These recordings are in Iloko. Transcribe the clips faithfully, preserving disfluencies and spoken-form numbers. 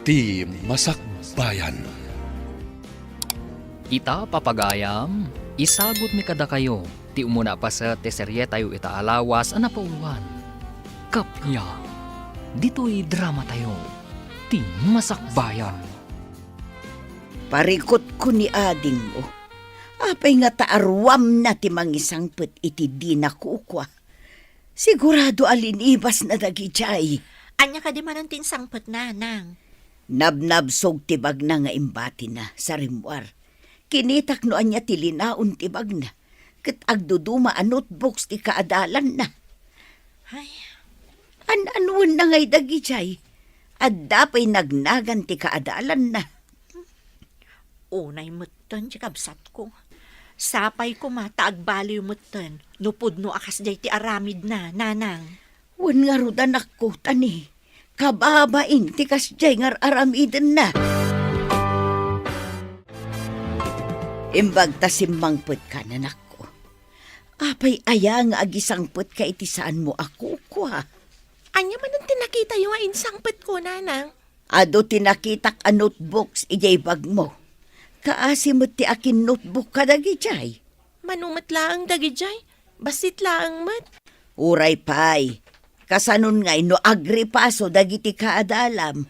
Ti Masakbayan. Ita, papagayam, isagutmi kadakayo ti umuna a paset ti serietayo ita a lawas a napauluan. Kappia, ditoy dramatayo, Ti Masakbayan. Parikutko ni adingmo. Apay nga ta aruamna ti mangisangpet iti dina kukua? Sigurado a linibasna dagidiay. Ania kadi manen ti insangpetna, Nang? Nabnabsog ti bagna nga imbatina sa rimmuar. Kinitak no ania ti linaon ti bagna, ket agduduma a notebooks ti kaadalanna. Ay. An-anuenna ngay dagidiay? Adda pay nagnagan ti kaadalanna. Unay metten ti kabsatko. Sapay koma ta agbaliw metten no pudno a kasdiay ti aramidna, Nanang. Wen ngarud, anakko, ta ni, kababain ti kasdiay nga ar-aramidenna. Imbag ta simmangpetka, anakko. Apay aya nga agisangpetka iti saanmo a kukua? Ania manen ti nakitayo nga insangpetko, Nanang? Adu ti nakitak a notebooks idiay bagmo. Kaasi met ti akin-notebook kadagidiay. Mano met laeng dagidiay? Bassit laeng met. Uray pay, kasanon ngay no agripaso dagiti kaadalam?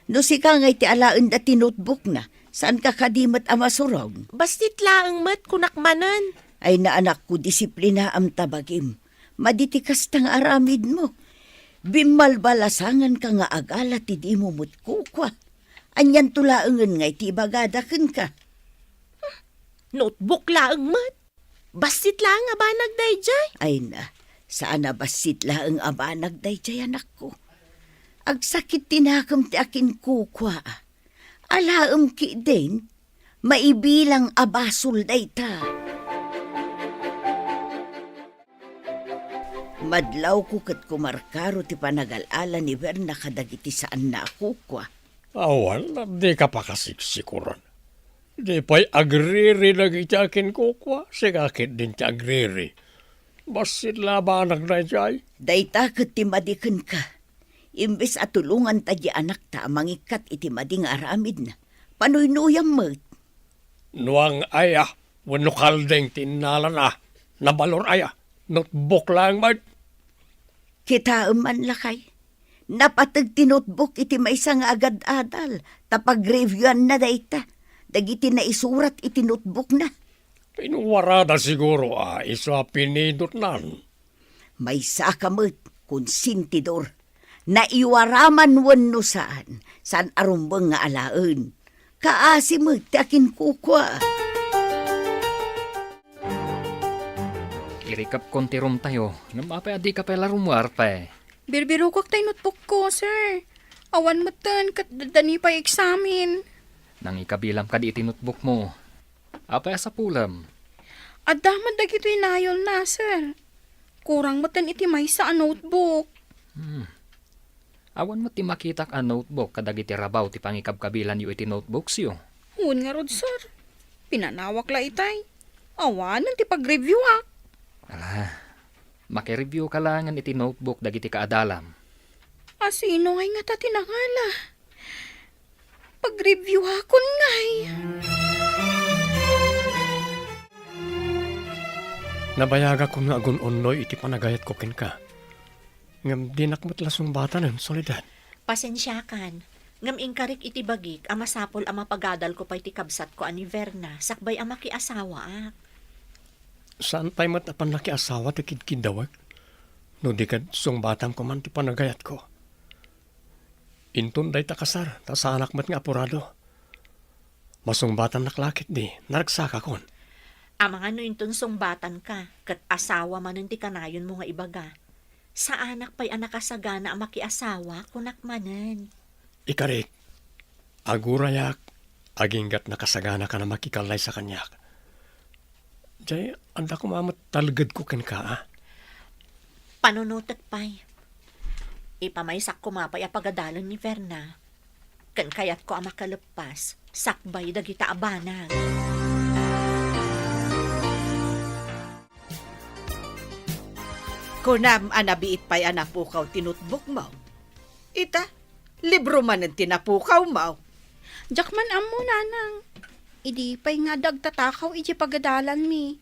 No sika ngay ti alaenda ti notebookna, saanka kadi met a masurog? Bassit laeng met, kunak manen. Ay, anakko, disiplinaam ta bagim. Madi ti kasta nga aramidmo. Bimmalbalasanganka nga agala ti dimo met kukua. Anianto laengen ngay ti ibagada kenka? Notebook laeng met. Bassit laeng a banag daydiay. Ay na, saan a bassit laeng a banag daydiay, anakko. Agsakit ti nakem ti akin kukua. Alaem ketdin, maibilang a basol dayta. Madlawko ket kumarkaro ti panagal-ala ni Berna kadagiti saanna a kukua. Awan, dika pakasiksikuran. Di pay agriri dagiti akin kukua, sika ketdin ti agriri. Bassit la a banag daydiay. Dayta ket ti madi kenka. Imbes a tulonganta ti anakta a mangikkat iti madi nga aramidna, panuynuyam met. Nuang aya wenno kalding ti innalana, nabalor aya, notebook laeng met. Kitaem man, lakay, napateg ti notebook iti maysa nga agad-adal ta pagreviewna dayta dagiti naisurat iti notebookna. Inuarada siguro a isu a pinidotnan. Maysaka met, konsentidor. Naiwara man wenno saan, saan a rumbeng nga alaen. Kaasi met ti akin kukua. Irikepkon ti roomtayo, ngem apay a dika pay la rummuar pay? Birbirokak tay notebookko, sir. Awan metten ket daddani pay eksamen. Nangikabilam kadi iti notebookmo? Apay a sapulem? Adda met dagitoy nayolna, sir. Kurang metten iti maysa a notebook. Hmm. Awan met ti makitak a notebook kadagiti rabaw ti pangikabkabilanyo iti notebooksyo. Wen ngarud, sir. Pinanawak la itay. Awanen ti pagreviewak. Ala, makireviewka laengen iti notebook dagiti kaadalam. Asino ngay ngata ti nangala? Pagreviewakon ngay. Nabayagakon nga agun-unnoy iti panagayatko kenka. Ngem dinak met la sungbatanen, Soledad. Pasensiakan. Ngem inkarik iti bagik a masapul a mapagadalko pay ti kabsatko a ni Verna sakbay a makiasawaak. Saan pay met a pannakiasawa ti kidkiddawek no di ket sungbatanko man ti panagayatko. Inton dayta kasar, ta saanak met nga apurado. Masungbatannak la ketdi, naragsakakon. Amangan no inton sungbatanka, ket asawa manen ti kanayonmo nga ibaga. Saanak pay a nakasagana a makiasawa, kunak manen. Ikarik, agurayak, aginggat nakasaganaka a makikallaysa kaniak. Jay, adda koma met talgedko kenka, a? Panunotek pay. Ipamaysak koma pay a pagadalen ni Verna. Ken kayatko a makaleppas sakbay dagita a banag. Kunam a nabiit pay a napukaw ti notebookmo. Ita, Libro manen ti napukawmo. Diak man ammo, nanang. Idi pay nga adda agtatakaw idiay pagadalanmi,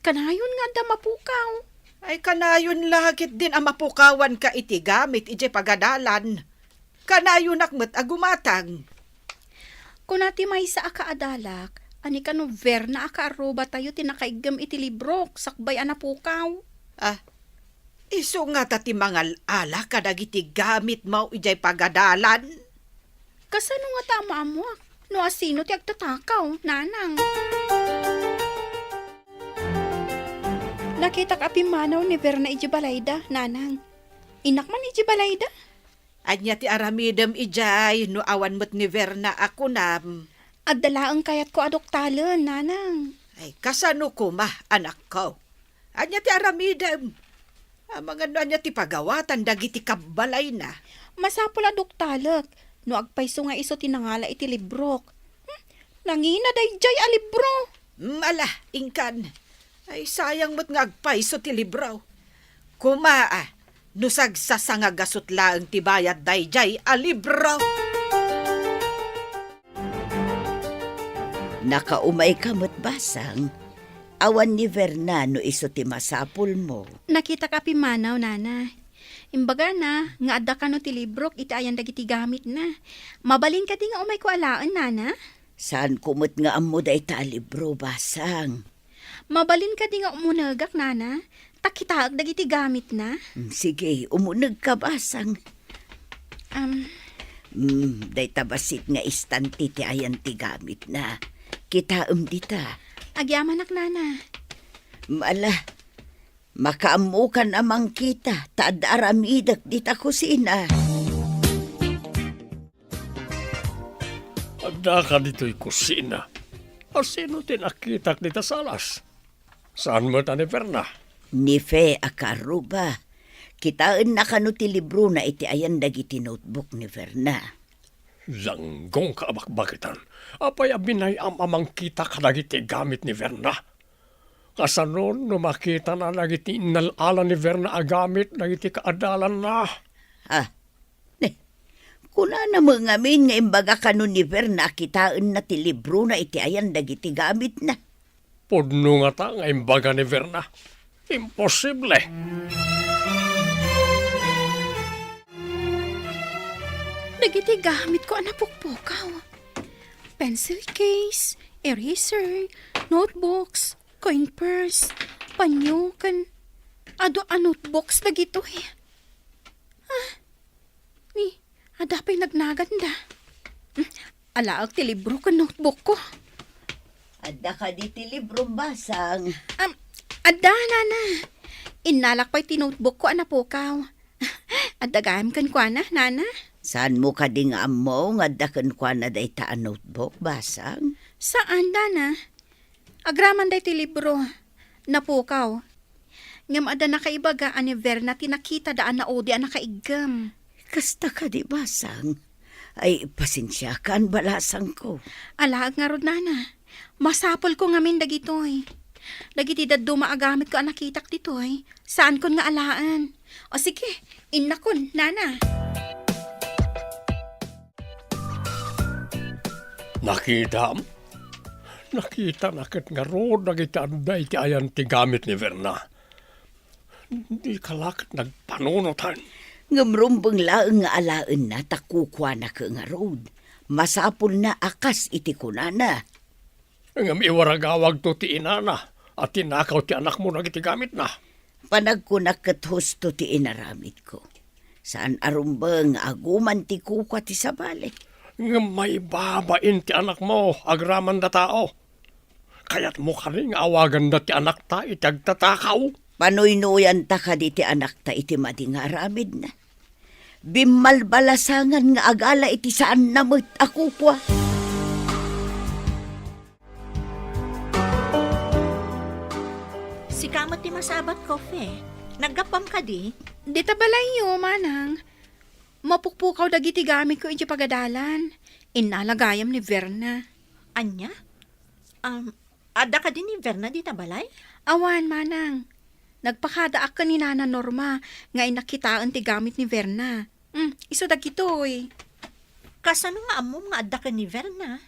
kanayon nga adda mapukaw. Ay, kanayon la ketdin a mapukawanka iti gamit idiay pagadalan. Kanayonak met a gumatang. Kuna ti maysa a kaadalak, a ni kano Verna a kaarrubatayo ti nakaiggem iti librok sakbay a napukaw. Ah, isu ngata ti mangal-ala kadagiti gamitmo idiay pagadalan? Kasano ngata a maammoak no asino ti agtatakaw, nanang? Nakitak a pimmanaw ni Verna idiay balayda, nanang. Innak man idiay balayda? Ania ti aramidem idiay no awan met ni Verna a kunam? Adda laeng kayatko a duktalen, nanang. Ay, kasano koma, anakko? Ania ti aramidem? Amangan no ania ti pagawatan dagiti kabbalayna? Masapul a duktalek no agpayso nga isu ti nangala iti librok. Hmm, nangina daydiay a libro. Mm, ala, inkan. Ay, sayang met nga agpayso ti libro. Kuma, ah, no sagsasangagasut laeng ti bayad daydiay a libro. Nakaumayka met, Basang. Awan ni Verna no isu ti masapulmo. Nakitak a pimmanaw, nana. Imbagana nga adda kano ti librok iti ayan dagiti gamitna. Mabalin kadi nga umayko alaen, nana? Saanko met nga ammo dayta a libro, Basang. Mabalin kadi nga umunegak, nana? Ta kitaek dagiti gamitna. Mm, sige, umunegka, Basang. Am. Mm, dayta bassit nga istante ti ayan ti gamitna. Kitaem dita. Agyamanak, nana. Mm, ala, makaammokan a mangkita, ta adda aramidek dita kusina. Adda ka ditoy kusina. Asino ti nakitak dita salas? Saan met a ni Verna? Ni Fe a kaarruba. Kitaenna kano ti librona iti ayan dagiti notebook ni Verna. Langgongka a bakbakitan. Apay a binay-am a mangkita kadagiti gamit ni Verna? Kasano no makitana dagiti innal-ala ni Verna a gamit dagiti kaadalanna? Ah, ne, kunana met ngamin nga imbaga kano ni Verna a kitaenna ti librona iti ayan dagiti gamitna. Pudno ngata nga imbaga ni Verna. Imposible! Dagiti gamitko a napukpukaw. Pencil case, eraser, notebooks, coin purse, panyo, ken adu a notebooks dagitoy. Ah, ni, adda pay nagnaganda. Hmm, alaek ti libro ken notebookko. Adda kadi ti librom, Basang? Am, adda, nana. Innalak pay ti notebookko a napukaw. Adda gayam kenkuana, nana? Saanmo kadi nga ammo nga adda kenkuana dayta a notebook, Basang? Saan, nana. Agraman daytoy libro, napukaw. Ngem adda nakaibaga a ni Verna ti nakitada a naudi a nakaiggem. Kasta kadi, Basang? Ay, pasensiakan, balasangko. Alaek ngarud, nana. Masapulko ngamin dagitoy. Dagiti dadduma a gamitko a nakitak ditoy, saankon nga alaen. O sige, innakon, nana. Nakitam? Nakitana ket ngarud dagiti adda iti ayan ti gamit ni Verna. Dika la ket nagpanunotan. Ngem rumbeng laeng nga alaenna ta kukuana ket ngarud. Masapulna a kas iti kunana. Ngem iwaragawagto ti inana a tinakaw ti anakmo dagiti gamitna. Panagkunak ket husto ti inaramidko. Saan a rumbeng nga aguman ti kukua ti sabali. Ngem maibabain ti anakmo agraman da tao. Kayatmo kadi nga awaganda ti anakta iti agtatakaw? Panuynoyanta kadi ti anakta iti madi nga aramidna? Bimmalbalasangan nga agala iti saanna met a kukua. Sika met ti masabat, Kofe. Naggapuam kadi? Dita balayyo, manang. Mapukpukaw dagiti gamitko idiay pagadalan. Innala gayam ni Verna. Ania? Um, adda kadi ni Verna dita balay? Awan, manang. Nagpakadaak ken ni Nana Norma nga innak kitaen ti gamit ni Verna. Hmm, isu dagitoy. Kasano nga ammom nga adda ken ni Verna?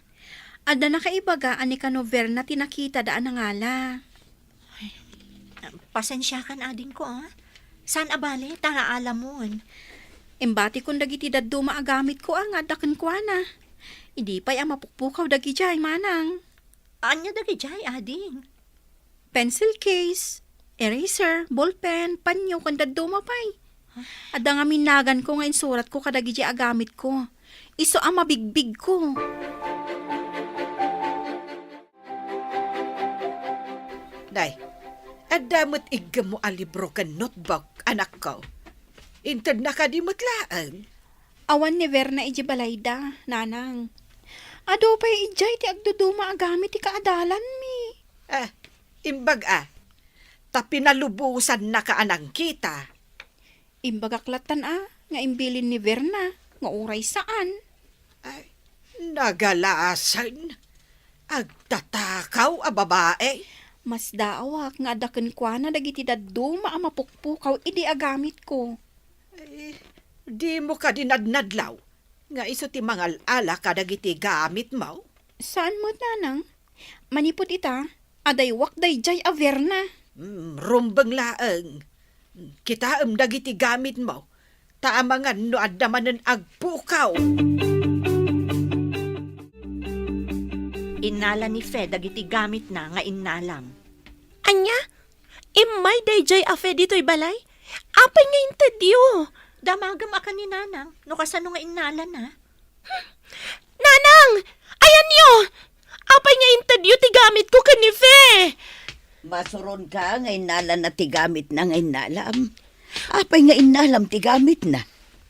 Adda nakaibaga a ni kano Verna ti nakitada a nangala. Ay, pasensiakan, adingko, a. Saan a bale, ta naalamon. Imbatikon dagiti dadduma a gamitko a nga adda kenkuana. Idi pay a mapukpukaw dagidiay, manang. Ania dagidiay, ading? Pencil case, eraser, ballpen, panyo, ken dadduma pay. Adda ngamin naganko nga insuratko kadagiti a gamitko. Isu a mabigbigko. Nay, adda met iggemmo a libro ken notebook, anakko. Intedna kadi met laeng? Awan ni Verna idiay balayda, nanang. Adu pay idiay ti agduduma a gamit ti kaadalanmi. Ah, imbag a, ta pinalubosannaka a nangkita. Imbagak lattan a, nga imbilin ni Verna, nga uray saan. Ay, nagalasen. Agtatakaw a babae. Masdaawak nga adda kenkuana dagiti dadduma a mapukpukaw idi a gamitko. Eh, dimo kadi nadnadlaw nga isu ti mangal-ala kadagiti gamitmo? Saan met, nanang. Manipud ita, adaywak daydiay a Verna. Hmm, rumbeng laeng. Kitaem dagiti gamitmo, ta amangan no adda manen agpukaw. Innala ni Fe dagiti gamitna nga innalam. Ania? Immay daydiay a Fe ditoy balay? Apay nga intedyo? Damagem a ken ni Nanang no kasano nga innalana. Nanang! Ayanyo! Apay nga intedyo ti gamitko ken ni Fe? Masuronka nga innalana ti gamitna nga innalam. Apay nga innalam ti gamitna?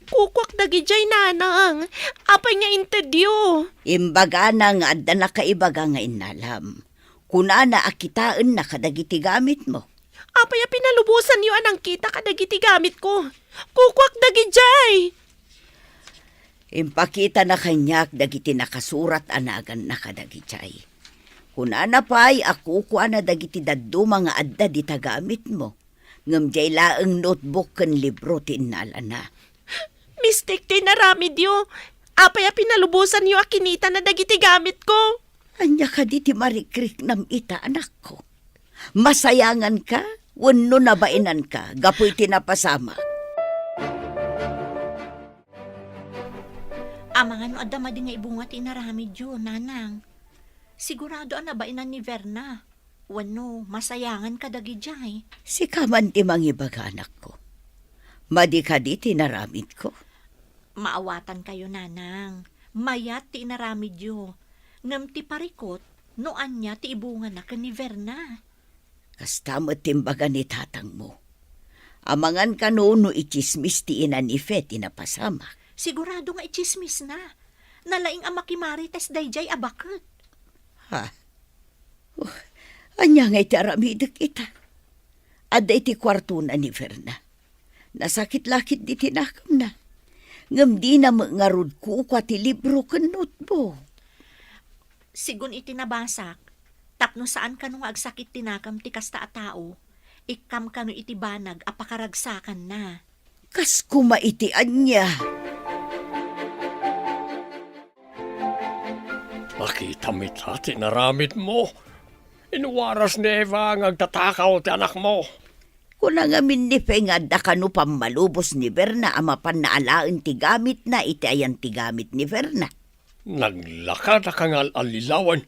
Kukuak dagidiay, Nanang. Apay nga intedyo? Imbagana nga adda nakaibaga nga innalam. Kunana a kitaenna kadagiti gamitmo. Apay a pinalubosanyo a nangkita kadagiti gamitko? Kukuak dagidiay! Impakitana kaniak dagiti nakasurat a naganna kadagidiay. Kunana pay a kukuana dagiti dadduma nga adda dita gamitmo, ngem diay laeng notebook ken libro ti innalana. Mistik ti inaramidyo. Apay a pinalubosanyo a kinitana dagiti gamitko? Ania kadi ti marikriknam ita, anakko? Masayanganka wenno nabainanka gapu iti napasamak? Amangan no adda madi nga ibunga ti inaramidyo, Nanang. Sigurado a nabainan ni Verna. Wenno, masayangan kadagidiay. Sika man ti mangibaga, anakko. Madi kadi ti inaramidko? Maawatankayo, Nanang. Mayat ti inaramidyo. Ngem ti parikut, no ania ti ibungana ken ni Verna. Kasta met ti imbaga ni tatangmo. Amangan kano no itsismis ti ina ni Fe ti napasamak? Sigurado nga itsismisna. Nalaing a makimarites daydiay a baket. Ha? Uh, ania ngay ti aramidek ita? Adda iti kuartona ni Verna. Nasakit la ketdi ti nakemna. Ngem dina met ngarud kukua ti libro ken notebook. Sigun iti nabasak, tapno saan kano nga agsakit ti nakem ti kasta a tao, ikkam kano iti banag a pakaragsakanna. Kas koma iti ania? Nakitam ita ti inaramidmo. Inwaras ni Eva nga agtatakaw ti anakmo. Kuna ngamin ni Fe nga adda kano pammalubos ni Verna a mapanna alaen ti gamitna iti ayan ti gamit ni Verna. Naglakadaka nga al-allilawen.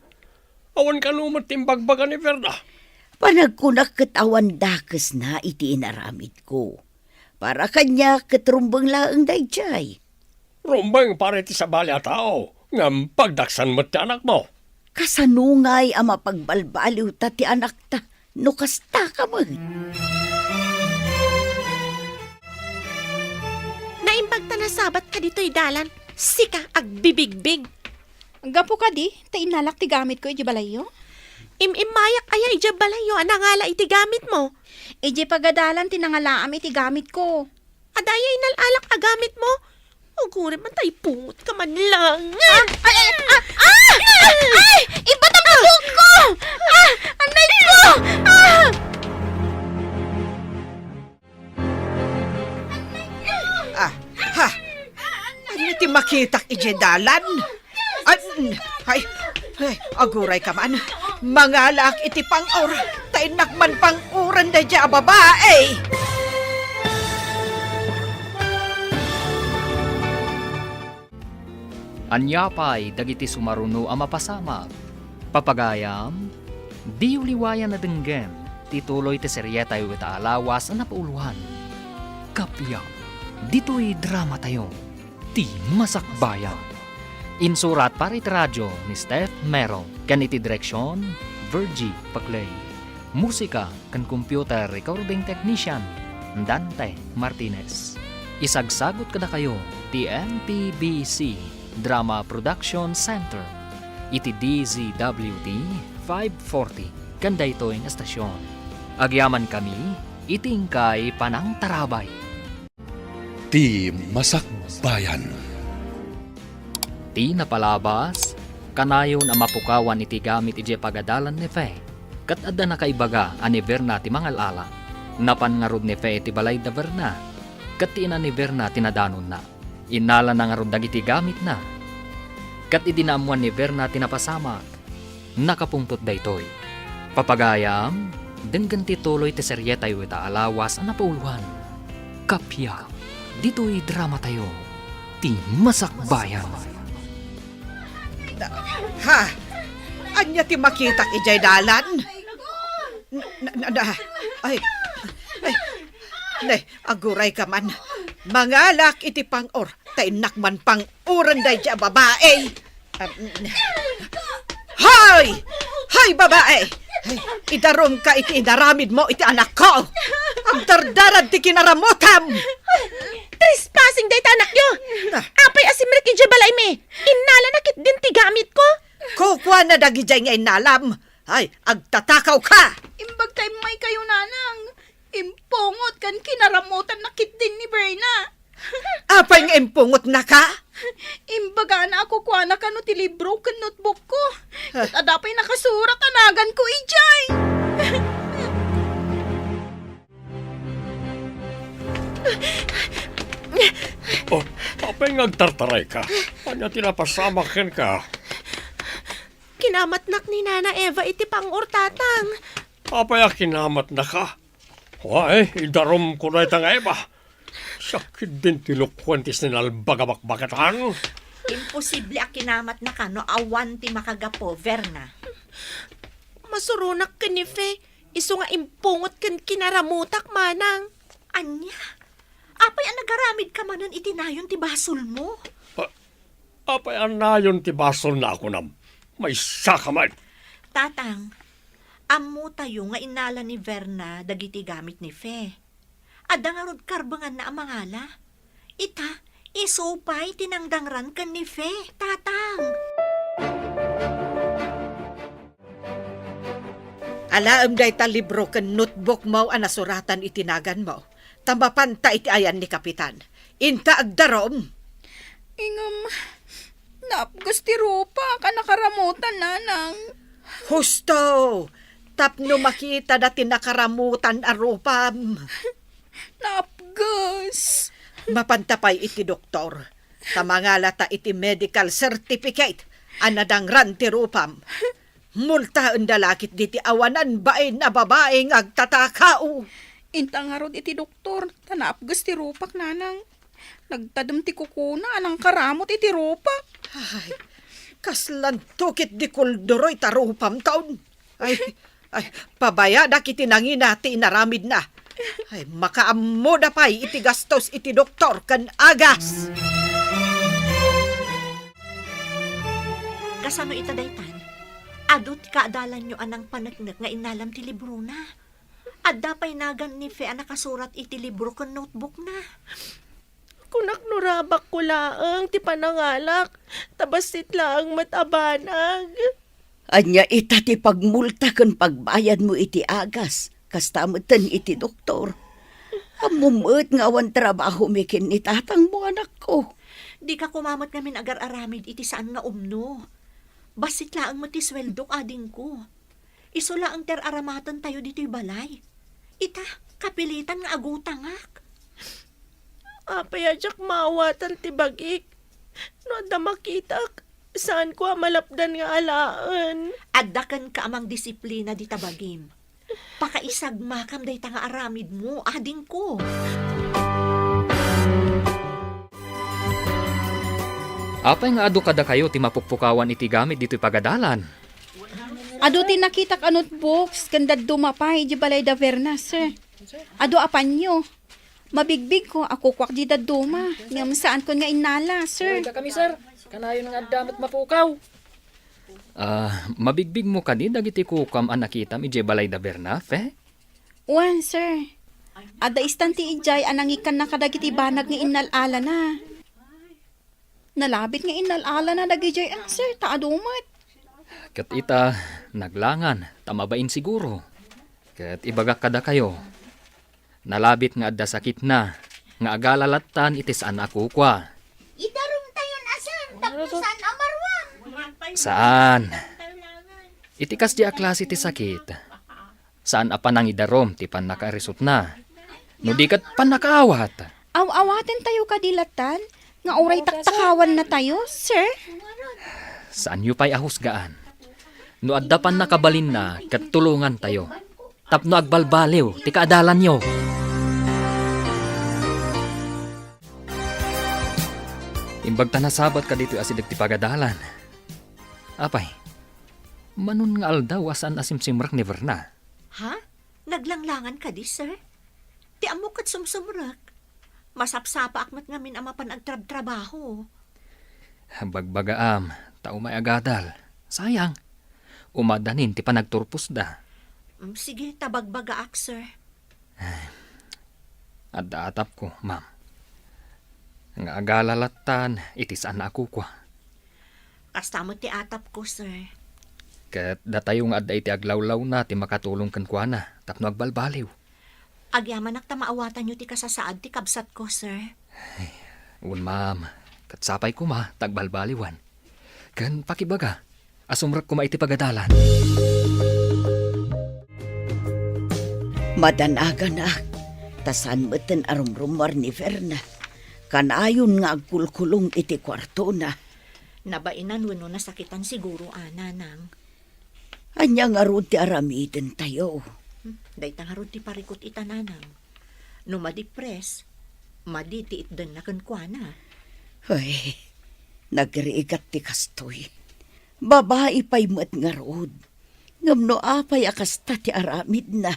Awan kano met ti imbagbaga ni Verna. Panagkunak ket awan dakesna iti inaramidko. Para kaniak ket rumbeng laeng daydiay. Rumbeng para iti sabali a tao, ngem pagdaksan met ti anakmo. Kasano ngay a mapagbalbaliwta ti anakta no kasta ka met? Naimbag ta nasabatka ditoy dalan, sika agbibigbig. Gapu kadi, ta innalak ti gamitko idiay balayyo? Im-immayak aya idiay balayyo a nangala iti gamitmo? Idiay pagadalan ti nangalaam iti gamitko. Adda aya inal-alak a gamitmo? Uguren man ta ipungotka man lang. Ah! Ay! Ay! Ah! Ah! Ay! Ibatam ti buokko! Ah! Anay ko! Ah! Ah! Ha! Ania ti Nagpakitak idiay dalan. Ay, ay, ay, agurayka man. Mangalaak iti pang-or, ta innak man pang-uran daydiay a babai. Ania pay dagiti sumaruno a mapasamak? Papagayam, diyo liwayan a denggen ti tuloy ti serietayo ita a lawas a napauloan. Kappia, ditoy dramatayo, Ti Masakbayan. Insurat para iti radio ni Steph Mero ken iti direksion, Virgie Paclay. Musika ken computer recording technician, Dante Martinez. Isagsagut kadakayo ti M P B C Drama Production Center iti D Z W T five forty ken daytoy nga estasion. Agyamankami iti inkay panangtarabay. Ti Masakbayan. Ti napalabas, kanayon a mapukawan iti gamit idiay pagadalan ni Fe, ket adda nakaibaga a ni Verna ti mangal-ala. Napan ngarud ni Fe iti balay da Verna, ket ti ina ni Verna ti nadanonna. Innalana ngarud dagiti gamitna. Ket idi naammuan ni Verna ti napasamak, nakapungtot daytoy. Papagayam, denggen ti tuloy ti serietayo ita a lawas a napauloan. Kappia, ditoy dramatayo, Ti Masakbayan. Ha? Ania ti makitak idiay dalan? Na, na, na, ay, ay, ne, agurayka man. Mangalaak iti pang-or, ta innak man pang-uran daydiay a babai. Am, hoy! Hoy, babai! Ay, idarumka iti inaramidmo iti anakko! Agdardarad ti kinaramutam! Trespassing dayta anakyo! Na. Apay a simrek idiay balaymi? Innalana ketdin ti gamitko! Kukuana dagidiay nga innalam! Ay, agtatakawka! Imbag ta immaykayo, nanang. Impungot ken kinaramutanna ketdin ni Verna. Apay nga impungotnaka? Imbagana a kukuana kano ti libro ken notebookko. Ket adda pay nakasurat a naganko idiay. Oh, apay nga agtartarayka? Ania ti napasamak kenka? Kinamatnak ni Nana Eva iti pang-or, Tatang. Apay a kinamatnaka? Way, idarumko dayta nga Eva. Siak ketdin ti lukuen ti sinalbag a bakbakatan. Imposible a kinamatnaka no awan ti makagapu, Verna. Masuronak ken ni Fe, isu nga impungot ken kinaramutak, manang. Ania? Apay a nagaramidka manen iti nayon ti basolmo? A-, apay a nayon ti basolna a kunam? Maysaka met. Tatang, ammotayo nga innala ni Verna dagiti gamit ni Fe. Adda ngarud karbenganna a mangala. Ita, isu pay ti nangdangran ken ni Fe, Tatang. Alaem dayta libro ken notebookmo a nasuratan iti naganmo, ta mapanta iti ayan ni Kapitan. Inka agdarum. Ngem, naapges ti rupak a nakaramutan, nanang. Husto! Tapno makitada ti nakaramutan a rupam. Naapges. Mapanta pay iti doktor, ta mangalata iti medical certificate a nadangran ti rupam. Multaenda la ketdi ti awanan bain a babai nga agtatakaw. Inta ngarud iti doktor, ta naapges ti rupak, nanang. Nagtadem ti kukuna a nangkaramut iti rupak. Ay, kaslanto ketdi kulduroy ta rupam taon. Ay, ay, pabayadak iti nangina ti inaramidna. Ay, makaammoda pay iti gastos iti doktor ken agas. Kasano ita daytan? Adu ti kaadalanyo a nangpaneknek nga innalam ti librona. Adda pay nagan ni Fe a nakasurat iti libro ken notebookna. Kunak no rabakko laeng ti panangalak, ta bassit laeng met a banag. Ania ita ti pagmulta ken pagbayadmo iti agas, kasta metten iti doktor? Ammom met nga awan trabahomi ken ni tatangmo, anakko. Dika koma met ngamin agar-aramid iti saan nga umno. Bassit laeng met ti sueldok, adingko. Isu laeng ti ar-aramatentayo ditoy balay. Ita, kapilitan nga agutangak. Apay a diak maawatan ti bagik? No adda makitak, saanko a malapdan nga alaen. Adda kenka a mangdisiplina dita bagim. Pakaisagmakam dayta nga aramidmo, adingko. Apay nga adu kadakayo ti mapukpukawan iti gamit ditoy pagadalan? Adu ti nakitak a notebooks ken dadduma pay idiay balay da Verna, sir. Adu a panyo. Mabigbigko a kukuak di dadduma, ngem saankon nga innala, sir. Dakami, sir. Kanayon nga adda met mapukaw. Ah, mabigbigmo kadi dagiti kukuam a nakitam idiay balay da Bernafe? Wen, sir. Adda istan ti idiay a nangikkanna kadagiti banag nga innal-alana. Nalabit nga innal-alana dagidiay, ah, sir, ta adu met. Ket ita, naglangan, ta mabain siguro. Ket ibagak kadakayo, nalabit nga adda sakitna, nga agala lattan iti saan a kukua. Idarumtayon a saan tapno saan a maruam. Saan. Iti kasdi a klase ti sakit, saan a panangidarum ti pannakaarisutna. No di ket pannakaawat. Aw-awatentayo kadi lattan nga uray taktakawannatayo, sir? Saanyo pay a husgaan. No adda pannakabalinna ket tulongantayo tapno agbalbaliw ti kaadalanyo. Imbag ta nasabat kaditoy asideg ti pagadalan. Apay, manon nga aldaw a saan a simsimrek ni Verna? Ha? Naglanglangan kadi, sir? Ti ammok ket sumsumrek. Masapsapaak met ngamin a mapan agtrabtrabaho. Bagbagaam, ta umay agadal. Sayang. Umadanin ti panagturposda. Mm, sige, ta bagbagaak, sir. Adda atapko, ma'am. Nga agala lattan iti saan a kukua. Kasta met ti atapko, sir. Ket datayo nga adda iti aglawlawna ti makatulong kenkuana tapno agbalbaliw. Agyamanak ta maawatanyo ti kasasaad ti kabsatko, sir. Ay, wen, ma'am. Ket sapay koma ta agbalbaliwan. Ken pakibaga a sumrek koma iti pagadalan. Madanaganak, ta saan metten a rumrumuar ni Verna. Kanayon nga agkulkulong iti kuartona. Nabainan wenno nasakitan siguro, a, nanang. Ania ngarud ti aramidentayo? Hmm, dayta ngarud ti parikut ita, nanang. No madipres, madi ti itdenna kenkuana. Ay, nagrigat ti kastoy. Babai pay met ngarud. Ngem no apay a kasta ti aramidna,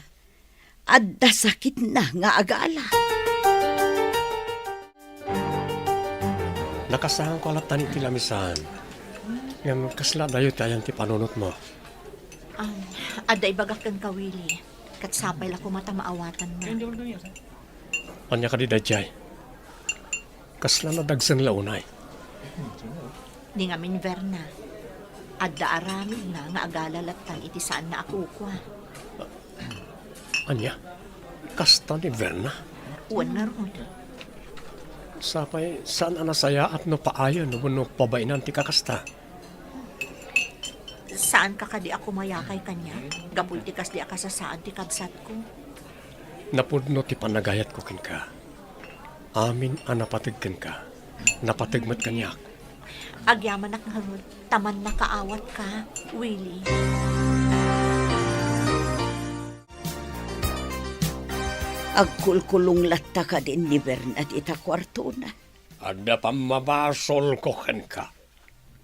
adda sakitna nga agala. Nakasaanko a lattan iti lamisaan. Ngem kasla adayo ti ayan ti panunotmo? Um, adda ibagak kenka, Willie. Ket sapay la koma ta maawatanna. Ania kadi daydiay? Kasla nadagsen la unay? Ni ngamin, Verna, adda aramidna nga agala lattan iti saanna a kukua. Ania? Kasta ni Verna? Wen ngarud. Sapay, saan a nasayaat no paayen wenno pabainan ti kakasta? Saanka kadi a kumayakay kaniak gapu iti kasdi a kasasaad ti kabsatko? Napudno ti panagayatko kenka. Amin a napateg kenka, napateg met kaniak. Agyamanak ngarud ta mannakaawatka, Willie. Agkulkulong latta kadin ni Bernat ita kuartona. Adda pammabasolko kenka.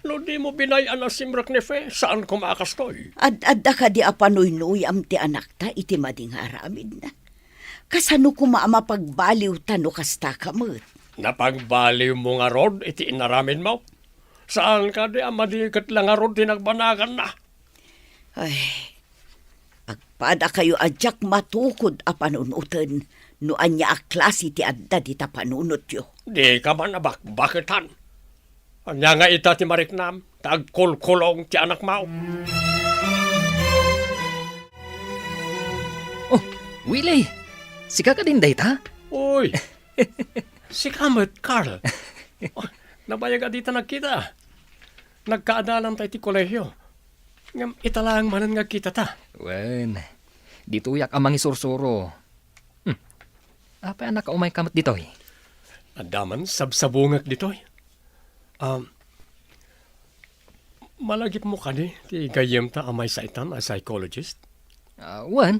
No dimo binay-an a simrek ni Fe, saan koma a kastoy. Ad-adda kadi a panuynuyam ti anakta iti madi nga aramidna? Kasano koma a mapagbaliwta no kasta ka met? Napagbaliwmo ngarud iti inaramidmo? Saan kadi a madi ket la ngarud ti nagbanaganna? Ay, agpadakayo a diak matukod a panunoten no ania a klase ti adda dita panunotyo. Dika man a bakbaketan. Ania nga ita ti mariknam ta agkulkulong ti anakmo? Oh, Willie! Sika kadin dayta? Uy! Sika met, Carl. Oh, nabayag a dita nagkita. Nagkaadalanta iti kolehio. Ngem ita laeng manen nga agkitata. Wen, ditoyak a mangisursuro. Hmm. Apay a nakaumayka met ditoy? Adda man sabsabungek ditoy. Um, malagipmo kadi ti gayyemta a maysa itan a psychologist? Ah, wen.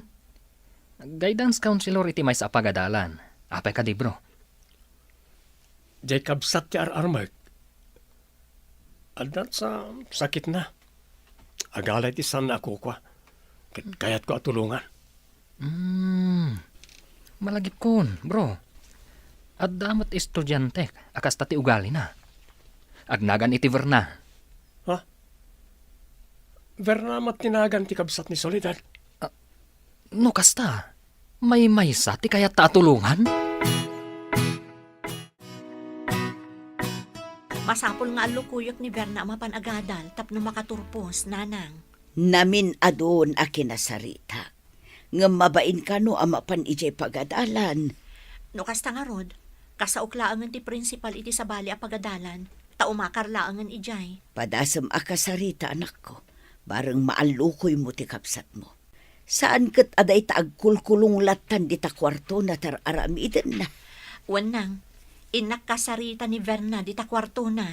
Guidance counselor iti maysa a pagadalan. Apay kadi, bro? Diay kabsat ti ar-armek. Adda sa sakitna. Agala iti saanna a kukua. Ket kayatko a tulongan. Hmm. Malagipkon, bro. Adda met estudiante a kasta ti ugalina. Agnagan iti Verna. Ha? Verna met ti nagan ti kabsat ni Soledad? Ah, no kasta, maymaysa ti kayatta a tulongan? Masapul nga allukoyek ni Verna a mapan agadal tapno makaturpos, nanang. Namin-adun a kinasaritak. Ngem mabain kano a mapan idiay pagadalan? No kasta ngarud, kasaok laengen ti prinsipal iti sabali a pagadalan, ta umakar laengen idiay. Padasem a kasarita, anakko, bareng maallukoymo ti kabsatmo. Saan ket a dayta agkulkulong lattan dita kuartona ta ar-aramidenna. Wen nang, innak kasarita ni Verna dita kuartona.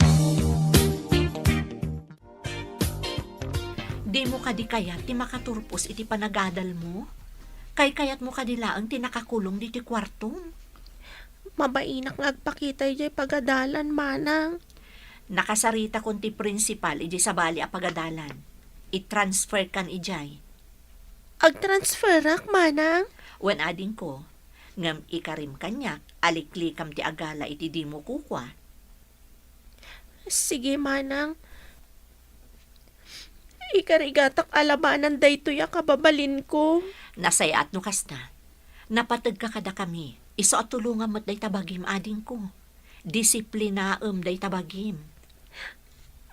Dimo kadi kayat ti makaturpos iti panagadalmo? Kaykayatmo kadi laeng ti nakakulong ditoy kuartom? Mabainak nga agpakita idiay pagadalan, manang. Nakasaritakon ti prinsipal idiay sabali a pagadalan. I-transfer kan idiay. Agtransferak, manang? Wen adingko, ngem ikarim kaniak a liklikam ti agala iti dimo kukua. Sige, manang. Ikarigatak a labanan daytoy a kababalinko. Nasayaat no kasta. Napategka kadakami. Isu a tulongam met dayta bagim, adingko. Disiplinaem dayta bagim.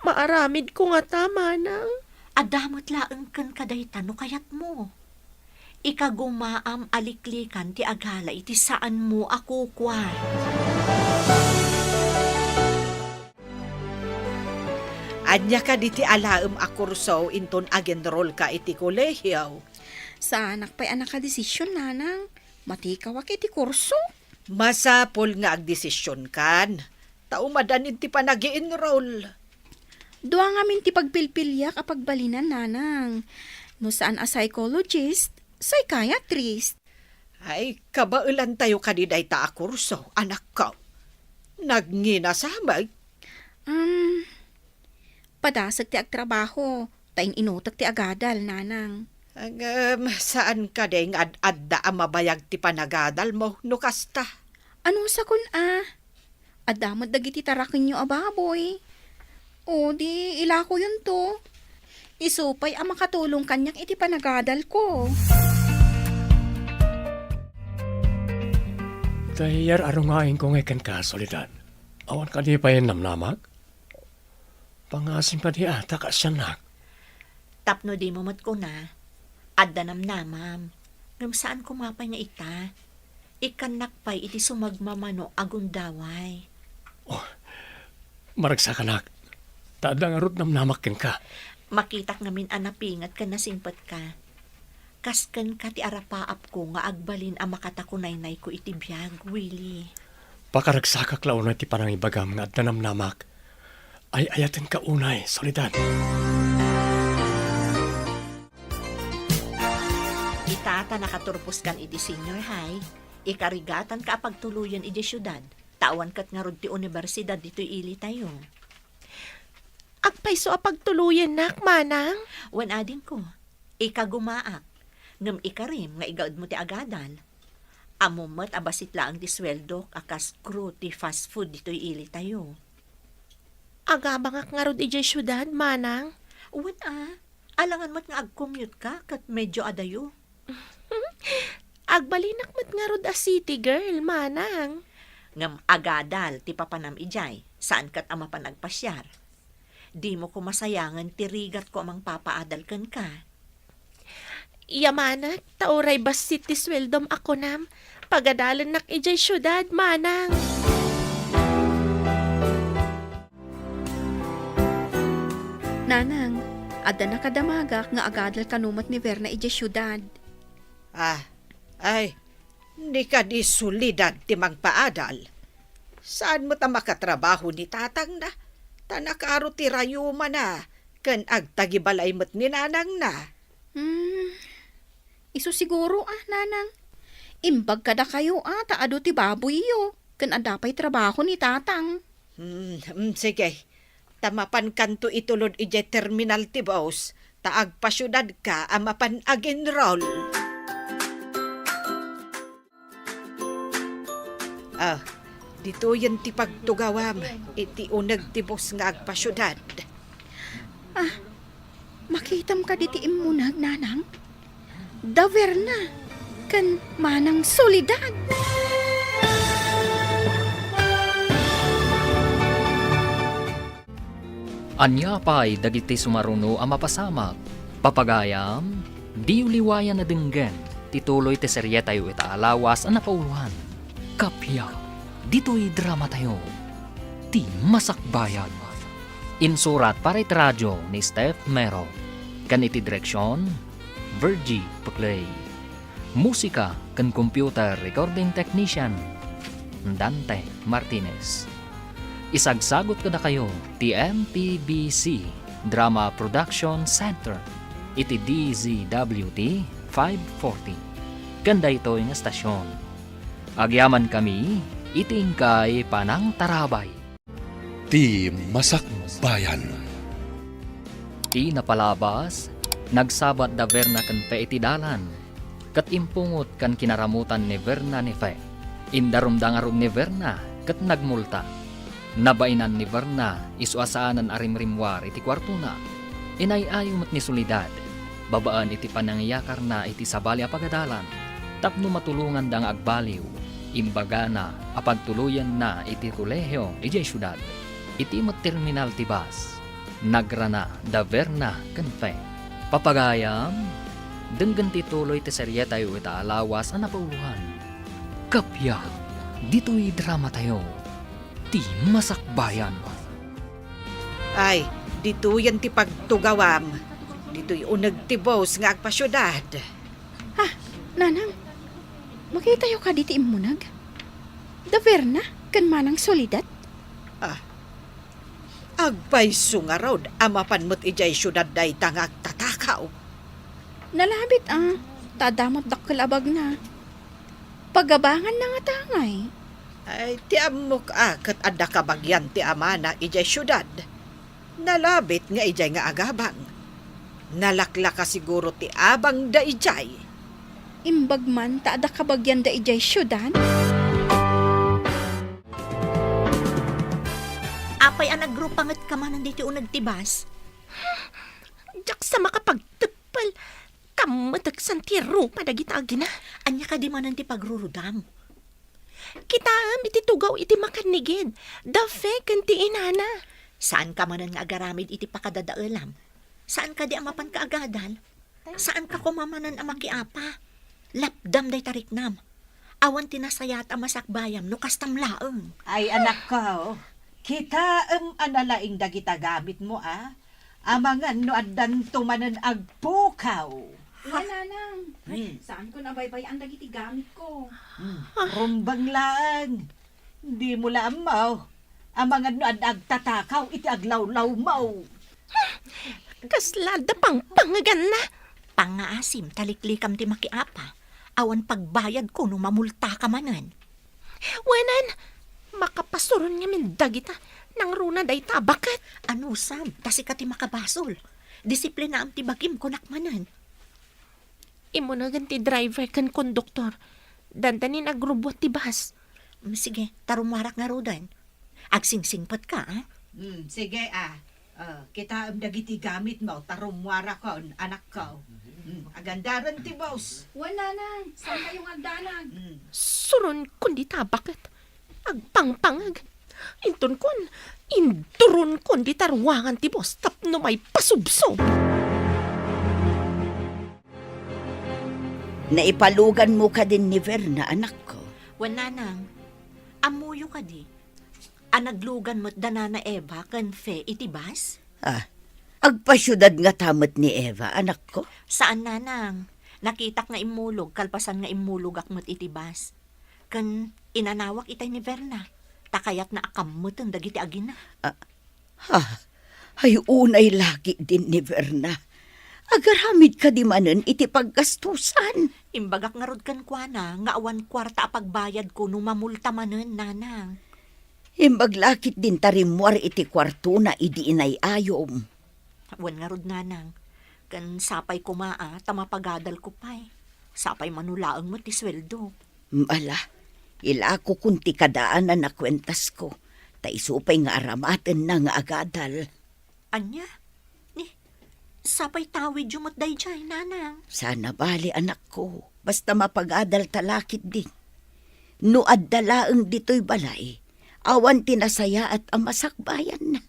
Maaramidko ngata, manang. Adda met laeng kenka dayta no kayatmo. Ikagumaam a liklikan ti agala iti saanmo a kukua. Ania kadi ti alaem a kurso inton ag-enrollka iti kolehiyo? Saanak pay a nakadesisyon, nanang. Matikawak iti kurso. Masapul nga agdesisyonkan, ta umadanin ti panagi-enroll. Dua ngamin ti pagpilpiliak a pagbalinan, nanang. No saan a psychologist, psychiatrist. Ay, kabaelantayo kadi dayta a kurso, anakko. Nagnginasamag. Um, padasek ti agtrabaho, ta in-inutek ti agadal, nanang. Ngem, saan kadi nga ad-adda a mabayag ti panagadalmo no kasta? Anusakon a? Adda met dagiti tarakenyo a baboy. O, di ilakoyonto. Isu pay a makatulong kaniak iti panagadalko. Tay yar-arungaenko ngay kenka, Soledad. Awan kadi pay namnamak? Pangasim kadi a, ta kaasiannak. Tapno dimo met kuna, adda namnamam, ngem saan koma pay nga ita. Ikkannak pay iti sumagmamano a gundaway. Oh, maragsakanak. Ta adda ngarud namnamak kenka. Makitak ngamin a napinget ken nasingpetka. Kas kenka ti arapaapko nga agbalin a makatakunaynayko iti biag, Willie. Pakaragsakak la unay ti panangibagam nga adda namnamak. Ay-ayatenka unay, Soledad. Ita ta nakaturposkan iti senior high, ikarigatanka a pagtuloyen idiay siudad, ta awan ket ngarud ti unibersidad ditoy ilitayo. Agpayso a pagtuloyennak, manang? Wen adingko, ikagumaak, ngem ikarim nga igaedmo ti agadal. Ammom met a bassit laeng ti sueldok a kas crew ti fast food ditoy ilitayo. Agabangak ngarud idiay siudad, manang? Wen a, alangan met nga agcommute ka ket medio adayo. Agbalinak met ngarud a city girl, manang. Ngem agadal ti papanam idiay, saan ket a mapan agpasiar. Dimo koma sayangen ti rigatko a mangpapaadal kenka. Yamanek, ta uray bassit ti sueldom a kunam, pagadalennak idiay siudad, manang. Nanang, adda nakadamagak nga agadal kano met ni Verna idiay siudad. Ah, ay, ni kadi Soledad ti mangpaadal. Saan met a makatrabaho ni tatangna? Ta nakaro ti rayumana ken agtagibalay met ni nanangna. Hmm, isu siguro, a, nanang. Imbag kadakayo, a, ta adu ti baboyyo, ken adda pay trabaho ni tatang. Hmm, hmm, sige. Ta mapankanto itulod idiay terminal ti bus, ta agpasiudadka a mapan agenrol. Ah, ditoyen ti pagtugawam iti uneg ti bus nga agpasiudad. Ah, makitam kadi ti immuneg, nanang? Da Verna ken Manang Soledad. Ania pay dagiti sumaruno a mapasamak? Papagayam, diyo liwayan a denggen ti tuloy ti serietayo ita a lawas a napauloan. Kappia, ditoy dramatayo, Ti Masakbayan. Insurat para iti radio ni Steph Mero, ken iti direksion, Virgie Peclay. Musika ken computer recording technician, Dante Martinez. Isagsagut kadakayo ti M P B C Drama Production Center iti D Z W T five forty. Ken daytoy nga estasion, agyamankami iti inkay panangtarabay. Ti Masakbayan. Ti napalabas, nagsabat da Verna ken Fe iti dalan, ket impungot ken kinaramutan ni Verna ni Fe. Indarumda ngarud ni Verna ket nagmulta. Nabainan ni Verna isu a saanen a rimrimmuar iti kuartona. Inay-ayo met ni Soledad, babaen iti panangiyakarna iti sabali a pagadalan, tapno matulonganda nga agbaliw, imbagana a pagtuloyenna iti kolehio idiay siudad. Iti met terminal ti bus, nagrana da Verna ken Fe. Papagayam, denggen ti tuloy ti serietayo ita a lawas a napauloan. Kappia, ditoy dramatayo, Ti Masakbayan. Ay, ditoyen ti pagtugawam. Ditoy uneg ti bus nga agpasiudad. Ah, nanang, makitayo kadi ti immuneg? Da Verna ken Manang Soledad? Ah, agpayso ngarud a mapan met idiay siudad dayta nga agtatakaw. Nalabit, a, ta adda met dakkel a bagna. Pagabanganna ngata ngay? Ay, ti ammok a ket adda kabagian ti amana idiay siudad. Nalabit nga idiay nga agabang. Nalaklaka siguro ti abangda idiay. Imbag man ta adda kabagianda idiay siudad? Apay a nagrupangetka manen ditoy uneg ti bus? Diak sa makapagteppel. Kammeteksan ti rupa dagita agina. Ania kadi manen ti pagrurudam? Kitaem iti tugaw iti makannigid, da Fe ken ti inana. Saanka manen nga agaramid iti pakadadaelam? Saan kadi a mapanka agadal? Saanka koma manen a makiapa? Lapdam dayta riknam. Awan ti nasayaat a masakbayam no kastam laeng. Ay, anakko, kitaem a nalaing dagita gamitmo, a? Amangan no addanto manen agpukaw. Wen, nanang. Hmm. Saanko a baybay-an dagiti gamitko. Hmm. Rumbeng laeng. Dimo la ammo. Amangan no adda agtatakaw iti aglawlawmo. Kasla adda pangpangeganna. Pangngaasim ta liklikam ti makiapa. Awan pagbayadko no mamultaka manen. Wen, makapasuron ngamin dagita. Nangruna dayta a baket. Anusam, ta sika ti makabasol. Disiplinaam ti bagim, kunak manen. Immunegen ti driver ken konduktor. Dandanin agrubbuat ti bus. Mm, sige, ta rummuarak ngaruden. Agsingsingpetka, a? Mm, sige, a. Ah, kitaem dagiti gamitmo, ta rummuarakon, anakko. Mm, agandaren ti bus. Wen, nanang, saankayo nga agdanag? Mm. Suronkon dita a baket. Agpangpangeg. Intonkon, induronkon dita ruangan ti bus tapno maipasubsob. Naipaluganmo kadin ni Verna, anakko? Wen, nanang. Ammoyo kadi a naglugan met da Nana Eva ken Fe iti bus? Ah, agpasiudad ngata met ni Eva, anakko? Saan, nanang. Nakitak nga immulog kalpasan nga immulogak met iti bus. Ken inanawak itay ni Verna, ta kayatna a kammeten dagiti agina. Ah, Ha? Ay, unay laketdin ni Verna. Agaramid kadi manen iti paggastusan. Imbagak ngarud kenkuana nga awan kuarta a pagbayadko no mamulta manen, nanang. Imbag laketdin ta rimmuar iti kuartona idi inay-ayom. Wen ngarud, nanang. Ken sapay koma a ta mapagadalko pay. Sapay manulaeng met ti sueldo. Ala, ilakokon ti kadaanan a kuentasko, ta isu pay nga aramatenna nga agadal. Ania? Ni, sapay tawidyo met daydiay, nanang. Sana bali, anakko, basta mapagadal ta laketdi. No adda laeng ditoy balay, awan ti nasayaat a masakbayanna.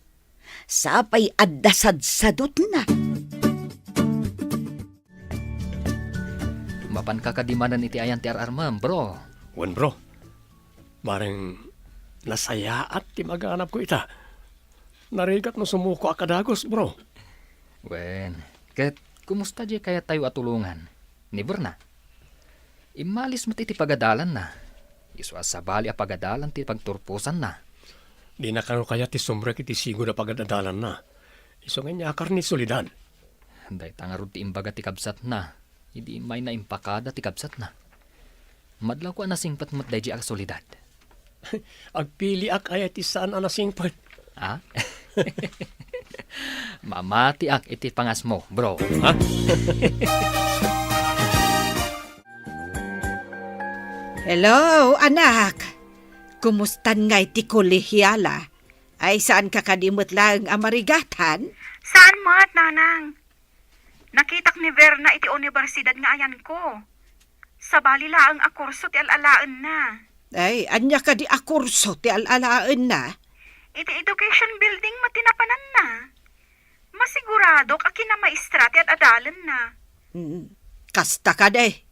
Sapay adda sadsadutna. Mapanka kadi manen iti ayan ti ar-armem, bro? Wen, bro. Bareng nasayaat ti maganapko ita. Narigat no sumukoak a dagus, bro. Wen, ket kumusta diay kayattayo a tulongan ni Berna? Immalis met iti pagadalanna. Isu a sabali a pagadalan ti pagturposanna. Dina kano kayat ti sumrek iti sigud a pagad-adalanna. Isu nga inyakar ni Soledad. Dayta ngarud ti imbaga ti kabsatna, idi mayna impakada ti kabsatna. Madlawko a nasingpet met daydi a Soledad. Agpiliak aya ti saan a nasingpet. Ah? Mamatiak iti pangasmo, bro. Ha? Hello, anak. Kumustan ngay ti kolehiala? Ay, saanka kadi met laeng a marigatan? Saan met, nanang? Nakitak ni Verna iti universidad nga ayanko. Sabali laeng a kurso ti al-alaenna. Ay, ania kadi a kurso ti al-alaenna? Iti education building met ti napananna. Masiguradok a kinamaestra ti ad-adalanna. Mm, kasta kadi.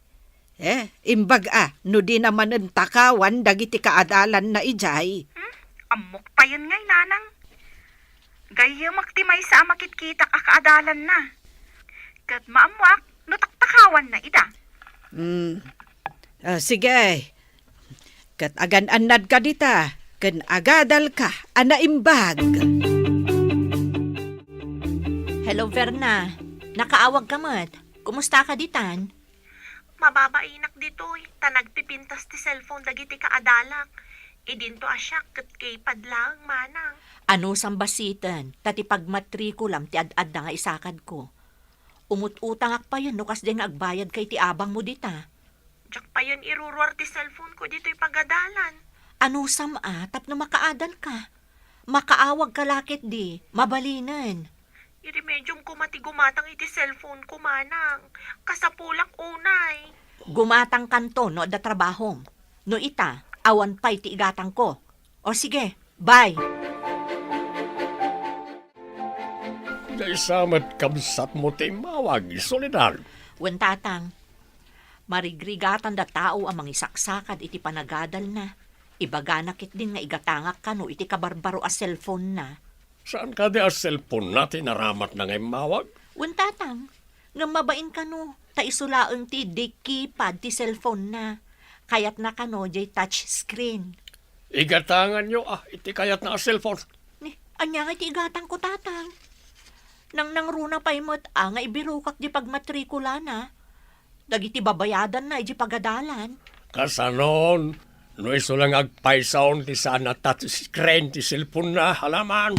Eh, imbag a, no dina manen takawan dagiti kaadalanna idiay. Hmm? Ammok payen ngay, nanang. Gayyemak ti maysa a makitkitak a kaadalanna. Ket maammoak no taktakawanna ida. Hmm. Ah, sige. Ket agan-annadka dita, ken agadalka a naimbag. Hello, Verna. Nakaawagka met. Kumustaka ditan? Mababainak ditoy, ta nagpipintas ti cellphone dagiti kaadalak. Idinto a siak ket keypad laeng manang. Anusam basiten, ta ti pagmatrikulam ti ad-adda nga isakadko. Umut-utangak payen no kasdiay nga agbayadka iti abangmo dita. Diak payen iruruar ti cellphone ko ditoy pagadalan. Anusam a, tapno makaadalka. Makaawagka la ketdi, mabalinen. Iremediom koma ti gumatang iti cellphone ko, manang. Kasapulak unay. Gumatangkanto no adda trabahom. No ita, awan pay ti igatangko. O sige, bye. Daysa met kabsatmo ti immawag, Soledad. Wen, tatang. Marigrigatanda tao a mangisaksakad iti panagadalna. Ibagana ketdin nga igatangak kano iti kabarbaro a cellphone-na. Saan kadi a cellphone-na ti naramatna nga immawag? Wen, tatang, ngem mabain kano, ta isu laeng ti di keypad ti cellphone-na. Kayatna kano diay touch screen. Igatanganyo a iti kayatna a cellphone. Ni, ania nga iti igatangko, tatang? Nangnangruna pay met a nga ibirokak di pagmatrikulana. Dagiti babayadanna iti pagadalan. Kasanon, no isu la nga agpaysaon ti saan a touch screen ti cellphone-na, alaman.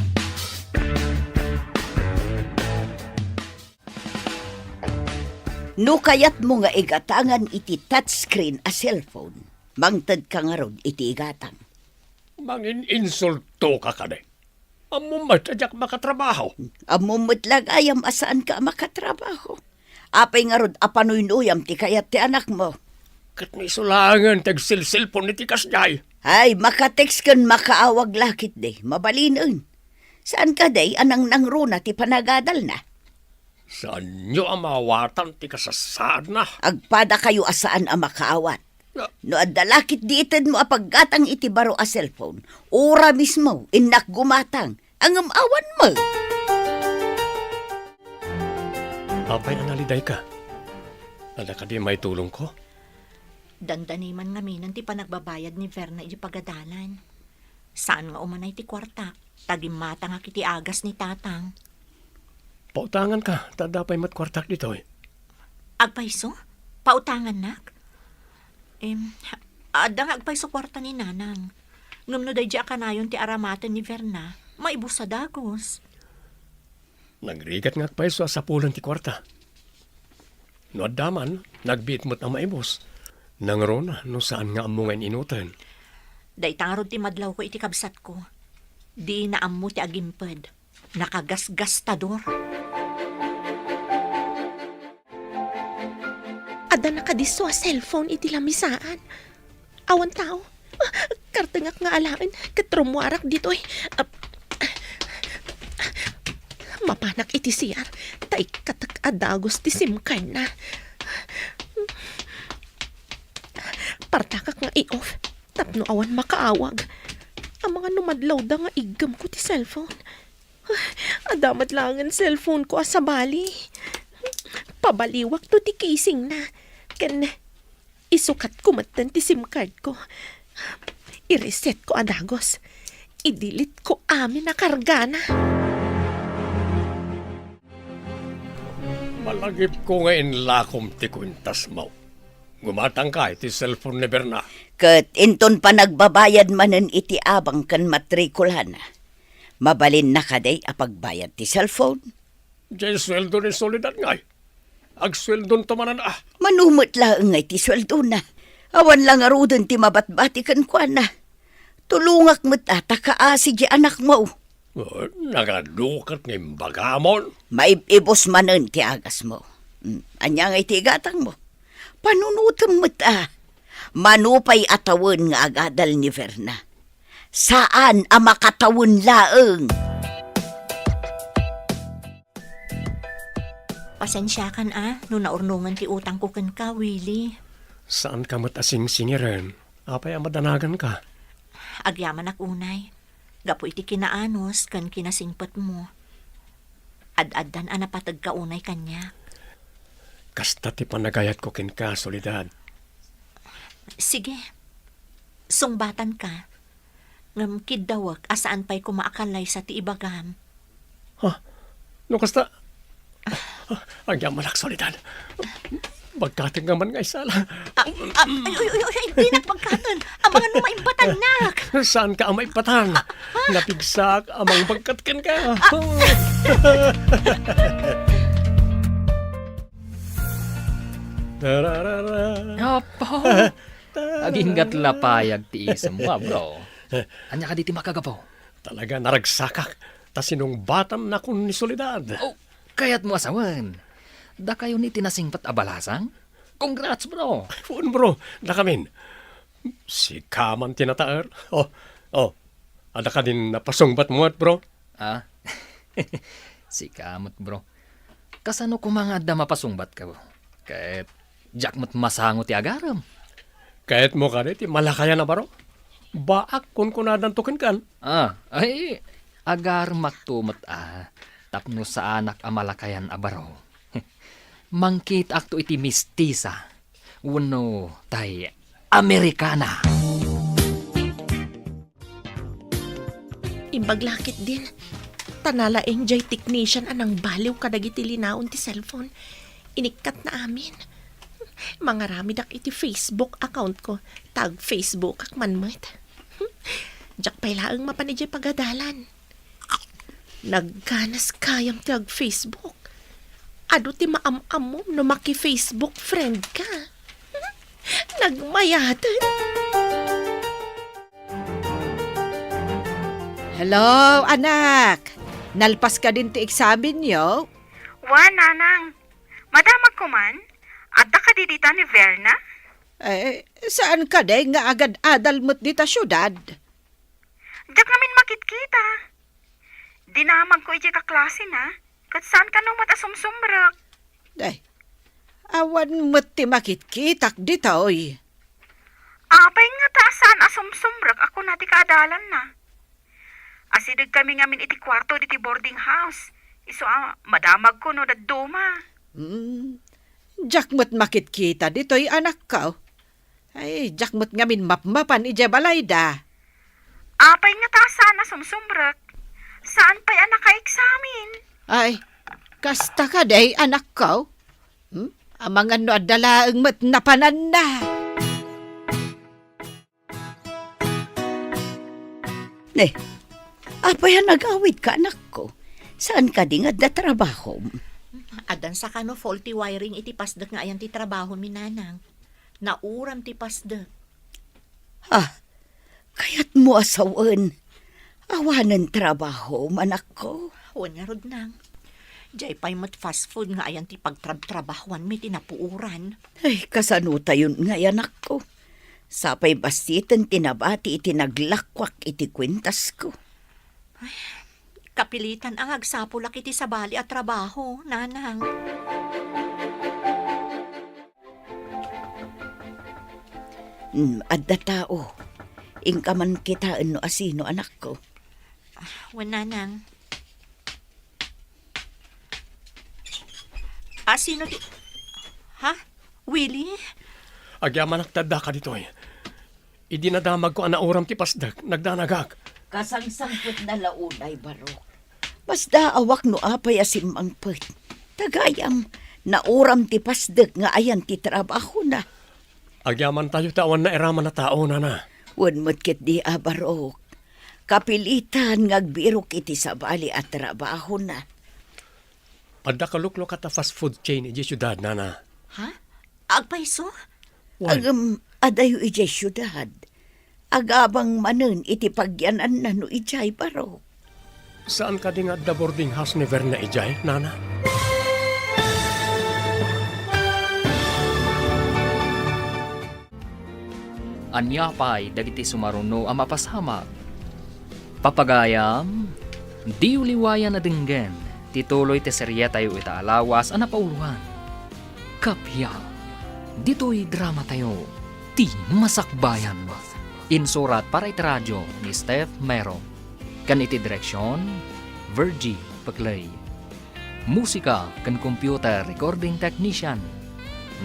No kayatmo nga igatangan iti touchscreen a cellphone, mangtedka ngarud iti igatang. Mangin-insultoka kadi? Ammom met a diak makatrabaho. Ammom met la gayam a saanka a makatrabaho. Apay ngarud a panuynuyam ti kayat ti anakmo? Ket no isu laengen ti agselselpon iti kasdiay. Ay, makatext ken makaawag la ketdi. Mabalinen. Saan kadi a nangnangruna ti panagadalna? Saanyo a maawatan ti kasassaadna? Agpadakayo a saan a makaawat. Na- No adda la ketdi itedmo a paggatang iti baro a cellphone, ura mismo, innak gumatang, ngem awan met. Apay a nalidayka? Adda kadi maitulongko? Dandani man ngaminen ti panagbabayad ni Verna iti pagadalan. Saan nga umanay ti kuartak. Ta gimmatangak iti agas ni Tatang. Pautanganka, ta adda pay met kuartak ditoy. Agpayso? Pautangannak? Em, adda nga agpayso kuarta ni Nanang. Ngem no daydi a kanayon ti aramaten ni Verna, maibus a dagus. Nagrigat nga agpayso a sapulen ti kuarta. No adda man, nagbiit met a maibus. Nangruna no saan nga ammo nga in-inuten. Dayta ngarud ti madlawko iti kabsatko. Dina ammo ti agimped. Nakagasgastador. Adda nakadisso a cellphone iti lamisaan. Awan tao. Ah, kartengak nga alaen ket rummuarak ditoy. Ah, mapanak iti C R, ta ikkatek a dagus ti SIM card na. Partakak nga i-off tapno awan makaawag. Amangan no madlawda nga iggemko ti cellphone. Adda met laengen cellphone ko a sabali. Pabaliwakto ti casing na. Ken isukatko metten ti SIM card ko. I-reset ko a dagus. I-delete ko amin a kargana. Malagipko nga inlakom ti kuentas mo. Gumatangka iti cellphone ni Berna. Ket inton panagbabayad manen iti abang ken matrikulana. Mabalinna kadi a pagbayad ti cellphone? Diay sueldo ni Soledad ngay. Agsueldonto manen a. Mano met laeng ngay ti sueldona. Awan la ngaruden ti mabatbati kenkuana. Tulongak met a ta kaasi diay anakmo. Oh, nagadukat nga imbagamon. Maib-ibus manen ti agasmo. Hmm, ania ngay ti igatangmo? Panunotem met a. Mano pay a tawen nga agadal ni Verna? Saan a makatawen laeng. Pasensiakan a no naurnongen ti utangko kenka, Willie. Saanka met a singsingiren. Apay a madanaganka? Agyamanak unay. Gapu iti kinaanus ken kinasingpetmo. Ad-addan a napategka unay kaniak. Kasta ti panagayatko kenka, Soledad. Sige. Sungbatanka. Ngem kiddawek a saan pay koma a kallaysa ti ibagam. Ha? No kasta? Agyamanak, Soledad. Bagkatenka man nga isala. Ah, ah, ay, ay, ay, ay, dinak bagkaten. Amangan no maimbatannak. Saanka a maibatan? Napigsak a mangbagkat kenka. Tararara. Apo. Aginggat la payag ti isemmo, a, bro. Ania kadi ti makagapu? Talaga naragsakak ta sinungbatam nakon ni Soledad. Oh, kayatmo a sawen. Dakayo ni ti nasingpet a balasang? Congrats, bro! Wen, bro. Dakamin. Sika man ti nataer. Oh, oh. Adda kadin napasungbatmo met, bro? Ah? Sika met, bro. Kasano koma nga adda mapasungbatka, bro? Ket diak met masango ti agarem. Kayatmo kadi ti malakayan a baro? Baak kunkunadanto kenkan. Ah, ay, agaremakto met a, tapno saanak a malakayan a baro. Mangkitaakto iti mistisa wenno tay Amerikana. Imbag la ketdin, ta nalaing jay technician a nangbaliw kadagiti linaon ti cellphone. Inikkatna amin. Mangaramidak iti Facebook account ko, ta ag-Facebookak man met. Diak pay laeng mapan idiay pagadalan. Nagganas gayam ti ag-Facebook. Adu ti maam-ammom no maki-Facebook friend ka. Nagmayaten. Hello, anak. Nalpas kadin ti eksamenyo? Wen, nanang. Madamagko man. Adda kadi dita ni Verna? Eh, saan kadi nga agad-adal met dita siudad? Diak ngamin makitkita. Dinamagko idiay kaklasena, ket saan kano met a sumsumrek. Day, awan met ti makitkitak ditoy. Apay ngata a saan a sumsumrek a kuna ti kaadalanna? Asidegkami ngamin iti kuarto ditoy boarding house. Isu a madamagko no dadduma. Hmm. Diak met makitkita ditoy, anakko. Ay, diak met ngamin mapmapan idiay balayda. Apay ngata a saan a sumsumrek? Saan pay a nakaeksamen? Ay, kasta kadi, anakko? Hmm? Amangan no adda laeng met napananna. Ne, apay a nagawidka, anakko? Saan kadi nga adda trabahom? Addan sakano faulty wiring iti pasdek nga ayan ti trabahomi, nanang. Nauram ti pasdek. Ah, kayatmo a sawen, awanen trabahom, anakko? Wen ngarud, nang. Diay pay met fast food nga ayan ti pagtrabtrabahoanmi ti napuoran. Ay, kasanotayon ngay, anakko? Sapay bastiten ti nabati iti naglakuak iti kuentasko. Ay, kapilitan a nga agsapulak iti sabali a trabaho, nanang. Hmm, adda tao. Inka man kitaen no asino, anakko. Wen, nanang. Asino ti, ha? Willie? Agyamanak ti addaka ditoy. Idi nadamagko a nauram ti pasdek, nagdanagak. Kasangsangpetna la unay, Barok. Masdaawak no apay a simmangpet. Ta gayam, nauram ti pasdek nga ayan ti trabahona. Agyamantayo ta awan nairaman a tao, nana. Wen met ketdi a, Barok. Kapilitan nga agbirok iti sabali a trabahona. Adda kaluklukat a fast food chain idiay siudad, nana. Ha? Agpayso? Wen. Ngem, adayo idiay siudad. Agabang manen iti pagyananna no idiay, Barok. Saan kadi nga adda boarding house ni Verna idiay, nana? Ania pay dagiti sumaruno a mapasamak? Papagayam, diyo liwayan a denggen ti tuloy ti serietayo ita a lawas a napauloan. Kappia, ditoy dramatayo, Ti Masakbayan. Insurat para iti radio ni Steph Mero. Ken iti direksion, Virgie Peclay. Musika ken computer recording technician,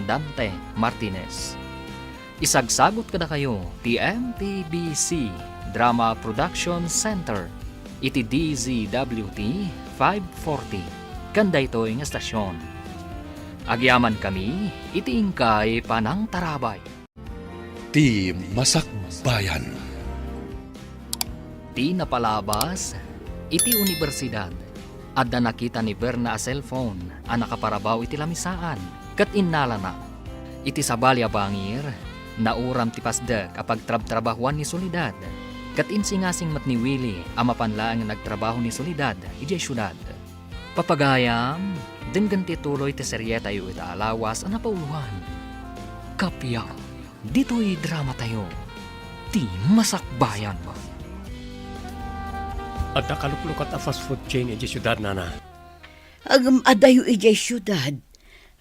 Dante Martinez. Isagsagut kadakayo ti M P B C Drama Production Center iti D Z W T five forty ken daytoy nga estasion. Agyamankami iti inkay panangtarabay. Ti Masakbayan. Ti napalabas iti universidad, adda nakita ni Verna a cellphone a nakaparabaw iti lamisaan, ket innalana. Iti sabali a bangir, nauram ti pasdek a pagtrabtrabahoan ni Soledad, ket insingasing met ni Willie a mapan laeng nga agtrabaho ni Soledad idiay siudad. Papagayam, denggen ti tuloy ti serietayo ita a lawas a napauloan. Kappia, ditoy dramatayo, Ti Masakbayan. Adda kaluklukat a fast food chain idiay siudad, nana. Ngem adayo idiay siudad.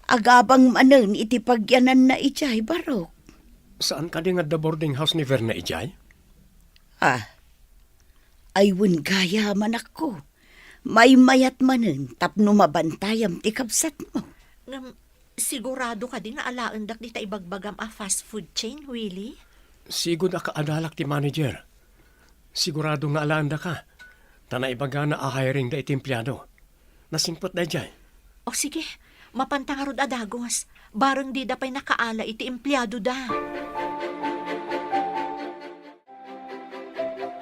Agabang manen iti pagyananna idiay, Barok. Saan kadi nga adda boarding house ni Verna idiay? Ah, ay wen gayam, anakko. Maymayat manen tapno mabantayam ti kabsatmo. Ngem, sigurado kadi nga alaendak dita ibagbagam a fast food chain, Willie? Sigud a kaadalak ti manager. Sigurado nga alaendaka, ta naibagana a hiring da iti empleyado. Nasingpet daydiay. O sige, mapanta ngarud a dagus. Bareng dida pay nakaala iti empleyadoda.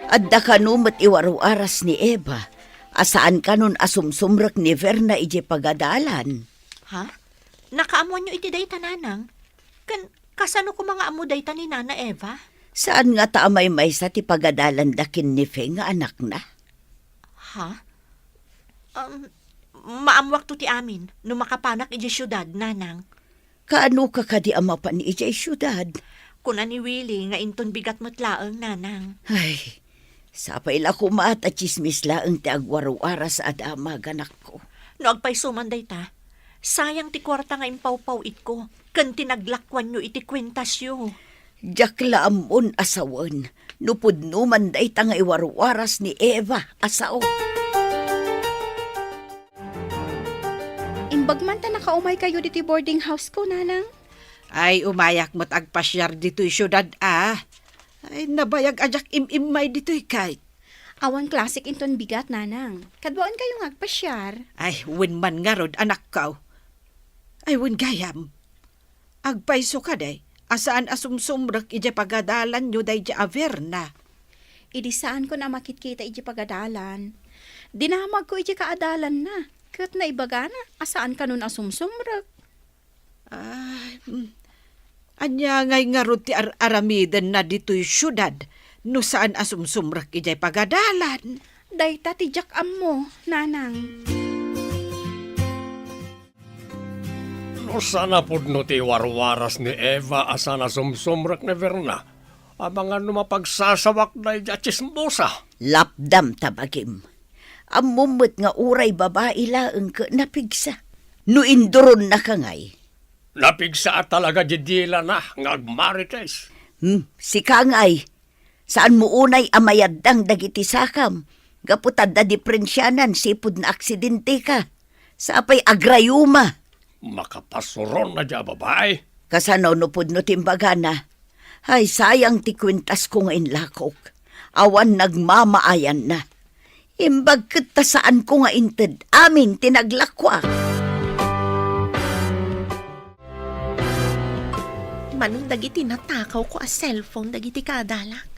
Adda kano met iwaruaras ni Eva a saan kanon a sumsumrek ni Verna idiay pagadalan. Ha? Nakaammoanyo iti dayta, nanang? Ken kasano koma nga ammo dayta ni Nana Eva? Saan ngata a maymaysa ti pagadalanda ken ni Fe nga anakna? Ha? Um, maammoakto ti amin no makapanak idiay siudad, nanang. Kaanoka kadi a mapan idiay siudad? Kuna ni Willie nga inton bigat met laeng, nanang. Ay, sapay la koma ta tsismis laeng ti agwaruaras a damag, anakko. No agpayso man dayta, sayang ti kuarta nga impawpaw-itko ken ti naglakuanyo iti kuentasyo. Diak la ammon a sawen no pudno man dayta nga iwaruaras ni Eva a sao. Imbag man ta nakaumaykayo ditoy boarding house ko, nanang. Ay, umayak met agpasiar ditoy siudad a. Ay, nabayag a diak im-immay ditoy, Kate. Awan klasik inton bigat, Nanang. Kaduaenkayo nga agpasiar. Ay, wen man ngarud, anakko. Ay, wen gayam. Agpayso kadi a saan a sumsumrek idiay pagadalanyo daydi a Verna. Idi saanko a makitkita idiay pagadalan, dinamagko idiay kaadalanna, ket naibagana a saan kanon a sumsumrek. Ay, mm. Ania ngay ngarud ti ar-aramidenna ditoy siudad no saan a sumsumrek idiay pagadalan? Dayta ti diak ammo, Nanang. No saan a pudno ti warwaras ni Eva a saan a sumsumrek ni Verna, amangan no mapagsasawak daydi a tsismosa. Lapdam ta bagim. Ammom met nga uray babai laeng ket napigsa. No induronnaka ngay. Napigsa a talaga di dilana nga agmarites. Hmm, sika ngay. Saanmo unay a mayaddang dagiti sakam gapu ta adda diprensianan sipud naaksidenteka. Sapay agrayuma. Makapasuron na di a babai. Kasano no pudno ti imbagana? Ay, sayang ti kuentasko nga inlakok. Awan nagmamaayanna. Imbag ket ta saanko nga inted amin ti naglakuak. Manon dagiti natakawko a cellphone dagiti kaadalak.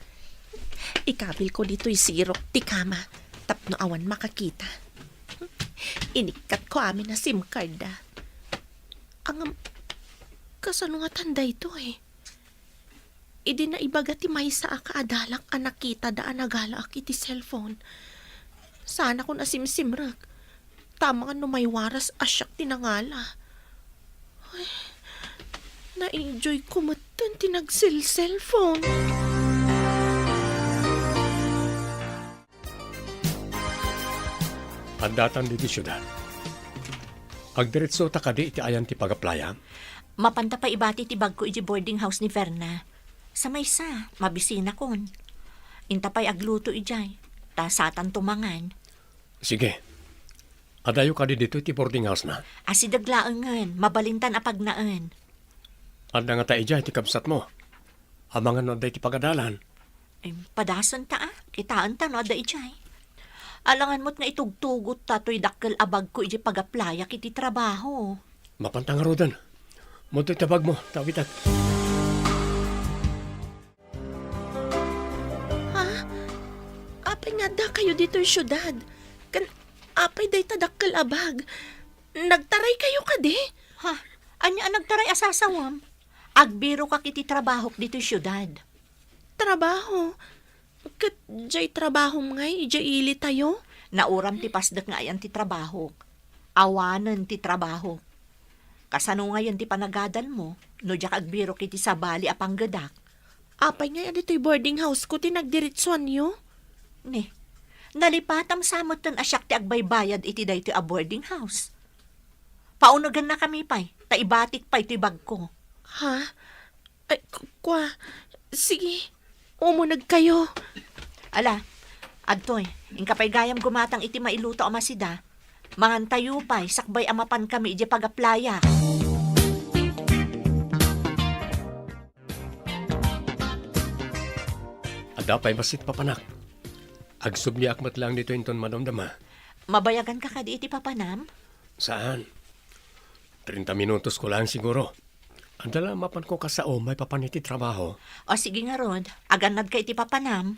Ikabilko ditoy sirok ti kama tapno awan makakita. Inikkatko amin a SIM card da. Ngem, kasano ngatan daytoy? Idi naibaga ti maysa a kaadalak a nakitada a nagalaak iti cellphone, saanakon a simsimrek. Ta amangan no maywaras a siak ti nangala. Ay, na-enjoyko metten ti nagselselphone. Addatan ditoy siudad. Agdiretsota kadi iti ayan ti pag-applya? Mapanta pay ibati ti bagko iti boarding house ni Verna. Sa maysa, mabisinakon. Inta pay agluto idiay, ta satanto mangan. Sige. Adayo kadi ditoy ti boarding house na? Asideg laengen, mabalintan a pagnaen. Adda ngata idiay ti kabsatmo? Amangan no adda iti pagadalan. Em, padasenta a. Kitaenta no adda idiay. Alangan met nga itugtugotta toy dakkel a bagko idiay pag-applyak iti trabaho. Mapanta ngaruden. Muntoy ti bagmo, ta awitek. Ha? Apay nga addakayo ditoy siudad? Ken apay dayta dakkel a bag? Nagtaraykayo kadi? Ha? Ania a nagtaray a sasawam? Agbirokak iti trabahok ditoy siudad. Trabaho? Ket diay trabahom ngay idiay ilitayo? Nauram ti pasdek nga ayan ti trabahok. Awanen ti trabahok. Kasano ngayen ti panagadalmo no diak agbirok iti sabali a panggedak? Apay ngay a ditoy boarding house ko ti nagdiretsuanyo? Ni, nalipatam sa metten a siak ti agbaybayad iti daytoy a boarding house. Paunegennakami pay, ta ibatik pay toy bagko. Ha? Ay, ku-, kua. Sige, umunegkayo. Ala, adtoy, inka pay gayam gumatang iti mailuto a masida. Mangantayo pay, sakbay a mapankami idiay pag-applyak. Adda pay bassit, papanak. Agsubliak met laeng ditoy inton madamdama. Mabayaganka kadi iti papanam? Saan. Treinta minutos ko laeng siguro. Adda la mapanko kasao maipapan iti trabaho. O sige ngarud, agannadka iti papanam.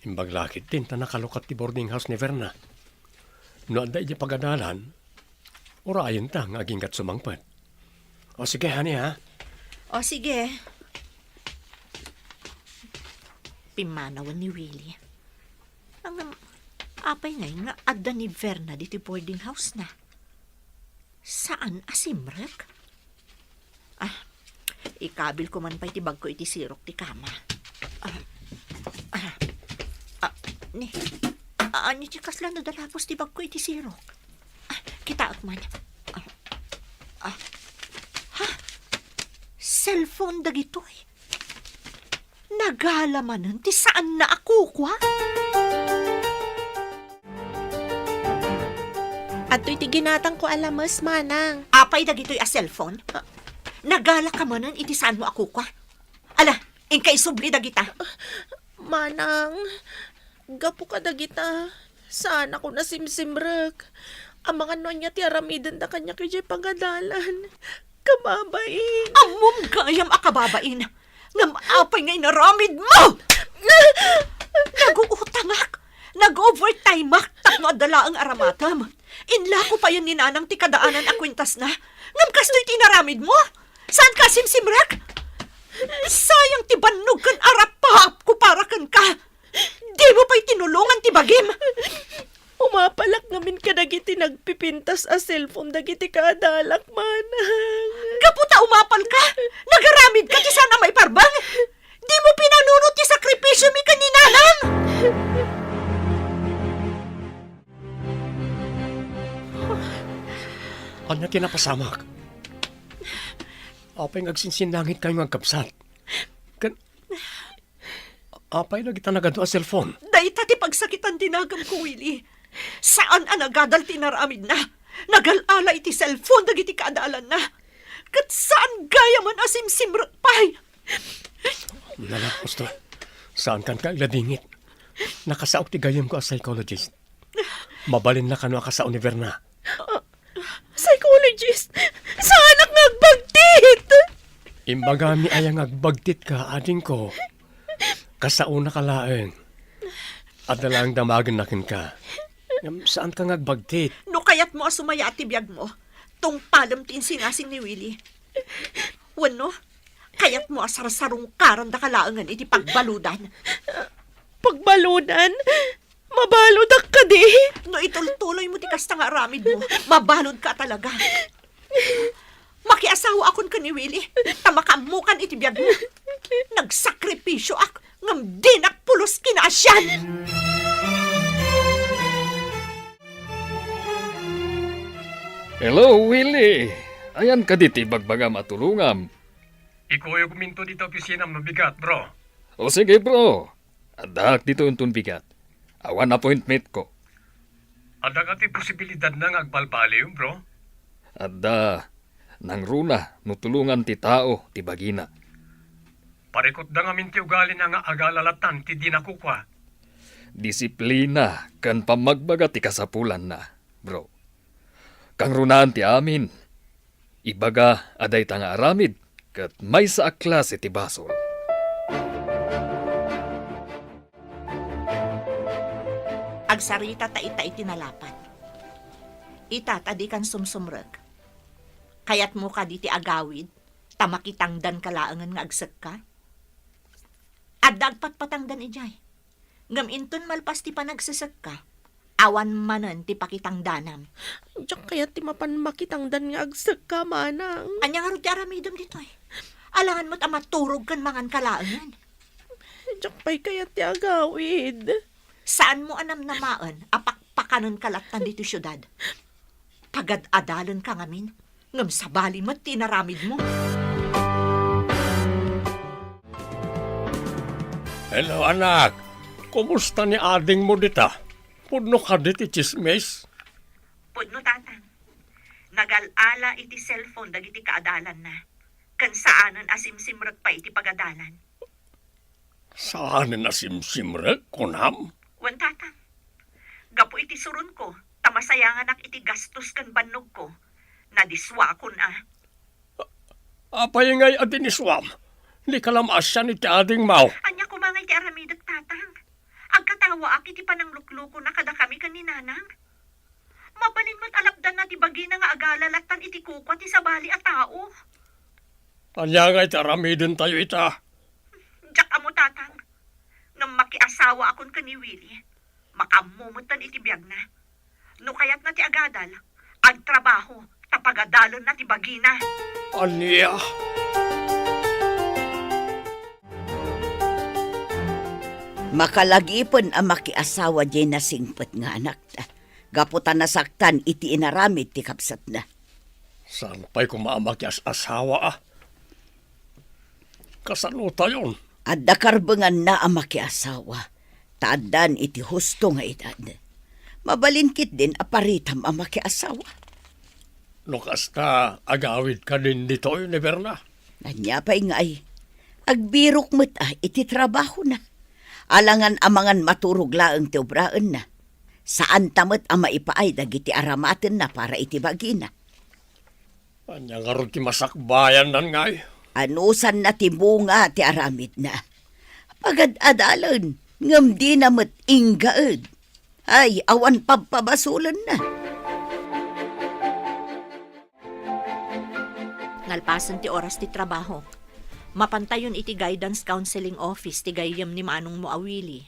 Imbag la ketdin ta nakalukat ti boarding house ni Verna. No adda idiay pagadalan, urayenta nga aginggat sumangpet. O sige, honey, ha? O sige. Pimmanawen ni Willie. Ngem, apay ngay nga adda ni Verna ditoy boarding house na? Saan a simrek? Ah, ikabilko man pay ti bagko iti sirok ti kama. Ah, ah, ah, ni, ah, ania ti kasla nadalapos ti bagko iti sirok? Ah, kitaek man. Ah, ah, ha? Cellphone dagitoy. Nagala manen ti saanna a kukua. Adtoy ti ginatangko a lames, manang. Apay dagitoy a cellphone? Ah. Nagalaka manen iti saanmo a kukua. Ala, inka isubli dagita. Manang, Gapu kadagita, saanakon a simsimrek. Amangan no ania ti aramidenda kaniak idiay pagadalan. Kababain. Ammom gayam a kababain. Ngem apay nga inaramidmo? Naguutangak. Nag-overtimeak tapno adda laeng aramatem. Inlako payen ni Nanang ti kadaanan a kuentasna. Ngem kastoy ti inaramidmo? Saanka a simsimrek? Sayang ti bannog ken arapaapko para kenka. Dimo pay tinulongan ti bagim. Umapalak ngamin kadagiti nagpipintas a cellphone dagiti kaadalak, manang. Gapu ta umapalka, nagaramidka ti saan a maiparbeng. Dimo pinanunot ti sakripisiomi ken ni Nanang. Ania ti napasamak? Apay nga agsinsinnangitkayo nga agkabsat? Ken apay dagita nagadu a cellphone? Dayta ti pagsakitan ti naganko, Willie. Saan a nagadal ti inaramidna. Nagal-ala iti cellphone dagiti kaadalanna. Ket saan gayamen a simsimrek pay. Nalapos to. Saankan nga agladingit. Nakasaok ti gayyemko a psychologist. Mabalinna kano a kasao ni Verna. Psychologist? Saanak nga agbagtit! Imbagami aya nga agbagtitka, adingko? Kasaonaka laeng. Adda laeng damagenna kenka. Ngem saanka nga agbagtit. No kayatmo a sumayaat ti biagmo, tungpalem ti insingasing ni Willie. Wenno, kayatmo a sarsarungkarandaka laengen iti pagbaludan. Pagbaludan? Mabaludak kadi? No itultuloymo ti kasta nga aramidmo, mabaludka a talaga. Makiasawaakon ken ni Willie, ta makaammokan iti biagmo. Nagsakripisioak, ngem dinak pulos kinaasian. Hello, Willie! Ayan kadi ti ibagbagam a tulongam? Ikuyogminto dita opisinam no bigat, bro. O sige, bro. Addaak ditoy inton bigat. Awan appointmentko. Adda kadi posibilidadna nga agbalbaliw, bro? Adda. Nangruna no tulongan ti tao ti bagina. Parikutda ngamin ti ugalina nga agala lattan ti dina kukua. Disiplina ken pammagbaga ti kasapulanna, bro. Kangrunaan ti amin. Ibaga a dayta nga aramid ket maysa a klase ti basol. Agsarita ta ita iti nalapat. Ita ta dikan sumsumrek. Kayatmo kadi ti agawid ta makitangdanka laengen nga agsekka? Adda agpatpatangdan idiay. Ngem inton malpas ti panagsesekka, awan manen ti pakitangdanam. Diak kayat ti mapan makitangdan nga agsekka, manang. Ania ngarud ti aramidem ditoy? Alangan met a maturog ken manganka laengen. Diak pay kayat ti agawid. Saanmo a namnamaen a pakpakanenka lattan ditoy siudad? Pagad-adalenka ngamin, ngem sabali met ti inaramidmo. Hello, anak. Kumusta ni adingmo dita? Pudno kadi ti tsismis? Pudno, Tatang. Nagal-ala iti cellphone dagiti kaadalanna, ken saanen a simsimrek pay iti pagadalan. Saanen a simsimrek, kunam? Wen, Tatang. Gapu iti suronko, ta masayanganak iti gastos ken bannogko, nadiswakon a. Apay ngay a diniswam? Dika la maasian iti adingmo. Ania koma ngay ti aramidek, Tatang? Agkatawaak iti panangluklukona kadakami ken ni Nanang. Mabalin met a lapdanna ti bagina nga agala lattan iti kukua ti sabali a tao. Ania ngay ti aramidentayo ita? Diak ammo, Tatang. Ngem makiasawaakon ken ni Willie. Makaammo metten iti biagna. No kayatna ti agadal, agtrabaho, ta pagadalenna ti bagina. Ania? Makalagipen a makiasawa diay nasingpet nga anakta, gapu ta nasaktan iti inaramid ti kabsatna. Saan pay koma a makias-asawa a? Kasanotayon? Adda karbenganna a makiasawa, ta addan iti husto nga edad. Mabalin ketdin a paritam a makiasawa. No kasta, agawid kadin ditoy ni Berna? Ania pay ngay? Agbirok met a iti trabahona. Alangan amangan maturog laeng ti obraenna. Saanta met a maipaay dagiti aramatenna para iti bagina. Ania ngarud ti masakbayanna ngay? Anusanna ti bunga ti aramidna. Pagad-adalen, ngem dina met inggaed. Ay, awan pabpabasolenna. Nalpasen ti oras ti trabaho. Mapantayon iti guidance counseling office ti gayyem ni manongmo a Willie.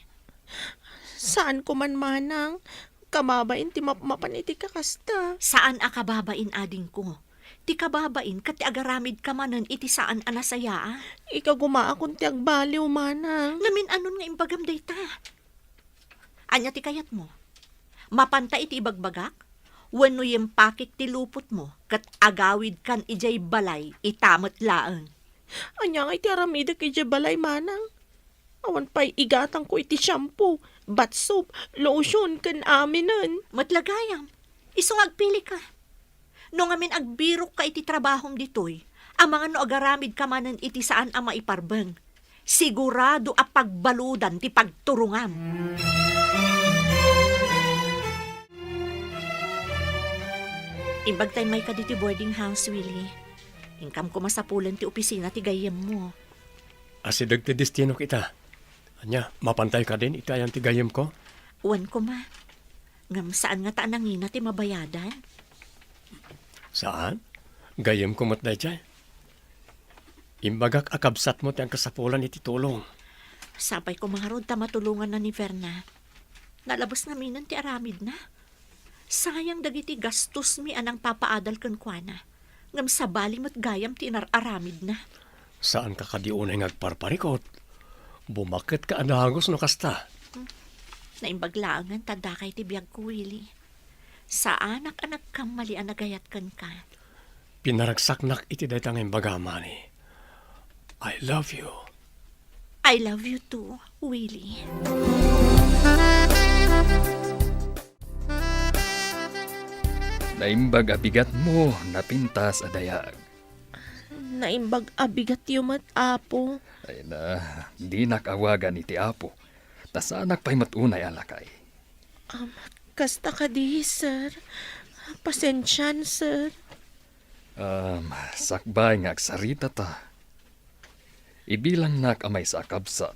Saanko man, manang. Kababain ti mapmapan iti kakasta. Saan a kababain, adingko. Ti kababain ket ti agaramidka manen iti saan a nasayaat. Ikagumaakon ti agbaliw, manang. Namin-anon nga imbagam dayta? Ania ti kayatmo? Mapanta iti ibagbagak? Wenno yimpakik ti lupotmo ket agawidkan idiay balay ita met laeng? Ania ngay ti aramidek idiay balay, manang? Awan pay igatangko iti shampoo, bath soap, lotion, ken aminen. Met la gayam, isu nga agpilika. No ngamin agbirokka iti trabahom ditoy, amangan no agaramidka manen iti saan a maiparbeng, sigurado a pagbaludan ti pagturongam. Imbagtay mayka ditoy boarding house, Willie. Inkam koma sapulen ti opisina ti gayyemmo. Asideg ti destinok ita. Ania, mapantay kadin iti ayan ti gayyemko? Wen koma. Ngem saan ngata a nangina ti mabayadan? Saan? Gayyemko met daydiay. Imbagak a kabsatmo ti agkasapulan iti tulong. Sapay koma ngarud ta matulonganna ni Verna. Nalabes naminen ti aramidna. Sayang dagiti gastosmi a nangpapaadal kenkuana, ngem sabali met gayam ti inar-aramidna. Saanka kadi unay nga agparparikot. Bumaketka a dagus no kasta. Hmm. Naimbag laengen ta dakay ti biagko, Willie. Saanak a nagkammali a nagayat kenka. Pinaragsaknak iti dayta nga imbagam, honey. I love you. I love you too, Willie. Naimbag a bigatmo, napintas a dayag. Naimbag a bigatyo met, Apo. Ay na, dinak awagan iti Apo. Ta saanak pay met unay a lakay. Um, kasta kadi, sir. Pasensian, sir. Um, sakbay nga agsarita ta. Ibilangnak a maysa a kabsat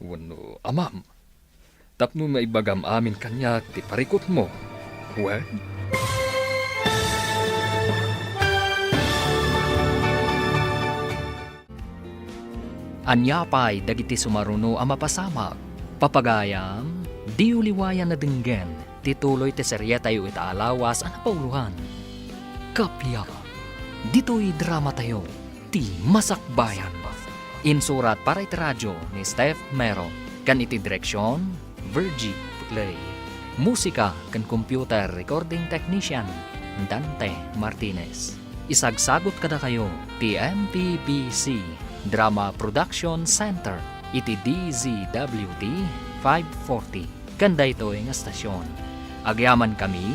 wenno amam tapno maibagam amin kaniak ti parikutmo. Wen? Ania pay dagiti sumaruno a mapasamak? Papagayam, diyo liwayan a denggen ti tuloy ti serietayo ita a lawas a napauloan. Kappia, ditoy dramatayo, ti Masakbayan. Insurat para iti radio ni Steph Mero, ken iti direksion, Virgie Putley. Musika ken computer recording technician, Dante Martinez. Isagsagut kadakayo ti M P B C Drama Production Center iti D Z W T five forty. Ken daytoy nga estasion, agyamankami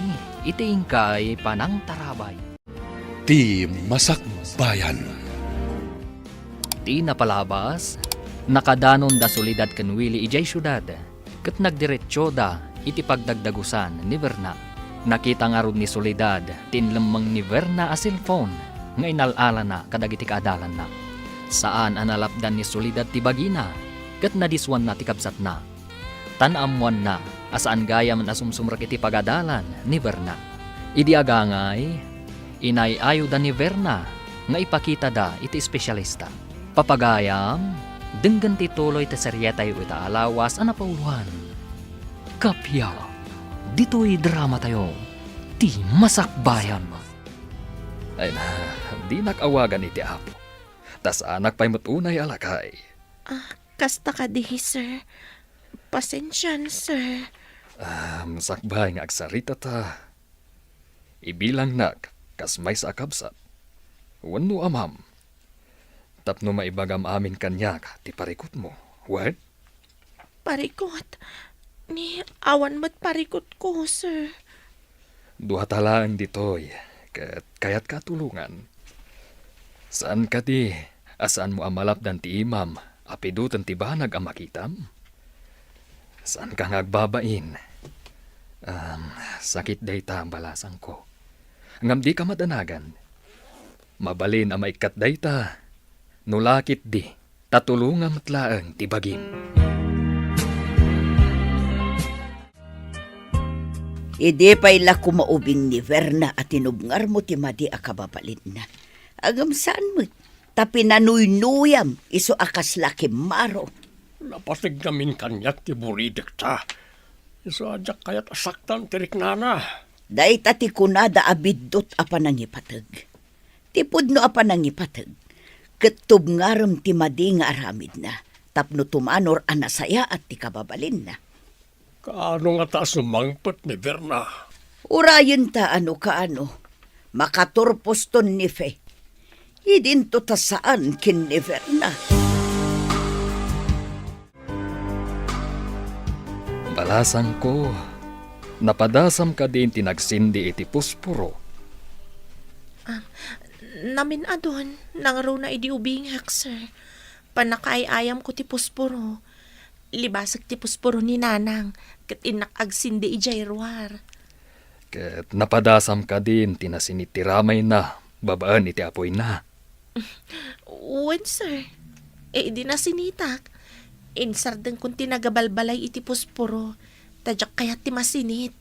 iti inkay panangtarabay. Ti Masakbayan. Ti napalabas, nakadanon da Soledad ken Willie idiay siudad, ket nagdiretsioda iti pagdagdagusan ni Verna. Nakita ngarud ni Soledad ti inlemmeng ni Verna a cellphone nga inal-alana kadagiti kaadalanna. Saan a nalapdan ni Soledad ti bagina, ket nadissuanna ti kabsatna. Ta naammoanna a saan gayam a sumsumrek iti pagadalan ni Verna. Idi agangay, inay-ayoda ni Verna nga ipakitada iti espesialista. Papagayam, denggen ti tuloy ti serietayo ita a lawas a napauloan. Kappia, ditoy dramatayo, ti Masakbayan. Ay na, dinak awagan iti Apo. Ta saanak pay met unay a lakay. Ah, kasta kadi, sir. Pasensian, sir. Ah, sakbay nga agsarita ta. Ibilangnak kas maysa a kabsat wenno amam tapno maibagam amin kaniak ti parikutmo. Wen? Parikut? Ni awan met parikutko, sir. Duata laeng ditoy ket kayatka a tulongan. Saan kadi a saanmo a malapdan ti imam a piduten ti banag a makitam? Saanka nga agbabain. Am, sakit dayta, balasangko. Ngem dika madanagan. Mabalin a maikkat dayta, no la ketdi, ta tulongam met laeng ti bagim. Idi pay la koma ubing ni Verna a tinubngarmo ti madi a kababalinna. Ngem saan met, ta pinanuynuyam isu a kasla kimmaro. Napateg ngamin kaniak ti buridekta. Isu a diak kayat a saktan ti riknana. Dayta ti kunada a biddut a panangipateg. Ti pudno a panangipateg, ket tubngarem ti madi nga aramidna, tapno tumanor a nasayaat ti kababalinna. Kaano ngata a sumangpet ni Verna? Urayenta a no kaano. Makaturposton ni Fe. Idinto ta saan ken ni Verna. Balasangko, napadasam kadin ti nagsindi iti pusporo? Ah, namin-adun, nangruna idi ubingek, sir. Pannakaay-ayamko ti pusporo. Libasek ti pusporo ni Nanang, ket innak agsindi idiay ruar. Ket napadasam kadin ti nasinit ti ramayna babaen iti apoyna? Wen, sir. Idi nasinitak, insardengkon ti nagabalbalay iti pusporo, ta diak kayat ti masinit.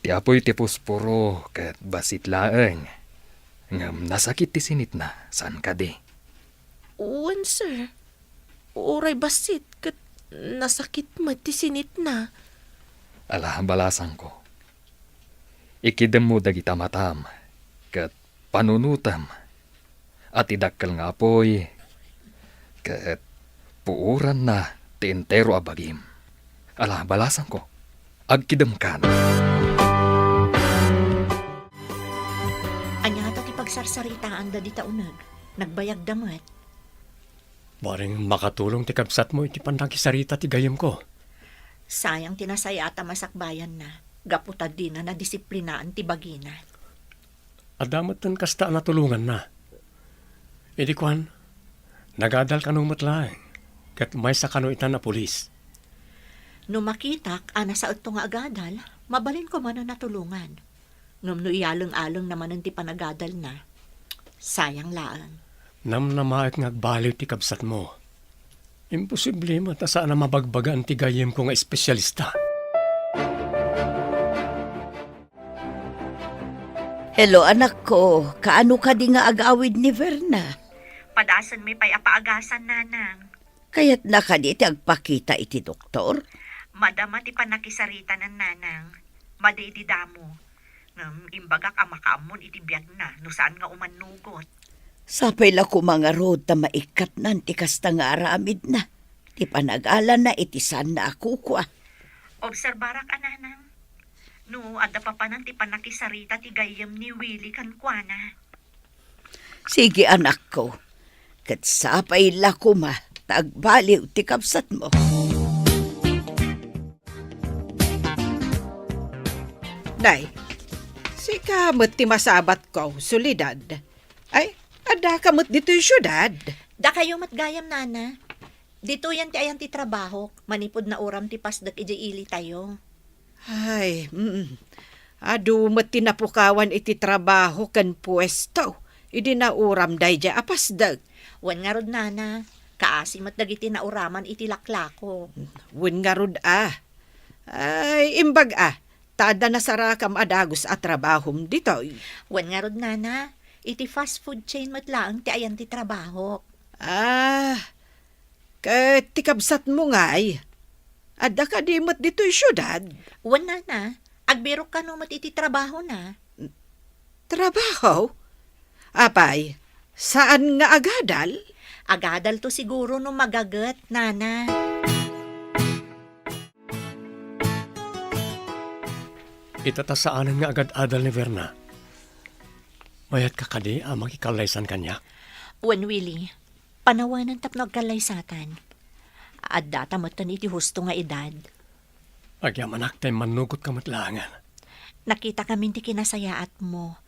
Ti apoy ti pusporo ket bassit laeng. Ngem nasakit ti sinitna, saan kadi? Wen, sir. Uray bassit ket nasakit met ti sinitna. Ala, balasangko. Ikidemmo dagita matam ket panunotem a ti dakkel nga apoy ket puoranna ti entero a bagim. Ala, balasangko, agkidemkan. Ania ngata ti pagsarsaritaanda dita uneg? Nagbayagda met. Bareng makatulong ti kabsatmo iti pannakisarita ti gayyemko. Sayang ti nasayaat a masakbayanna, gapu ta dina nadisiplinaan ti bagina. Adda metten kasta a natulonganna. Idi kuan, nagadal kano met laeng, ket maysa kano itan a pulis. No makitak a nasaetto nga agadal, mabalinko manen a tulongan. Ngem no iyaleng-alengna manen ti panagadalna, sayang laeng. Namnamaek nga agbaliw ti kabsatmo. Imposible met a saan a mabagbagaan ti gayyemko nga espesialista. Hello, anakko. Kaano kadi nga agawid ni Verna? Padasenmi pay a paagasan, Nanang. Kayatna kadi ti agpakita iti doktor? Madama ti pannakisaritanan, Nanang. Madi idi damo. Ngem imbagak a makaammon iti biagna no saan nga umannugot. Sapay la koma ngarud ta maikkatnan ti kasta nga aramidna, ti panagalana iti saanna a kukua. Obserbarak a, Nanang. No adda papanan ti pannakisarita ti gayyem ni Willie kenkuana. Sige, anakko. Ket sapay la koma ta agbaliw ti kabsatmo. Nay, sika met ti masabatko, Soledad. Ay, addaka met ditoy siudad? Dakayo met gayam, Nana. Ditoyen ti ayan ti trabahok, manipud nauram ti pasdek idiay ilitayo. Ay, mm. Adu met ti napukawan iti trabaho ken puesto idi nauram daydiay a pasdek. Wen ngarud, Nana, kaasi met dagiti nauraman iti laklako. Wen ngarud a. Ay, imbag a, ta adda nasarakam a dagus a trabahom ditoy. Wen ngarud, Nana, iti fast food chain met laeng ti ayan ti trabahok. Ah, ket ti kabsatmo ngay, adda kadi met ditoy siudad? Wen, Nana, agbirok kano met iti trabahona. Trabaho? Apay, saan nga agadal? Agadalto siguro no magaget, Nana. Ita ta saanen nga agad-adal ni Verna. Mayatka kadi a makikallaysan kaniak? Wen, Willie, panawanen tapno agkallaysatan. Addata metten iti husto nga edad. Agyamanak ta immannugotka met laengen. Nakitakamin ti kinasayaatmo,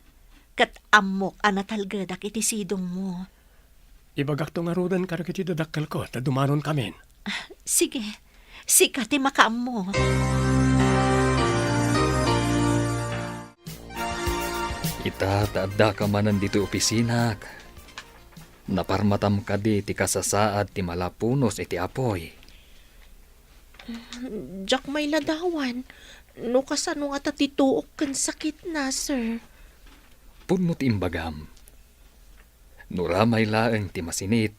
ket ammok a natalgedak iti sidongmo. Ibagakto ngaruden kadagiti dadakkelko ta dumanonkamin. Ah, sige. Sika ti makaammo. Ita ta addaka manen ditoy opisinak. Naparmatam kadi ti kasasaad ti malapunos iti apuy? Diak mailadawan no kasano ngata ti tuok ken sakitna, sir. Pudno ti imbagam. No ramay laeng ti masinit,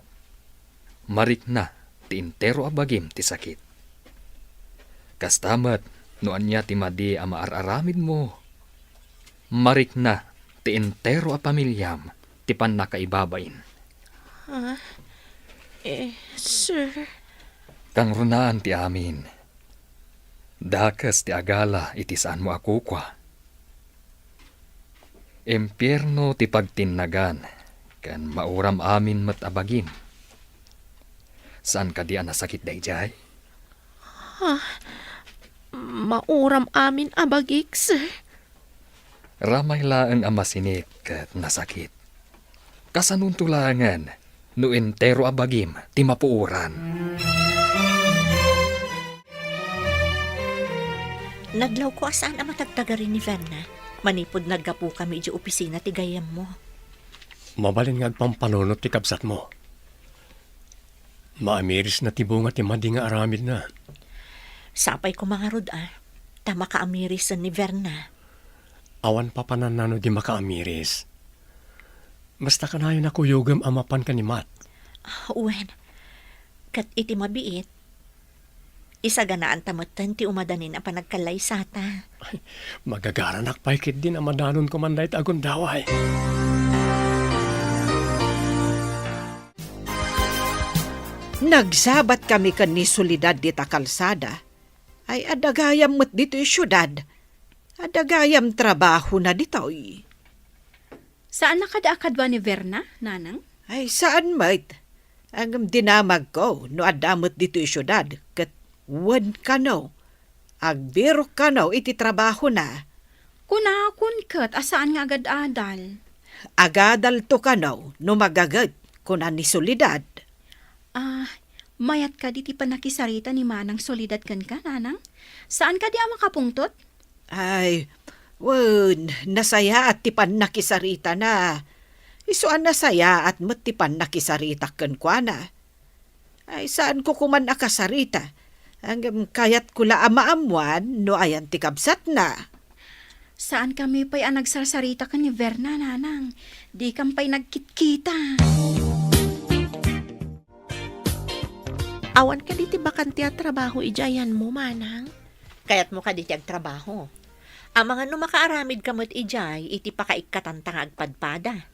marikna ti entero a bagim ti sakit. Kasta met no ania ti madi a maar-aramidmo, marikna ti entero a pamiliam ti pannakaibabain. Ah, eh, sir. Kangrunaan ti amin. Dakes ti agala iti saanmo a kukua. Impierno ti pagtinnagan, ken mauram amin met a bagim. Saan kadi a nasakit daydiay? Ah, mauram amin a bagik, sir. Ramay laeng a masinit ket nasakit. Kasanonto laengen no entero a bagim ti mapuoran? Nadlawko a saan a matagtagari ni Verna manipud naggapukami idiay opisina ti gayyemmo. Mabalin nga agpampanunot ti kabsatmo. Maamirisna ti bunga ti madi nga aramidna. Sapay koma ngarud a, ta makaamirisen ni Verna. Awan papanannano di makaamiris. Basta kanayon a kuyogem a mapan ken ni Matt. Wen, ket iti mabiit, isaganaanta metten ti umadanin a panagkallaysata. Magagaranak pay ketdin a madanon koman dayta a gundaway. Nagsabatkami ken ni Soledad dita kalsada. Ay, adda gayam met ditoy siudad. Adda gayam trabahona ditoy. Saanna kadi a kadua ni Verna, nanang? Ay, saan met. Ngem dinamagko no adda met ditoy siudad, ket wen kano, agbirok kano iti trabahona. Kunakon ket a saan nga agad-adal. Agadalto kano no magaget, kuna ni Soledad. Ah, mayat kadi ti pannakisarita ni Manang Soledad kenka, nanang? Saan kadi a makapungtot? Ay, wen, nasayaat ti pannakisaritana. Isu a nasayaat met ti pannakisaritak kenkuana. Ay, saanko koman a kasarita. Ngem kayatko la a maammoan no ayan ti kabsatna. Saankami pay a nagsarsarita ken ni Verna, nanang. Dikam pay nagkitkita. Awan kadi ti bakante a trabaho idiay ayanmo, manang? Kayatmo kadi ti agtrabaho? Amangan no makaaramidka met idiay iti pakaikkatanta nga agpadpada.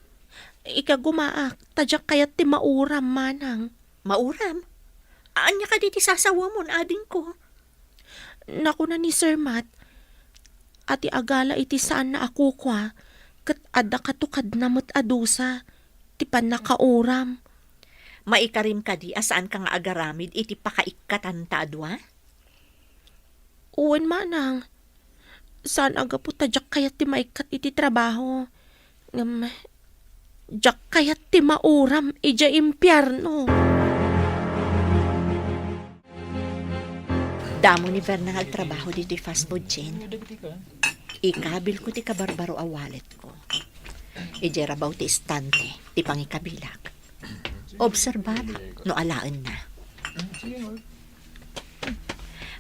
Ikagumaak, ta diak kayat ti mauram, manang. Mauram? Ania kadi ti sasawamon, adingko? Nakuna ni Sir Matt a ti agala iti saanna a kukua ket adda katukadna met a dusa ti pannakauram. Maikarim kadi a saanka nga agaramid iti pakaikkatanta a dua? Wen, manang. Saan a gapu ta diak kayat ti maikkat iti trabaho. Ngem, diak kayat ti mauram idiay impierno. Damo ni Verna nga agtrabaho ditoy fast food chain. Ikabilko ti kabarbaro a walletko. Idiay rabaw ti istante ti pangikabilak. Obserbarak no alaenna.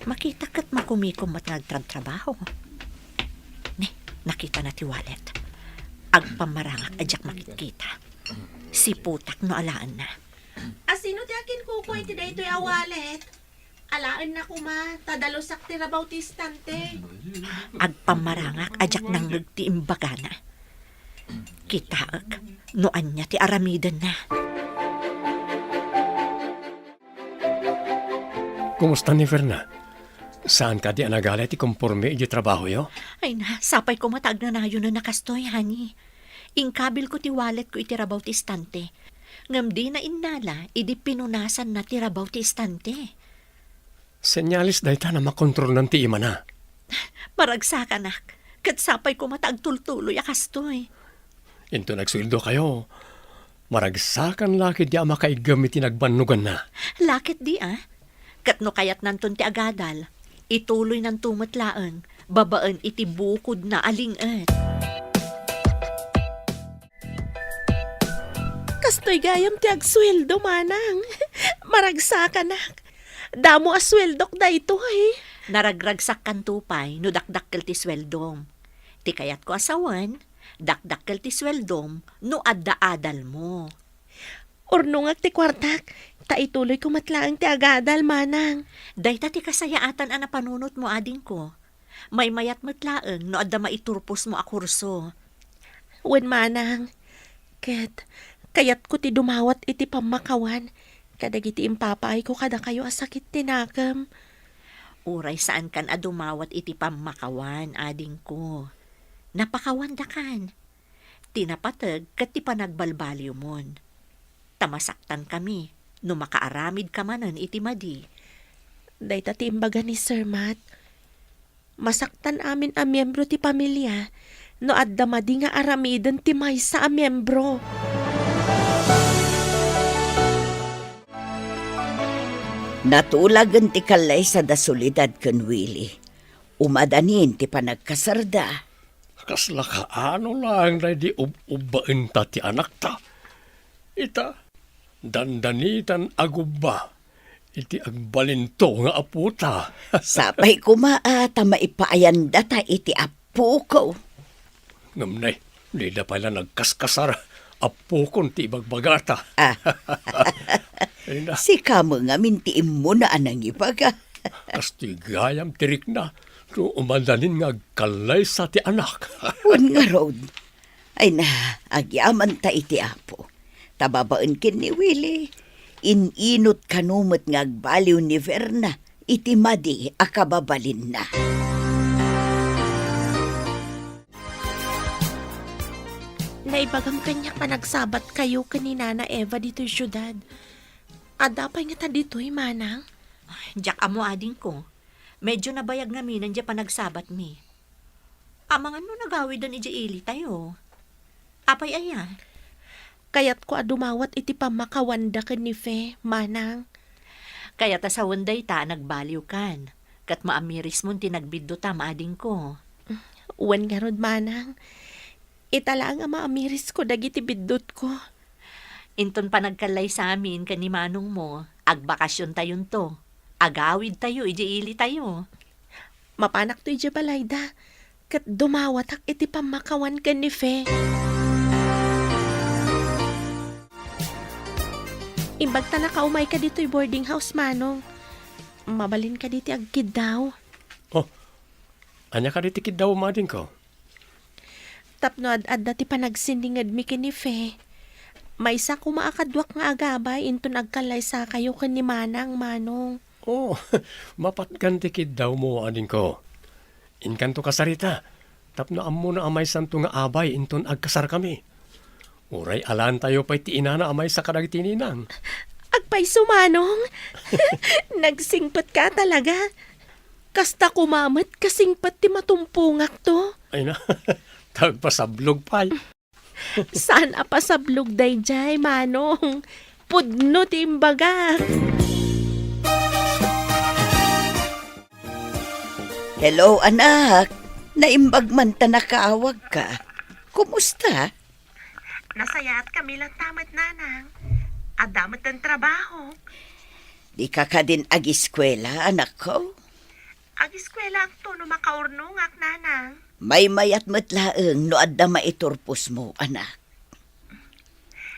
Makita ket makumikom met nga agtrabtrabaho. Ni, nakitana ti wallet. Agpammarangak a diak makitkita. Siputak no alaenna. Asino ti akinkukua iti daytoy a wallet? Alaenna koma, ta dalusak ti rabaw ti istante. Agpammarangak a diak nangngeg ti imbagana. Kitaek no ania ti aramidenna. Kumusta ni Verna? Saan kadi a nagala ti komporme iti trabahoyo? Ay na, sapay koma ta agnanayonen a kastoy, honey. Inkabilko ti walletko iti rabaw ti istante. Ngem dina innala idi pinunasanna ti rabaw ti istante. Senyales dayta a makontrolnan ti imana. Maragsakanak, ket sapay koma ta agtultuloy a kastoy. Inton agsueldokayo, maragsakan la ketdi a makaiggem iti nagbannoganna. La ketdi, a? Ket no kayatnanton ti agadal, ituloynanto met laeng babaen iti bukodna a ling-et. Kastoy gayam ti agsueldo, manang. Maragsakanak. Damo a sueldok daytoy. Naragragsakkanto pay no dakdakkel ti sueldom. Ti kayatko a sawen, dakdakkel ti sueldom no adda adalmo. Urnongak ti kuartak, ta ituloyko met laeng ti agadal, manang. Dayta ti kasayaatan a napanunotmo, adingko. Maymayat met laeng no adda maiturposmo a kurso. Wen, manang, ket kayatko ti dumawat iti pammakawan kadagiti impapaayko kadakayo a sakit ti nakem. Uray saankan a dumawat iti pammakawan, adingko. Napakawandakan. Ti napateg ket ti panagbalbaliwmon. Ta masaktankami no makaaramidka manen iti madi. Dayta ti imbaga ni Sir Matt. Masaktan amin a miembro ti pamilia no adda madi nga aramiden ti maysa a miembro. Natulagen ti kallaysa da Soledad ken Willie. Umadanin ti panagkasarda. Kasla kaano laeng daydi ub-ubbaenta ti anakta? Ita, dandanitan agubba iti agbalinto nga apota. Sapay koma a ta maipaayandata iti apoko. Ngem nay, dida pay la nagkaskasar, apokon ti ibagbagata. Ah. Ay na. Sika met ngamin ti immuna a nangibaga. Kastoy gayam ti rikna, no umadanin nga agkallaysa ti anak. Wen ngarud, ay na, agyamanta iti Apo. Ta babaen ken ni Willie, in-inot kano met nga agbaliw ni Verna iti madi a kababalinna. Naibagam kaniak a nagsabatkayo ken ni Nana Eva ditoy siudad. Adda pay ngata ditoy, manang? Ay, diak ammo, adingko. Medyo nabayag ngaminen diay panagsabatmi. Amangan no nagawiden idiay ilitayo. Apay aya? Kayatko a dumawat iti pammakawanda ken ni Fe, manang. Kayat a sawen dayta a nagbaliwkan, ket maamirismon ti nagbiddutam, adingko. Wen ngarud, manang. Ita laeng a maamirisko dagiti biddutko. Inton panagkallaysamin ken ni manongmo, agbakasiontayon to. Agawidtayo idiay ilitayo. Mapanakto idiay balayda, ket dumawatak iti pammakawan ken ni Fe. Imbag ta nakaumayka ditoy boarding house, manong. Mabalinka ditoy agkiddaw. Oh, ania kadi ti kiddawem, adingko? Tapno ad-adda ti panagsinningedmi ken ni Fe, maysa koma a kaduak nga agabay inton agkallaysakayo ken ni Manang, Manong. Oh, mapatgan ti kiddawmo, adingko. Inkanto kasarita, tapno ammona a maysanto nga abay inton agkasarkami. Uray alaentayo pay ti inana a maysa kadagiti ninang. Agpayso, Manong. Nagsingpetka talaga. Kasta koma met kasingpet ti matumpongakto. Ay na, tagpasablog pay. Saan a pasablog daydiay, Manong. Pudno ti imbagak. Hello, anak. Naimbag man ta nakaawagka. Kumusta? Nasayaat kami latta met, Nanang. Adda met ti trabaho. Dika kadin agiskuela, anakko? Agiskuelaakto no makaurnongak, Nanang. Maymayat met laeng no adda maiturposmo, anak.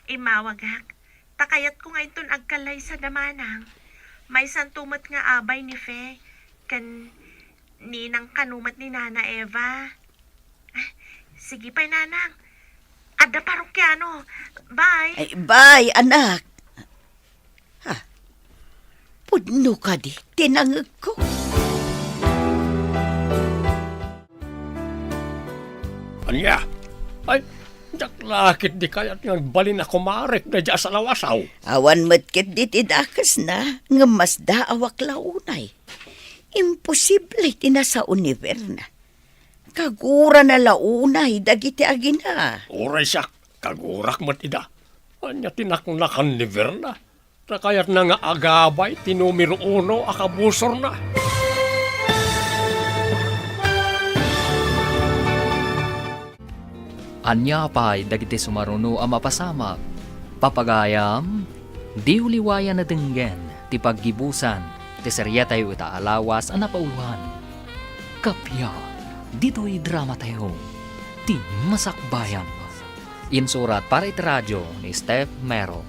Immawagak. Ta kayatko nga inton agkallaysada, Manang. Maysanto met nga abay ni Fe ken ninang kano met ni Nana Eva. Ah, sige pay, Nanang. Adda parokiano. Bye. Ay, bye, anak. Ha? Pudno kadi ti nangegko? Ania? Ay, diak la ketdi kayat nga agbalin a kumarek daydiay a salawasaw. Awan met ketdi ti dakesna, ngem masdaawak la unay. Imposible ti nasao ni Verna. Kagurana la unay dagiti agina. Uray siak, kagurak met ida. Ania ti naknakan ni Verna? Ta kayatna nga agabay ti numero uno a kabusorna. Ania pay dagiti sumaruno a mapasamak? Papagayam, diyo liwayan a denggen ti paggibusan ti seriatayo ita a lawas a napauloan. Kappia, ditoy dramatayo, ti Masakbayan. Insurat para iti radio ni Steph Mero,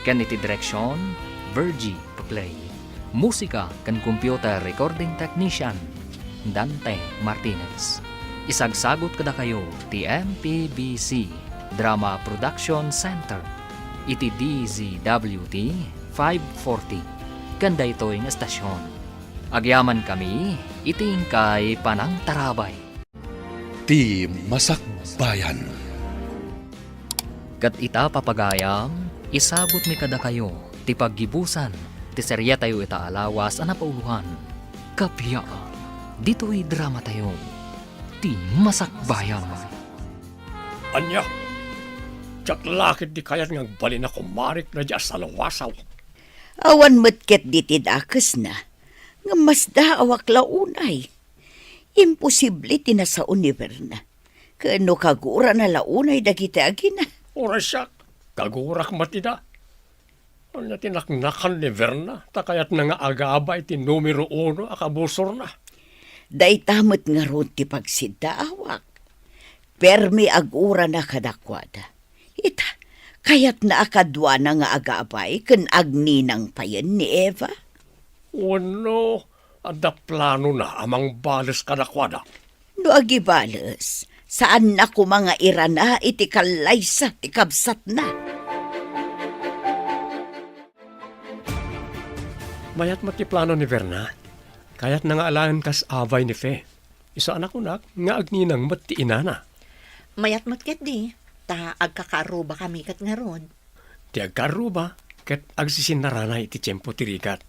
ken iti direksion, Virgie Paplay. Musika ken computer recording technician, Dante Martinez. Isagsagut kadakayo ti M P B C Drama Production Center iti D Z W T five forty ken daytoy nga estasion. Agyamankami iti inkay panangtarabay. Ti Masakbayan. Ket ita, papagayam, isagutmi kadakayo ti paggibusan ti seriatayo ita a lawas a napauloan. Kappia, ditoy dramatayo, ti Masakbayan. Ania? Diak la ketdi kayat nga agbalin a kumarik daydi a salawasaw. Awan met ketdi ti dakesna, ngem masdaawak la unay. Imposible ti nasao ni Verna. Ken no kagurana la unay dagiti agina. Uray siak, kagurak met ida. Ania ti naknakan ni Verna, ta kayatna nga agabay ti numero uno a kabusorna? Dayta met ngarud ti pagsiddaawak. Permi agurana kadakuada. Ita, kayatna a kaduana nga agabay ken agninang payen ni Eva? Wenno, adda planona a mangbales kadakuada? No agibales, saanna koma nga irana iti kallaysa ti kabsatna. Mayat met ti plano ni Verna. Kayatna nga alaen kas abay ni Fe. Isu a nakunak nga agninang met ti inana. Mayat met ketdi, ta agkakaarrubakami ket ngarud. Ti agkaarruba ket agsisinnarana iti tiempo ti rigat.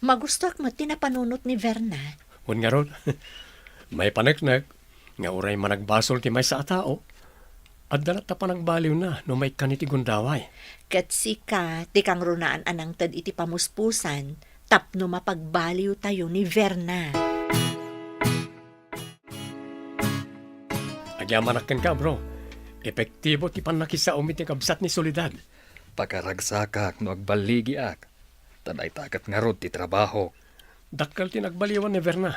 Magustoak met ti napanunot ni Verna. Wen ngarud, maipaneknek nga uray managbasol ti maysa a tao, adda latta panagbaliwna no maikkan iti gundaway. Ket sika ti kangrunaan a nangted iti pamuspusan tapno mapagbaliwtayo ni Verna. Agyamanak kenka, bro. Epektibo ti pannakisaom iti kabsat ni Soledad. Pakaragsakak no agballigiak. Ta dayta ket ngarud ti trabahok. Dakkel ti nagbaliwan ni Verna.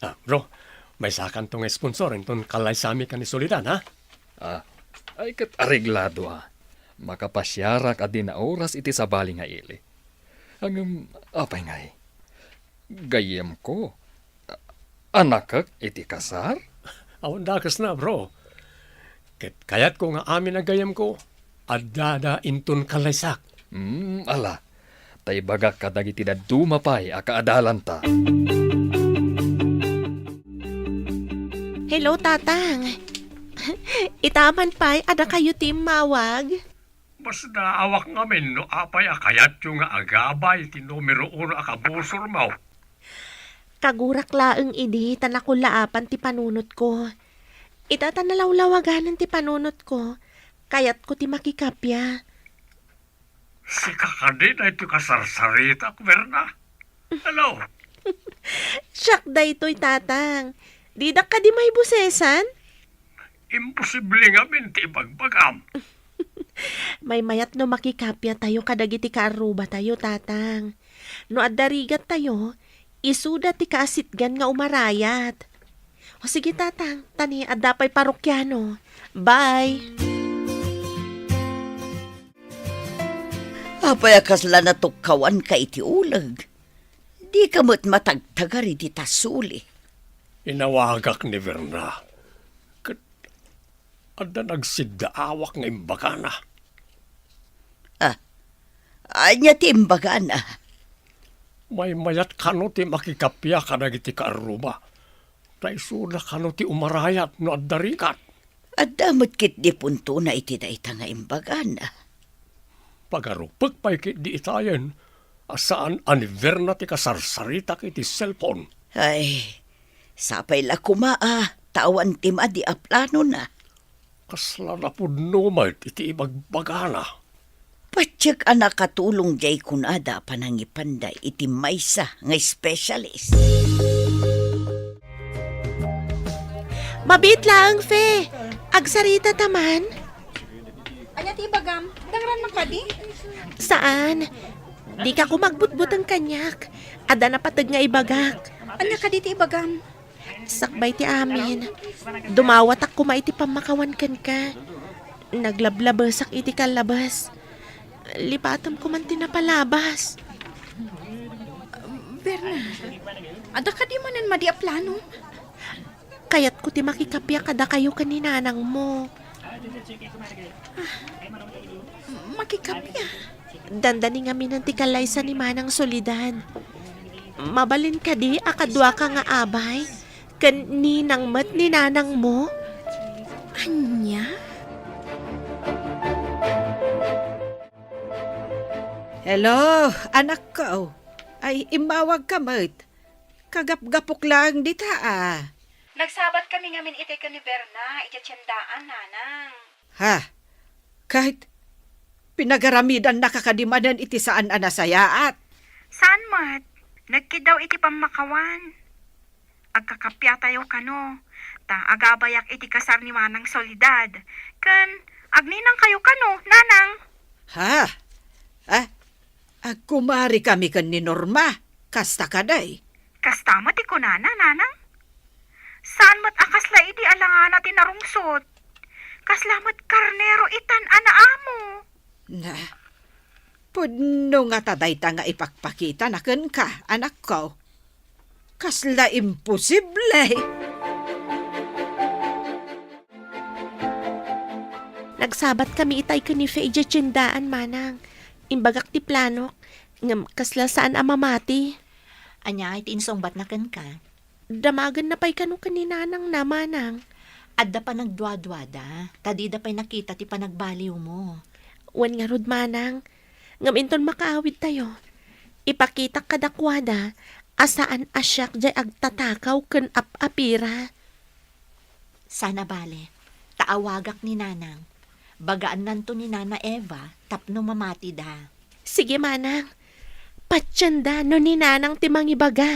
Ah, bro, maysakanto nga sponsor inton kallaysami ken ni Soledad, ha? Ah, ay ket areglado, ah. Makapasiarak a dina oras iti sabali nga ili. Ngem, apay ngay? Gayyemko. A-, anakek iti kasar? Awan dakesna, bro. Ket kayatko nga amin a gayyemko, addada inton kallaysak. Hmm, ala. Ta ibagak kadagiti dadduma pay a kaadalanta. Hello, Tatang. Itaman pay, adda kayo ti immawag? Masdaawak ngamin no apay a kayatyo nga agabay ti numero uno a kabusormo. Kagurak laeng idi ta nakullaapan ti panunotko. Ita ta nalawlawaganen ti panunotko, kayatko ti makikappia. Sika kadi daytoy kasarsaritak, Verna? Hello? Siak daytoy, Tatang. Didak kadi maibusesan? Imposible ngamin ti ibagbagam. Maymayat no makikappia tayo kadagiti kaarruba tayo, Tatang. No adda rigat tayo, isuda ti kaasitgan nga umarayat. O sige, Tatang, ta ni adda pay parokiano. Bye! Apay a kasla natukkawanka iti uleg? Dika met matagtagar iti tasuli. Inawagak ni Verna. Ket adda nagsiddaawak nga imbagana. Ah, ania ti imbagana? Maymayat kano ti makikappia kadagiti kaarruba. Ta isuda kano ti umarayat no adda rigat. Adda met ketdi puntona iti dayta nga imbagana. Pagarupek pay ketdi itayen a saan a ni Verna ti kasarsaritak iti cellphone. Ay, sapay la koma a ta awan ti madi a planona. Kasla napudno met iti ibagbagana. Patiek a nakatulong diay kunada a panangipanda iti maysa nga specialist. Mabiit laeng, Fe. Agsarita ta man. Ania ti ibagam? Dangran man kadi? Saan. Dika koma agbutbuteng kaniak. Adda napateg nga ibagak. Ania kadi ti ibagam? Sakbay ti amin, dumawatak koma iti pammakawan kenka. Naglablabesak iti kallabes. Lipatem koman ti napalabas. Berna, adda kadi manen madi a plano? Kayatko ti makikappia kadakayo ken ni nanangmo. Ah, makikappia? Dandani ngaminen ti kallaysa ni Manang Soledad. Mabalin kadi a kaduaka nga abay ken ninang met ni nanangmo? Ania? Hello, anakko. Ay, immawagka met. Kagapgapok laeng dita, a. Nagsabatkami ngamin itay ken ni Berna idiay tiendaan, nanang. Ha? Ket pinagaramidanna ka kadi manen iti saan a nasayaat? Saan met. Nagkiddaw iti pammakawan. Agkakappiatayo kano, ta agabayak iti kasar ni Manang Soledad. Ken agninangkayo kano, nanang. Ha? Ah, agkumarikami ken ni Norma. Kasta kadi? Kasta met ti kunana, nanang. Saan met a kasla idi alangana ti narungsot. Kasla met karnero itan a naamo. Na, pudno ngata dayta nga ipakpakitana kenka, anakko. Kasla imposible! Nagsabatkami itay ken ni Fe idiay tiendaan, manang. Imbagak ti planok, ngem kasla saan a mamati. Ania ti insungbatna kenka? Damagenna pay kano ken ni nanangna, manang. Adda panagduaduada, ta dida pay nakita ti panagbaliwmo. Wen ngarud, manang, ngem inton makaawidtayo, ipakitak kadakuada a saan a siak diay agtatakaw ken ap-apira. Saan a bale, ta awagak ni nanang. Bagaannanto ni Nana Eva tapno mamatida. Sige, manang. Patienda no ni nanang ti mangibaga.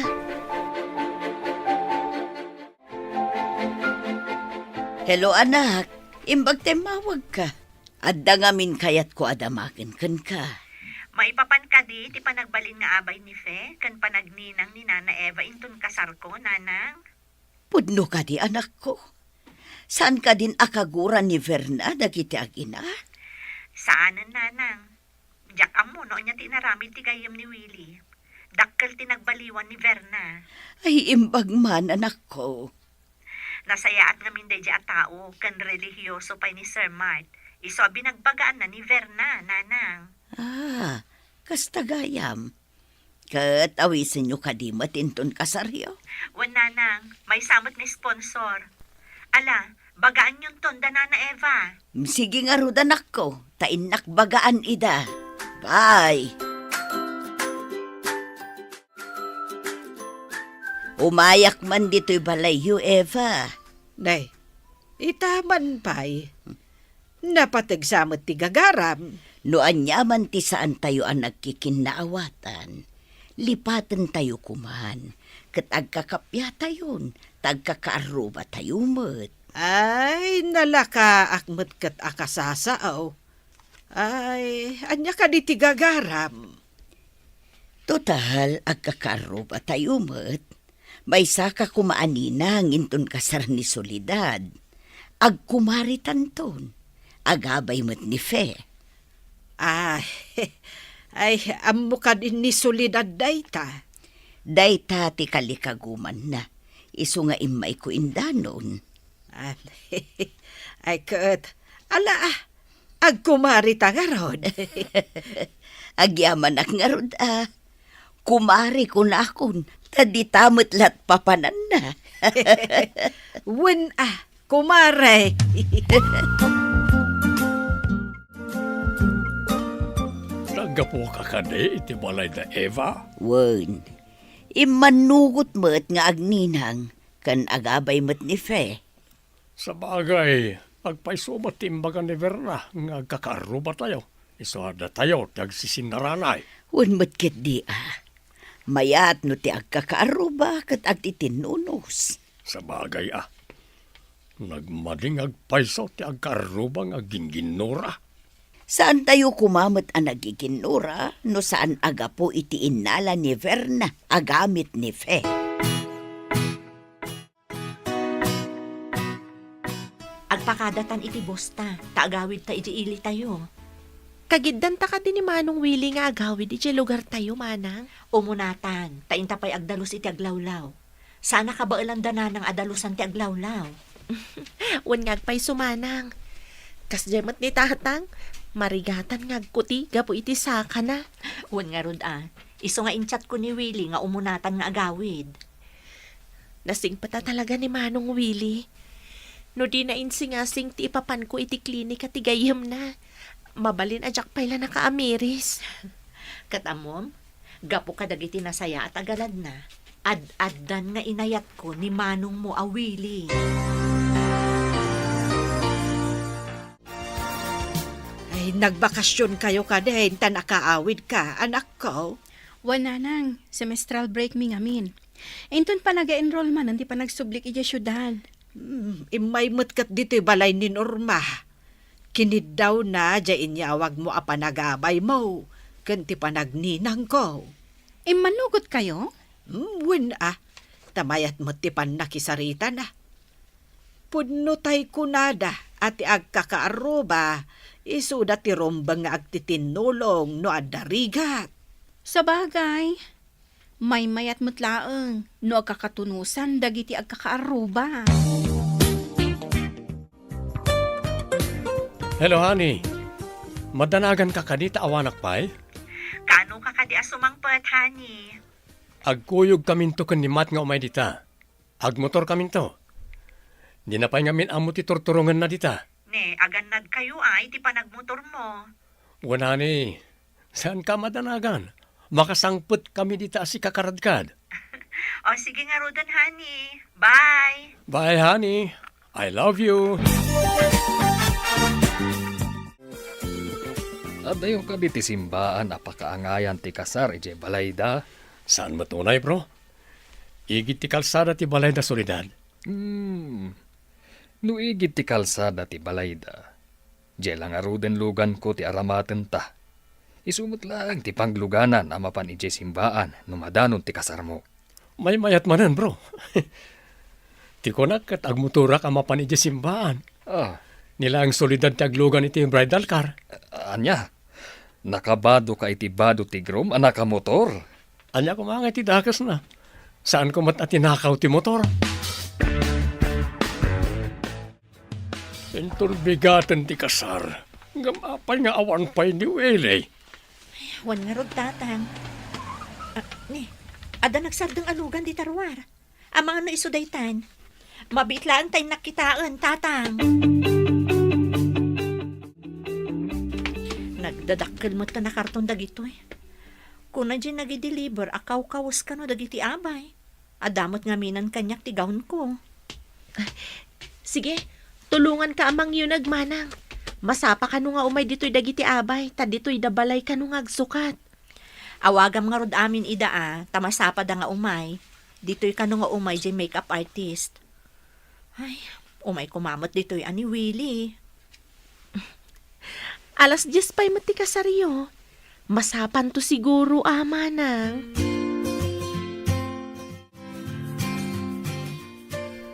Hello, anak. Imbag ta immawagka. Adda ngamin kayatko a damagen kenka. Maipapan kadi ti panagbalin nga abay ni Fe ken panagninang ni Nana Eva inton kasarko, nanang? Pudno kadi, anakko? Saan kadin a kaguran ni Verna dagiti agina? Saanen, nanang. Diak ammo no ania ti inaramid ti gayyem ni Willie. Dakkel ti nagbaliwan ni Verna. Ay, imbag man, anakko. Nasayaat ngamin daydiay a tao ken relihioso pay ni Sir Mart. Isu a binagbagaanna ni Verna, nanang. Ah, kasta gayam. Ket awisenyo kadi met inton kasaryo? Wen, nanang, maysa met nga sponsor. Ala, bagaanyonton da Nana Eva. Sige ngarud, anakko, ta innak bagaan ida. Bye! Umayak man ditoy balayyo, Eva. Nay, ita man pay. Napateg sa met ti gagaram. No aniaman ti saantayo a nagkikinnaawatan, lipatentayo koman, ket agkakappiatayon, ta agkakaarrubatayo met. Ay, nalakaak met ket a kasasao. Ay, ania kadi ti gagaram? Total, agkakaarrubatayo met. Maysaka koma a ninang inton kasar ni Soledad. Agkumaritanton. Agabay met ni Fe. Ay, ay, ammo kadi ni Soledad dayta? Dayta ti kalikagumanna. Isu nga immayko indanon. Ah, ay, ket, ala, ah, agkumarita ngarud. Agyamanak ngarud, a. Kumare kunakon, ta dita met lat papananna. Wen, a, kumare. Naggapuka kadi iti balay da Eva? Wen, immannugot met nga agninang ken agabay met ni Fe. Sabagay, agpayso met ti imbaga ni Verna nga agkakaarrubatayo. Isu a datayo ti agsisinnaranay. Wen met ketdi a. Mayat no ti agkakaarruba ket agtitinnunos. Sabagay a. Nagmading agpayso ti agkaarruba nga agginginnura. Saantayo koma met a nagiginnura no saan a gapu iti innala ni Verna a gamit ni Fe. Agpakadatan iti bosta, ta agawidta iti ilitayo. Kagiddanta kadi ni Manong Willie nga agawid idiay lugartayo, Manang? Umunatan, ta inta pay agdalus iti aglawlaw. Saan a kabaelanda, Nanang, a dalusan ti aglawlaw. Wen nga agpayso, Manang. Kasdiay met ni Tatang, marigatan nga agkuti gapu iti sakana. Wen ngarud a, isu nga in-chat-ko ni Willie nga umunatan nga agawid. Nasingpet a talaga ni Manong Willie. No dina insingasing ti ipapanko iti klinika ti gayyemna, mabalin a diak pay la nakaamiris. Ket ammom, gapu kadagiti nasayaat a galadna, ad-addan nga inayatko ni manongmo a Willie. Ay, nagbakasionkayo kadin ta nakaawidka, anakko? Wen, Nanang, semestral break mi ngamin. Inton panag-enroll manen ti panagsublik idiay siudad. Hmm, immay met ket ditoy balay ni Norma. Kiniddawna diay inyawagmo a panagabaymo ken ti panagninangko. Immannugotkayo? Hmm, wen a, ta mayat met ti pannakisaritana. Pudno tay kunada a ti agkakaarruba, isuda ti rumbeng nga agtitinnulong no adda rigat. Sabagay, maymayat met laeng no agkakatunosan dagiti agkakaarruba. Hello, honey. Madanaganka kadi ta awanak pay? Kaano ka kadi a sumangpet, honey? Agkuyogkaminto ken ni Matt nga umay dita. Agmotorkaminto. Dina pay ngamin ammo ti turturongenna dita. Ne, agannadkayo a iti panagmotormo. Wen, honey, saanka a madanagan. Makasangpetkami dita a sikakaradkad. O, sige ngaruden, honey. Bye. Bye, honey. I love you. Adayo kadi ti simbaan a pakaangayan ti kasar idiay balayda? Saan met unay, bro. Igid ti kalsada ti balayda, Soledad. Hmm. No igid ti kalsada ti balayda, diay la ngaruden luganko ti aramatenta. Isu met laeng ti pangluganan a mapan idiay simbaan no madanon ti kasarmo. Maymayat manen, bro. Ti kunak ket agmotorak a mapan idiay simbaan. Ah. Ni laeng Soledad ti aglugan iti bridal car. Ania? Nakabadoka iti bado ti groom a nakamotor? Ania koma nga iti dakesna? Saanko met a tinakaw ti motor. Inton bigaten ti kasar, ngem apay nga awan pay ni Willie? Wen ngarud, Tatang. Ah, ni, adda nagsardeng a lugan dita ruar. Amangan no isu daytan. Mabiit laeng ta innak kitaen, Tatang. Nagdadakkel met ta nakarton dagitoy. Kuna diay nagideliver a kawkawes kano dagiti abay. Adda met ngaminen kaniak ti gownko. Sige, tulonganka a mangyuneg, Manang. Masapa kano nga umay ditoy dagiti abay, ta ditoy da balay kano nga agsukat. Awagam ngarud amin ida a, ta masapada nga umay. Ditoy kano nga umay diay makeup artist. Ay, umay koma met ditoy a ni Willie. Alas dies pay met ti kasaryo. Masapanto siguro a, Manang.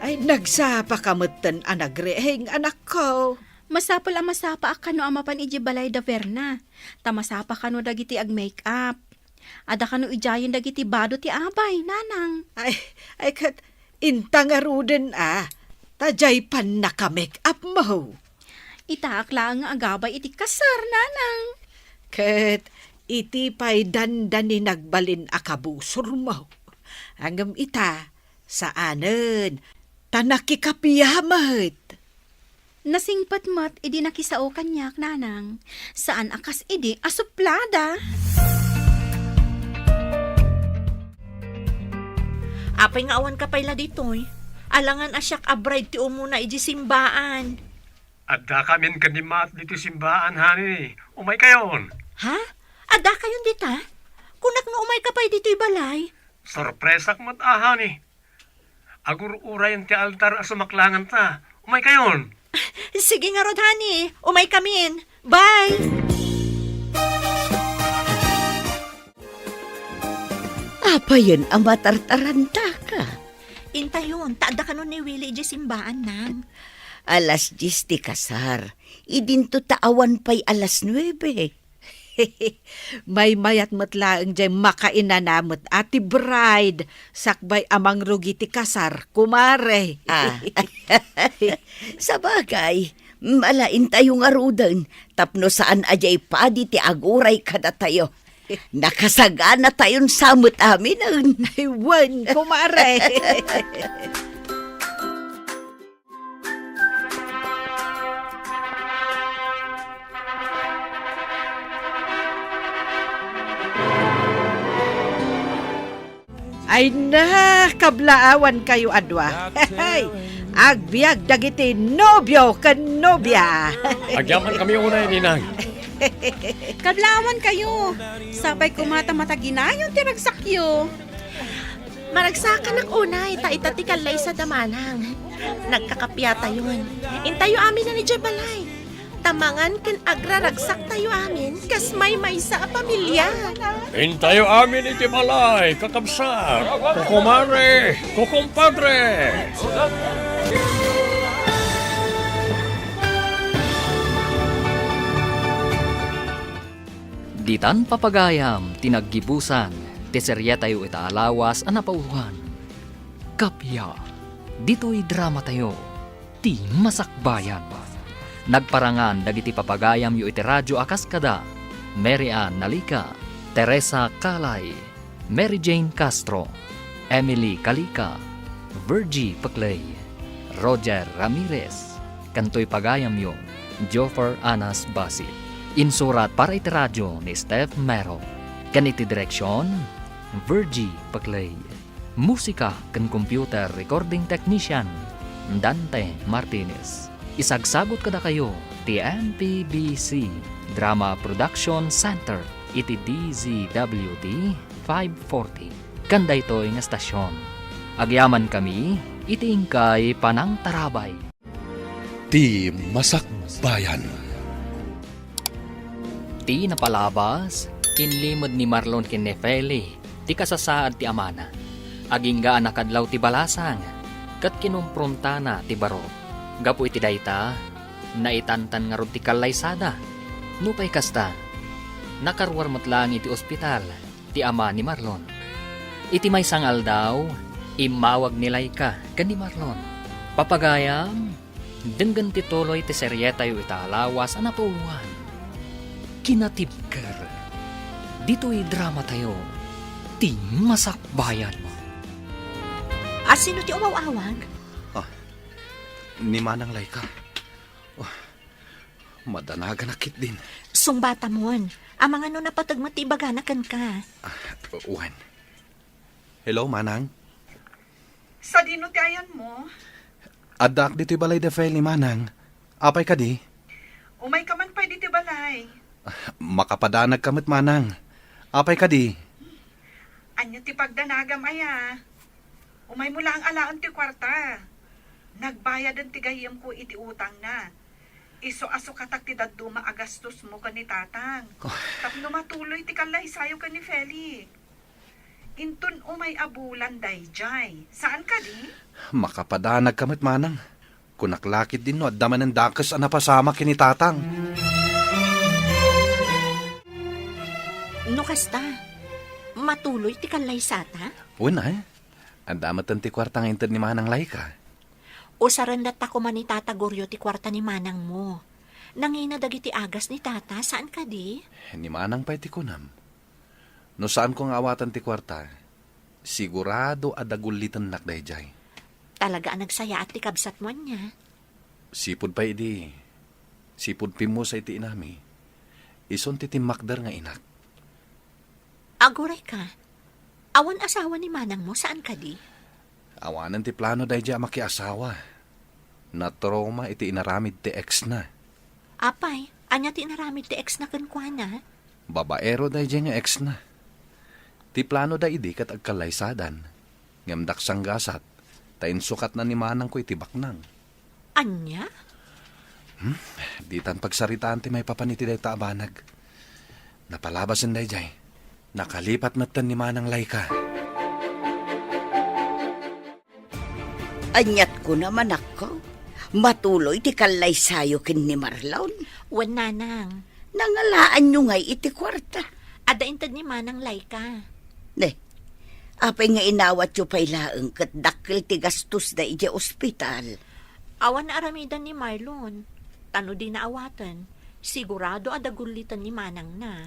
Ay, nagsapa ka metten a nagriing, anakko. Masapul a masapa a kano a mapan idiay balay da Verna. Ta masapa kano dagiti agmake-up. Adda kano idiayen dagiti bado ti abay, Nanang. Ay, ay, ket inta ngaruden a, ta diay pannaka-make-up mo. Itaak laeng nga agabay iti kasar, Nanang. Ket iti pay dandani nagbalin a kabusor mo. Ngem ita, saanen, ta nakikapia met. Nasingpet met idi nakisao kaniak, Nanang. Saan a kas idi a suplada. Apay nga awanka pay la ditoy? Alangan a siak a bride ti umuna idiay simbaan. Addakamin ken ni Matt ditoy simbaan, honey. Umaykayon. Ha? Addakayon dita? Kunak nga umayka pay ditoy balay. Sorpresak met a, honey. Agur-urayen ti altar a sumaklanganta. Umaykayon. Sige ngarud, honey. Umaykamin. Bye! Apayen a matartarantaka? Intayon, ta adda kano ni Willie idiay simbaan, Nang. Alas dies ti kasar. Idinto ta awan pay alas nuebe. Maymayat met laeng jay makainana met a ti bride sakbay a mangrugi ti kasar, kumare. Ah. Sabagay, malaintayo ngaruden tapno saan a jay padi ti aguray kadatayo. Nakasaganatayon sa met aminen. Ay, wen, kumare. Ay na, kablaawan kayo a dua. Agbiag dagiti nobio ken nobia. Agyaman kami unay, Ninang. Kablaawan kayo. Sapay koma ta mataginayon ti ragsakyo. Maragsakanak unay, ta ita ti kallaysa da Manang. Nagkakapiatayon. Intayo amin idiay balay. Ta mangan ken agraragsaktayo amin kas maymaysa a pamilia. Intayo amin iti balay, kakabsat, kukumare, kukumpadre. Ditan papagayam ti naggibusan ti serietayo ita a lawas a napauloan. Kappia, ditoy dramatayo, ti Masakbayan. Nagparangan dagiti papagayamyo iti radio a kas kada Mary Ann Nalica, Teresa Calay, Mary Jane Castro, Emily Calica, Virgie Peclay, Roger Ramirez, ken toy pagayamyo, Joffer Anas Basit. Insurat para iti radio ni Steph Mero, ken iti direksion, Virgie Peclay. Musika ken computer recording technician, Dante Martinez. Isagsagut kadakayo ti M P B C Drama Production Center iti D Z W T five forty. Ken daytoy nga estasion, agyamankami iti inkay panangtarabay. Ti Masakbayan. Ti napalabas, inlimed ni Marlon ken ni Feli ti kasasaad ti amana. Agingga a nakadlaw ti balasang, ket kinomprontanan ti baro. Gapu iti dayta, naitantan ngarud ti kallaysada. Nupay kasta, nakaruar met laeng iti ospital ti ama ni Marlon. Iti maysa nga aldaw, immawag ni Laika ken ni Marlon. Papagayam, denggen ti tuloy ti serietayo ita a lawas a napauloan. Kinatibker. Ditoy dramatayo, ti Masakbayan. A, sino ti umaw-awag? Ah, ni Manang Laika. Oh, madanaganak ketdin. Sungbatamon. Amangan no napateg met ti ibagana kenka. Ah, wen. Hello, Manang. Sadino ti ayanmo? Addaak ditoy balay da Feli, Manang. Apay kadi? Umayka man pay ditoy balay. Makapadanagka met, Manang. Apay kadi? Ania ti pagdanagam aya? Umaymo laeng alaen ti kuarta. Nagbayaden ti gayyemko iti utangna. Isu a sukatak ti dadduma a gastosmo ken ni Tatang. Oh. Tapno matuloy ti kallaysayo ken ni Feli. Inton umay a bulan daydiay. Saan kadi? Makapadanagka met, Manang. Kunak la ketdin no adda manen dakes a napasamak ken ni Tatang. No kasta, matuloy ti kallaysata? Wen, eh. Adda metten ti kuarta nga inted ni Manang Laika. Usaren latta koma ni Tata Goryo ti kuarta ni manangmo. Nangina dagiti agas ni Tata, saan kadi? Ni Manang pay ti kunam. No saanko nga awatan ti kuarta, sigurado a dagullitennak daydiay. Talaga a nagsayaat ti kabsatmo ania? Sipud pay idi, sipud pimmusa iti inami, isun ti timmakder nga inak. Agurayka, awan asawa ni manangmo, saan kadi? Awanen ti plano daydiay a makiasawa. Natrauma iti inaramid ti ex-na. Apay, ania ti inaramid ti ex-na kenkuana? Babaero daydiay nga ex-na. Ti planoda idi ket agkallaysadan, ngem daksanggasat, ta insukatna ni manangko iti baknang. Ania? Hmm? Ditan pagsaritaan ti maipapan iti dayta a banag. Napalabasen daydiay. Nakalipat metten ni Manang Laika. Aniat kuna, manakko? Matuloy ti kallaysayo ken ni Marlon? Wen, nanang. Nangalaanyo ngay iti kuarta? Adda inted ni Manang Laika. Ne, apay nga inawatyo pay laeng ket dakkel ti gastosda idiay ospital? Awan aramiden ni Marlon. Ta no dina awaten, sigurado a dagulliten ni manangna.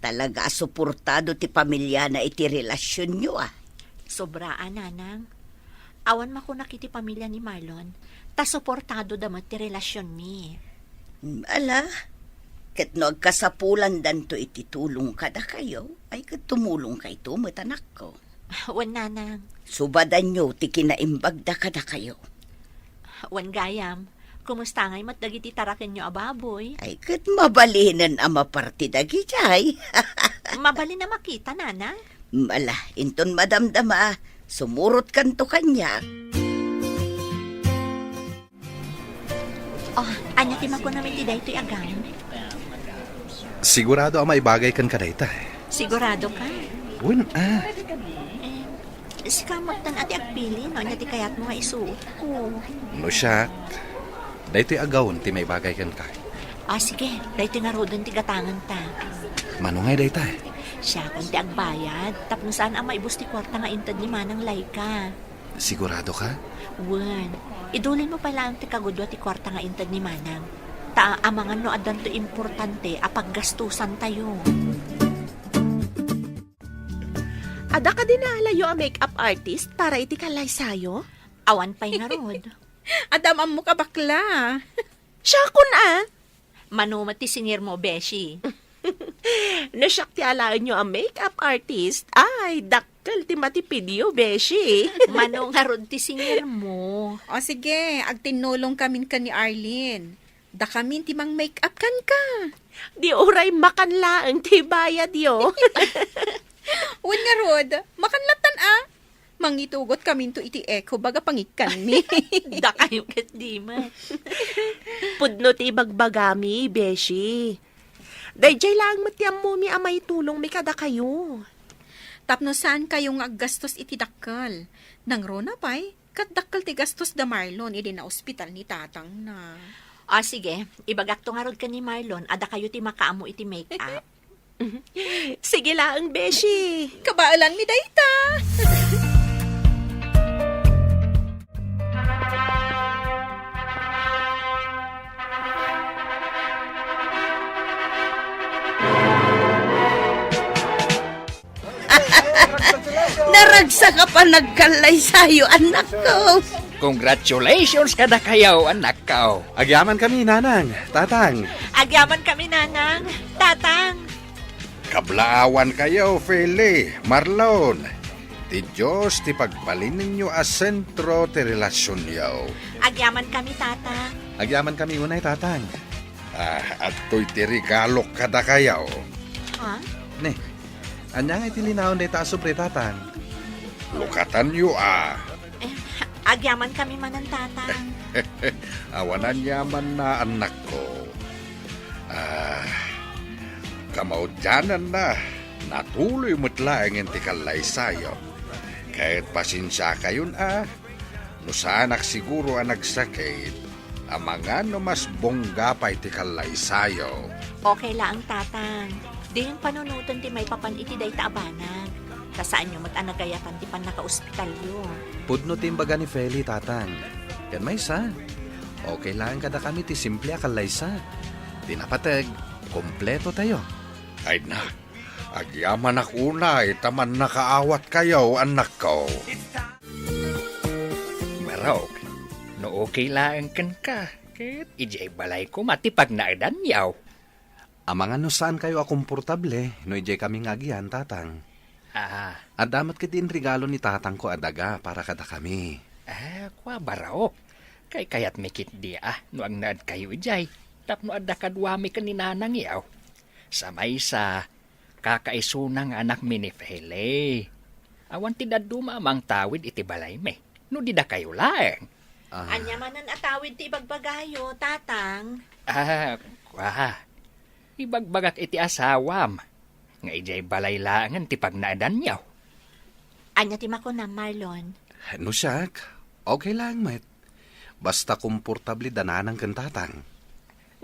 Talaga a suportado ti pamilyana iti relasionyo, a. Sobra a, nanang. Awan makunak iti pamilya ni Marlon, ta suportadoda met ti relasionmi. Mm, ala, ket no agkasapulandanto iti tulong kadakayo, ay ket tumulongkayto met, anakko. Wen, nanang. Subadanyo ti kinaimbagda kadakayo. Wen gayam, kumusta ngay met dagiti tarakenyo a baboy? Ay, ket mabalinen a maparti dagidiay. Mabalin a makita, nanang? Mm, ala, inton madamdama, sumurotkanto kaniak. Oh, ania ti makunam iti daytoy a gown? Sigurado a maibagay kenka dayta. Sigurado ka? Wen, a. Eh, sika met ti agpili no ania ti kayatmo nga isuotko. No siak, daytoy a gown ti maibagay kenka. Ah, sige, daytoy ngaruden ti gatangenta. Mano ngay dayta? Siakon ti agbayad, tapno saan a maibus ti kuarta nga inted ni Manang Laika. Sigurado ka? Wen, idulinmo pay laeng ti kagudua ti kuarta nga inted ni Manang. Ta amangan no addanto importante a paggastusantayo. Adda kadi naalayo a makeup artist para iti kallaysayo? Awan pay ngarud. Adda am-ammok a bakla. Siakon a. Mano met ti singirmo, beshi? No siak ti alaenyo a makeup artist, ay, dakkel ti matipidyo, beshi. Mano ngarud ti singirmo? O sige, agtinnulongkamin ken ni Arlene. Dakamin ti mang-makeup kenka. Di uray makan laeng ti bayadyo. Wen ngarud, makan lattan a. Mangitugotkaminto iti eco bag a pangikkanmi. Dakayo ket dima. Pudno ti ibagbagami, beshi. Daydiay laeng met ti ammomi a maitulongmi kadakayo. Tapno saankayo nga aggastos iti dakkel. Nangruna pay, ket dakkel ti gastos da Marlon idi naospital ni tatangna. Ah, sige. Ibagakto ngarud ken ni Marlon a dakayo ti makaammo iti make-up. Sige laeng, beshi. Kabaelanmi dayta. Naragsak a panagkallaysayo, annakko. Congratulations kadakayo, annakko. Agyamankami, nanang, tatang. Agyamankami, nanang, tatang. Kablaawankayo, Feli, Marlon. Ti Dios ti pagbalinenyo a sentro ti relasionyo. Agyamankami, tatang. Agyamankami unay, tatang. Ah, adtoy ti regalok kadakayo. Ha? Ne, ania ngay ti linaon dayta a sobre, tatang? Lukatanyo a. Eh, agyamankami manen, tatang. Awan aniamanna, annakko. Ah, kamaudiananna, natuloy met laengen ti kallaysayo. Ket pasensiakayon a, no saanak siguro a nagsakit, amangan no mas bongga pay ti kallaysayo. Okay laeng, tatang. Diyon panunoten ti maipapan iti dayta a banag. Ta saanyo met a nagayatan ti pannakaospitalyo. Pudno ti imbaga ni Feli, tatang. Ken maysa, okay laeng kadakami ti simple a kallaysa. Ti napateg, kompletotayo. Ay na, agyamanak unay ta mannakaawatkayo, annakko. Barok, no okay laeng kenka, ket idiay balay koma ti pagnaedanyo. Amangan no saankayo a komportable no idiay kami nga agian, tatang. Ah. Adda met ketdi inregalo ni tatangko a daga para kadakami. Ah, kua, Barok. Kaykayatmi ketdi a no agnaedkayo idiay tapno adda kaduami ken ni nanangyo. Sa maysa, kakaisuna nga anakmi ni Fele. Awan ti dadduma a mangtawid iti balaymi no di dakayo laeng. Ah. Ania manen a tawid ti ibagbagayo, Tatang? Ah, kua. Ibagbagak iti asawam nga idiay balay laengen ti pagnaedanyo. Ania ti makunam, Marlon? No siak, okay laeng met. Basta komportable da nanang ken tatang.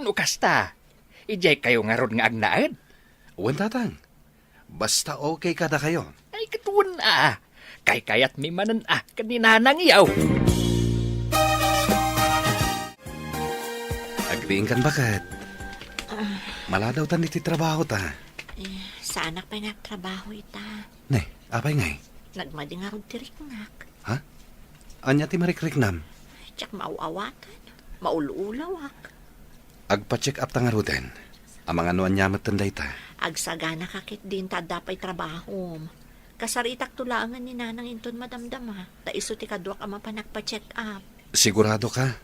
No kasta, idiay kayo ngarud nga agnaed? Wen, tatang. Basta okay kadakayo. Ay, ket wen a. Kaykayatmi manen a ken ni nanangyo. Agriingkan, baket. Ah. Maladawtan iti trabaho ta. Eh, saanak pay nga agtrabaho ita. Ne, apay ngay? Nagmadi ngarud ti riknak. Ha? Ania ti marikriknam? Diak maaw-awatan. Maul-ulawak. Agpa-check up ta ngaruden. Amangan no ania metten dayta. Agsagana ka ketdin ta adda pay trabahom. Kasaritakto laengen ni Nanang inton madamdama, ta isu ti kaduak a mapan agpa-check up. Sigurado ka?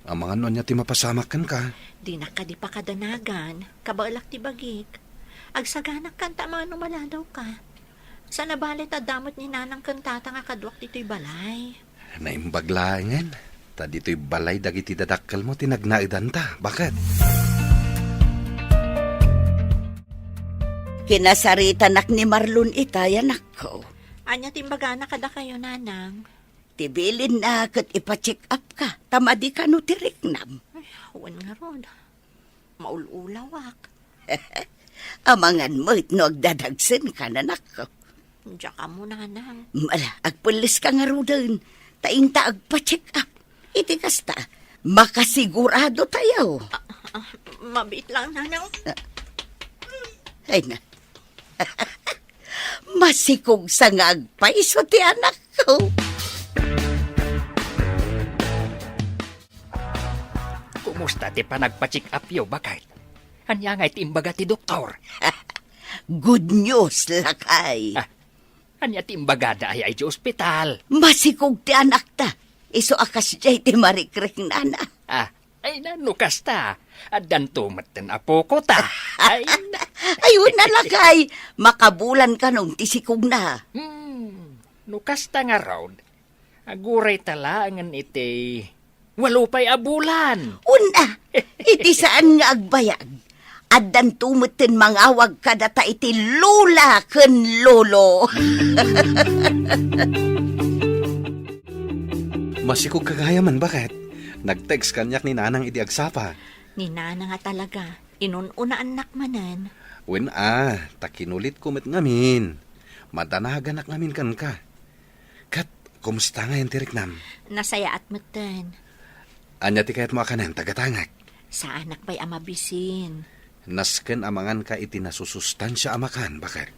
Amangan no ania ti mapasamak kenka. Dinak kadi pakadanagan, kabaelak ti bagik. Agsaganak kanta amangan no maladaw ka. Saan a bale ta adda met ni Nanang ken Tatang a kaduak ditoy balay. Naimbag laengen, ta ditoy balay dagiti dadakkelmo ti nagnaedanta. Baket? Kinasaritanak ni Marlon itay, anakko. Ania ti imbagana kadakayo, Nanang? Ti bilinna ket ipa-check up ka, ta madi kano ti riknam. Ay, wen ngarud. Maul-ulawak. Amangan met no agdadagsen ka, nanakko. Diak ammo, Nanang. Ala, agpelles ka ngaruden, ta inta agpa-check up. Iti kasta, makasigurado tayo. Ah, ah, mabiit lang, Nanang. Ay na. Masikog sa nga agpayso ti anakko. Kumusta ti panagpa-check up yo, baket? Ania ngay ti imbaga ti doktor? Good news, lakay. Ah, ania ti imbagada aya iti ospital? Masikog ti anakta. Isu a kasdiay ti marikriknana. Ah, ay na, no kasta, addanto metten a pukota. Ay na. Ay, wen a, lakay, makabulan kanon ti sikogna. Hmm, no kasta ngarud, aguray ta laengen iti walo pay a bulan. Wen a, iti saan nga agbayag, addanto metten mangawag kadata iti lola ken lolo. Masikog ka gayam, baket? Nag-text kaniak ni Nanang idi agsapa. Ni Nanang a talaga, inun-unaannak manen. Wen a, ta kinulitko met ngamin. Madanaganak ngamin kenka. Ket, kumusta ngay ti riknam? Nasayaat metten. Ania ti kayatmo a kanen, tagatangak? Saanak pay a mabisin. Nasken a manganka iti nasusustansia a makan, baket.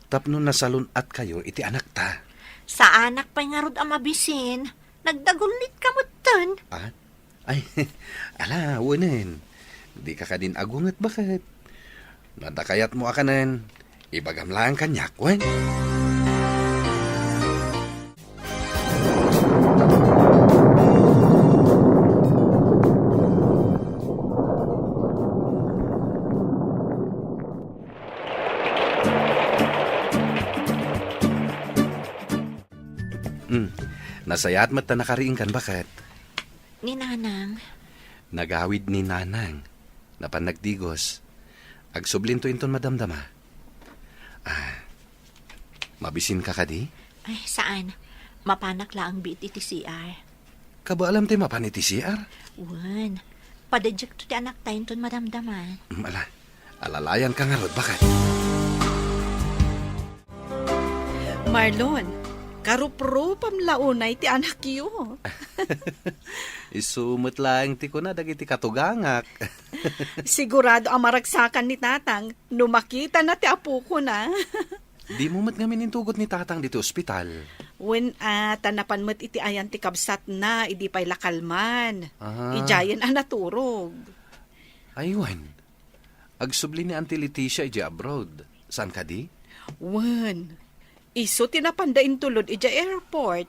Tapno nasalun-atkayo iti anakta. Saanak pay ngarud a mabisin. Nagdagullit ka metten. Ah? Ay, ala, wenen. Dika kadin agunget, baket? No adda kayatmo a kanen, ibagam laeng kaniak, wen? Hmm. Nasayaat met ta nakariingkan, baket? Ni Nanang. Nagawid ni Nanang. Napan nagdigos. Agsublinto inton madamdama. Ah, mabisin ka kadi? Ay, saan. Mapanak laeng biit iti C R. Kabaalam ti mapan iti C R? Wen. Padadiakto ti anakta inton madamdama. Mm, ala. Alalayan ka ngarud, baket? Marlon, karuprupam la unay ti anakyo. Isu met laeng ti kuna dagiti katugangak. Sigurado a maragsakan ni Tatang no makitana ti apokona. Dimo met ngamin intugot ni Tatang ditoy ospital. Wen a, ta napan met iti ayan ti kabsatna idi pay la kalman. Ah. Idiayen a naturog. Ay, wen. Agsubli ni Auntie Leticia idiay abroad. Saan kadi? Wen. Isu ti napanda intulod idiay airport.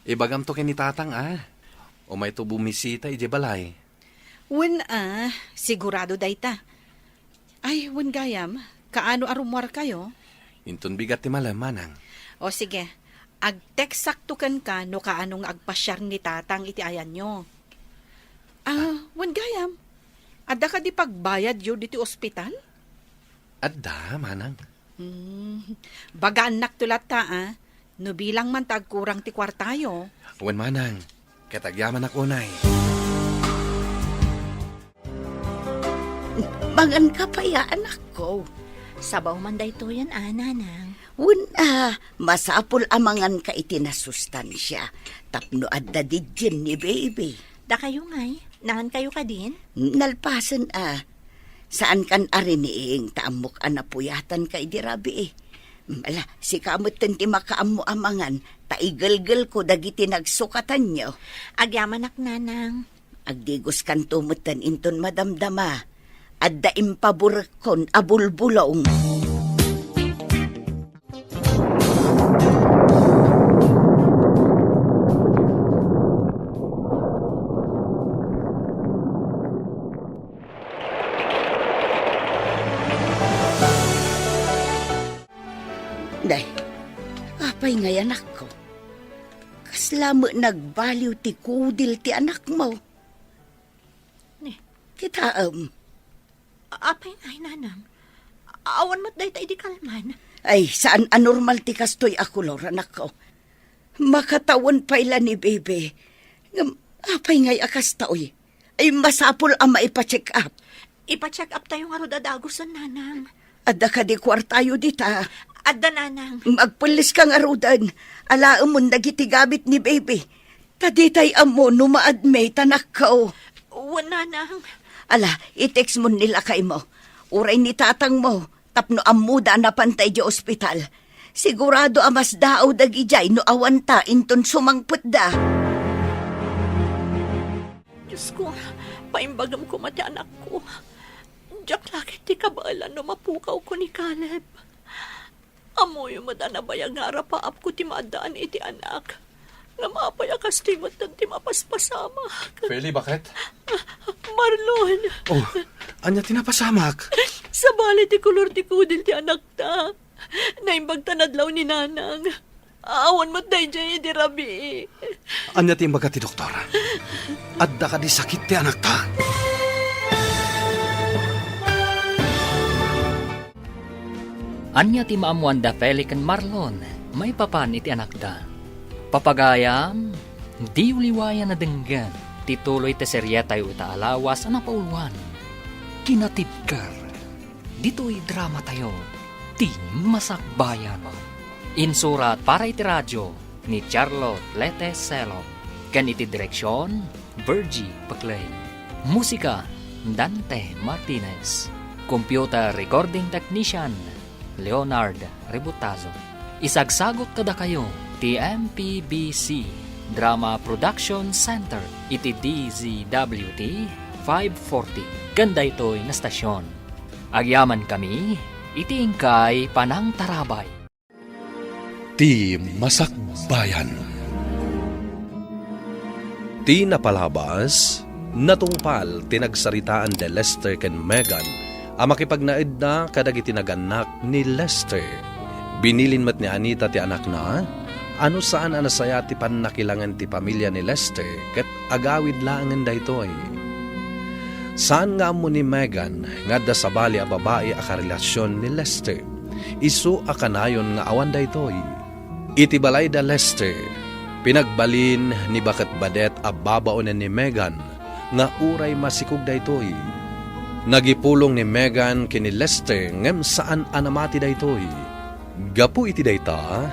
Ibagamto ken ni Tatang, a. Umayto bumisita idiay balay. Wen a, sigurado dayta. Ay, wen gayam, kaano a rummuarkayo? Inton bigat ti malem, manang. O sige, agteksakto kenka no kaano nga agpasiar ni tatang iti ayanyo. Ah, wen gayam, adda kadi pagbayadyo ditoy ospital? Adda, manang. Hmm, bagaannakto latta, a. No bilang man ta agkurang ti kuartayo. Wen, manang, ket agyamanak unay. Manganka pay a, anakko. Sabaw man daytoyen a, nanang. Wen a, masapul a manganka iti nasustansia tapno adda dijien ni baby. Dakayo ngay, nangankayo kadin? Nalpasen a. Saankan a rining ta ammok a napuyatanka idi rabii. Ala, sika metten ti makaammo a mangan, ta igelgelko dagiti nagsukatanyo. Agyamanak, nanang. Agdigoskanto metten inton madamdama. Adda impaburekkon a bulbulong. Day, apay ngay, anakko? Kasla met nagbaliw ti kudil ti anakmo. Ni? Kitaem. A-, apay ngay, nanang? Awan met dayta idi kalman. Ay, saan a normal ti kastoy a kolor, anakko. Makatawen pay la ni Bebe. Ngem, apay ngay a kastoy? Ay, masapul a maipa-check up. Ipa-check up tayo ngarud a dagusen, nanang. Adda kadi kuartayo dita? Adda, nanang. Agpelleska ngaruden. Alaemon dagiti gamit ni Bebe. Ta ditay ammo no ma-admit, anakko. Wen, nanang. Ala, i-text mon ni lakaymo. Uray ni tatangmo, tapno ammoda a napanta idiay ospital. Sigurado a masdaaw dagidiay no awanta inton sumangpetda. Diosko, paimbagam koma ti anakko. Diak la ketdi kabaelan no mapukawko ni Caleb. Ammoyo met a nabayag nga arapaapko ti maaddaan iti anak. Ngem apay a kastoy met ti mapaspasamak? Feli, baket? Marlon! Oh, ania ti napasamak? Sabali ti kolor ti kudil ti anakta. Naimbag ta nadlaw ni nanang. Awan met daydiay idi rabii. Ania ti imbaga ti doktor? Adda kadi sakit ti anakta? Ania ti maammoan da Feli ken Marlon maipapan iti anakda? Papagayam, diyo liwayan a denggen ti tuloy ti serietayo ita a lawas a napauluan, Kinatibker. Ditoy dramatayo, Ti Masakbayan. Insurat para iti radio ni Charlotte Lete Selo, ken iti direksion, Virgie Peclay. Musika, Dante Martinez. Computer recording technician, Leonard Rebutazo. Isagsagut kadakayo ti M P B C Drama Production Center iti D Z W T five forty ken daytoy nga stasyon. Agyamankami iti inkay panangtarabay. Ti Masakbayan. Ti napalabas, natungpal ti nagsaritaan da Lester ken Megan a makipagnaedda kadagiti nagannak ni Lester. Binilin met ni Anita ti anakna a no saan a nasayaat ti pannakilangen ti pamilia ni Lester ket agawid laengen daytoy. Saan nga ammo ni Megan nga adda sabali a babai a karelasion ni Lester. Isu a kanayon nga awan daytoy. Iti balay da Lester, pinagbalin ni Baket Badet a babaonen ni Megan nga uray masikog daytoy. Nagipulong ni Megan ken ni Lester ngem saan a namati daytoy. Gapu iti dayta,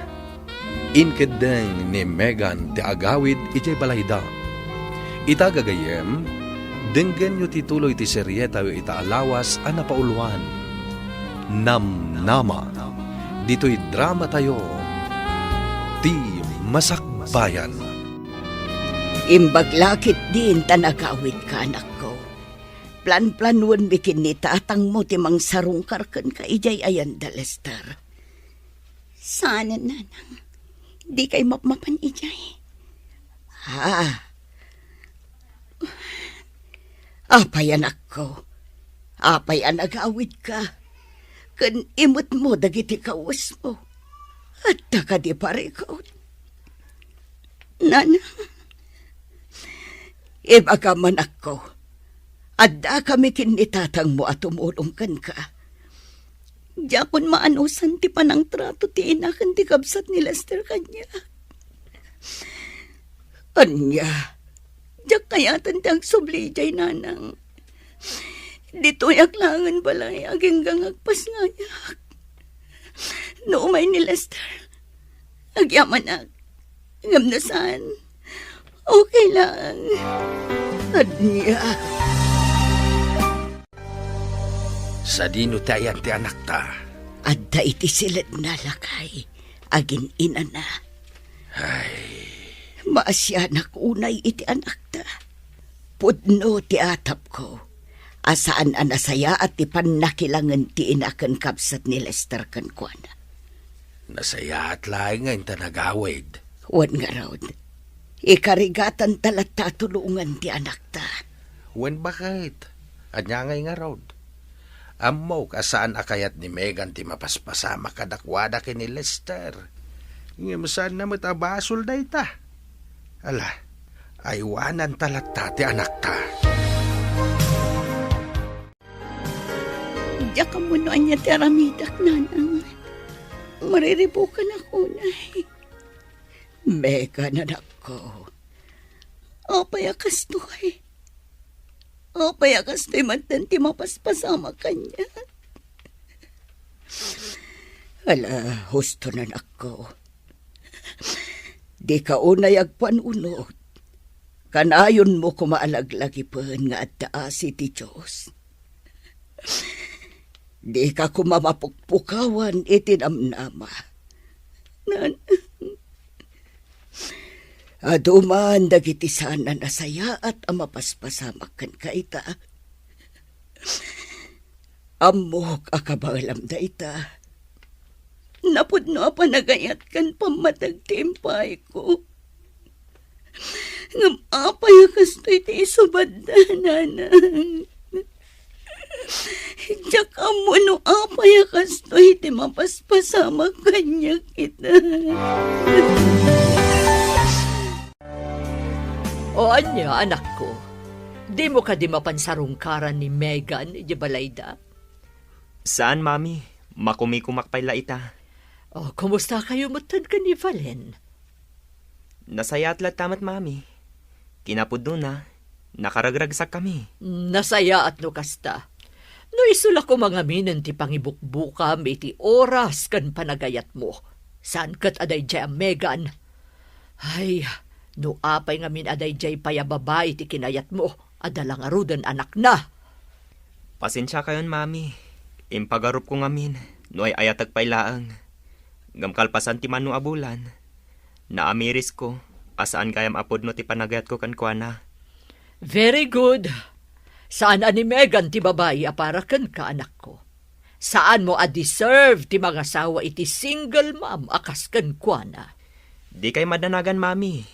inkeddeng ni Megan ti agawid idiay balayda. Ita gagayyem, denggenyo ti tuloy ti serietayo ita a lawas a napauluan, Namnama, ditoy dramatayo, Ti Masakbayan. Imbag la ketdin ta nagawidka, anakko. Planplanuenmi ken ni tatangmo ti mangsarungkar kenka idiay ayan da Lester. Saanen, nanang. Dikay mapmapan idiay. Ah, Apay, anakko? Apay a nagawidka? Ken imetmo dagiti kawesmo? Adda kadi parikut? Nana, ibagam, anakko, addakami ken ni tatangmo a tumulong kenka. Diakon maanusan ti panangtrato ti ina ken ti kabsat ni Lester kaniak. Ania, diak kayaten ti agsubli idiay, nanang. Ditoyak laengen balay agingga nga agpasngayak. No umay ni Lester, agyamanak. Ngem no saan, okay lang. Ania? Sadino ti ayan ti anakta? Adda iti siledna, lakay, agin-inana. Ay. Maasianak unay iti anakta. Pudno ti atapko a saan a nasayaat ti pannakilangen ti ina ken kabsat ni Lester kenkuana. Nasayaat laeng nga inta nagawid. Wen ngarud, ikarigatanta latta a tulongan ti anakta. Wen baket, ania ngay ngarud? Ammok a saan a kayat ni Megan ti mapaspasamak kadakuada ken ni Lester. Ngem saanna met a basol dayta. Ala, aywananta latta ti anakta. Diak ammo no ania ti aramidak, nanang. Mariribukanak unay. Megan, anakko. Apay a kastoy? Apay a kastoy met ti mapaspasamak kaniak? Ala, husto, anakko. Dika unay agpanunot. Kanayonmo koma a laglagipen nga adda asi ti Dios. Dika koma mapukpukawan iti namnama. Nan-, Adu man dagiti saan a nasayaat a mapaspasamak kenka ita. Ammok a kabaelam dayta. Napudno a panagayat ken pammateg ti impayko. Ngem apay a kastoy ti isubadda, nanang? Diak ammo no apay a kastoy ti mapaspasamak kaniak ita. O ania, anakko? Dimo kadi mapan sarungkaran ni Megan iti balayda? Saan, Mami. Makumikumak pay la ita. O, kumusta kayo metten ken ni Valen? Nasayaat latta met, Mami. Kinapudnona, nakaragragsakkami. Nasayaat no kasta. No isu la koma ngaminen ti pangibukbukam iti oras ken panagayatmo, saan ket a daydiay a Megan. Ay, no apay ngamin a daydiay pay a babai ti kinayatmo, adda la ngaruden anakna. Pasensiakayon, Mami. Impagarupko ngamin no ay-ayatek pay laeng. Ngem kalpasan ti mano a bulan, naamirisko a saan gayam a pudno ti panagayatko kenkuana. Very good. Saan a ni Megan ti babai a para kenka, anakko. Saanmo a deserve ti mangasawa iti single mom a kas kenkuana. Dikay madanagan, Mami.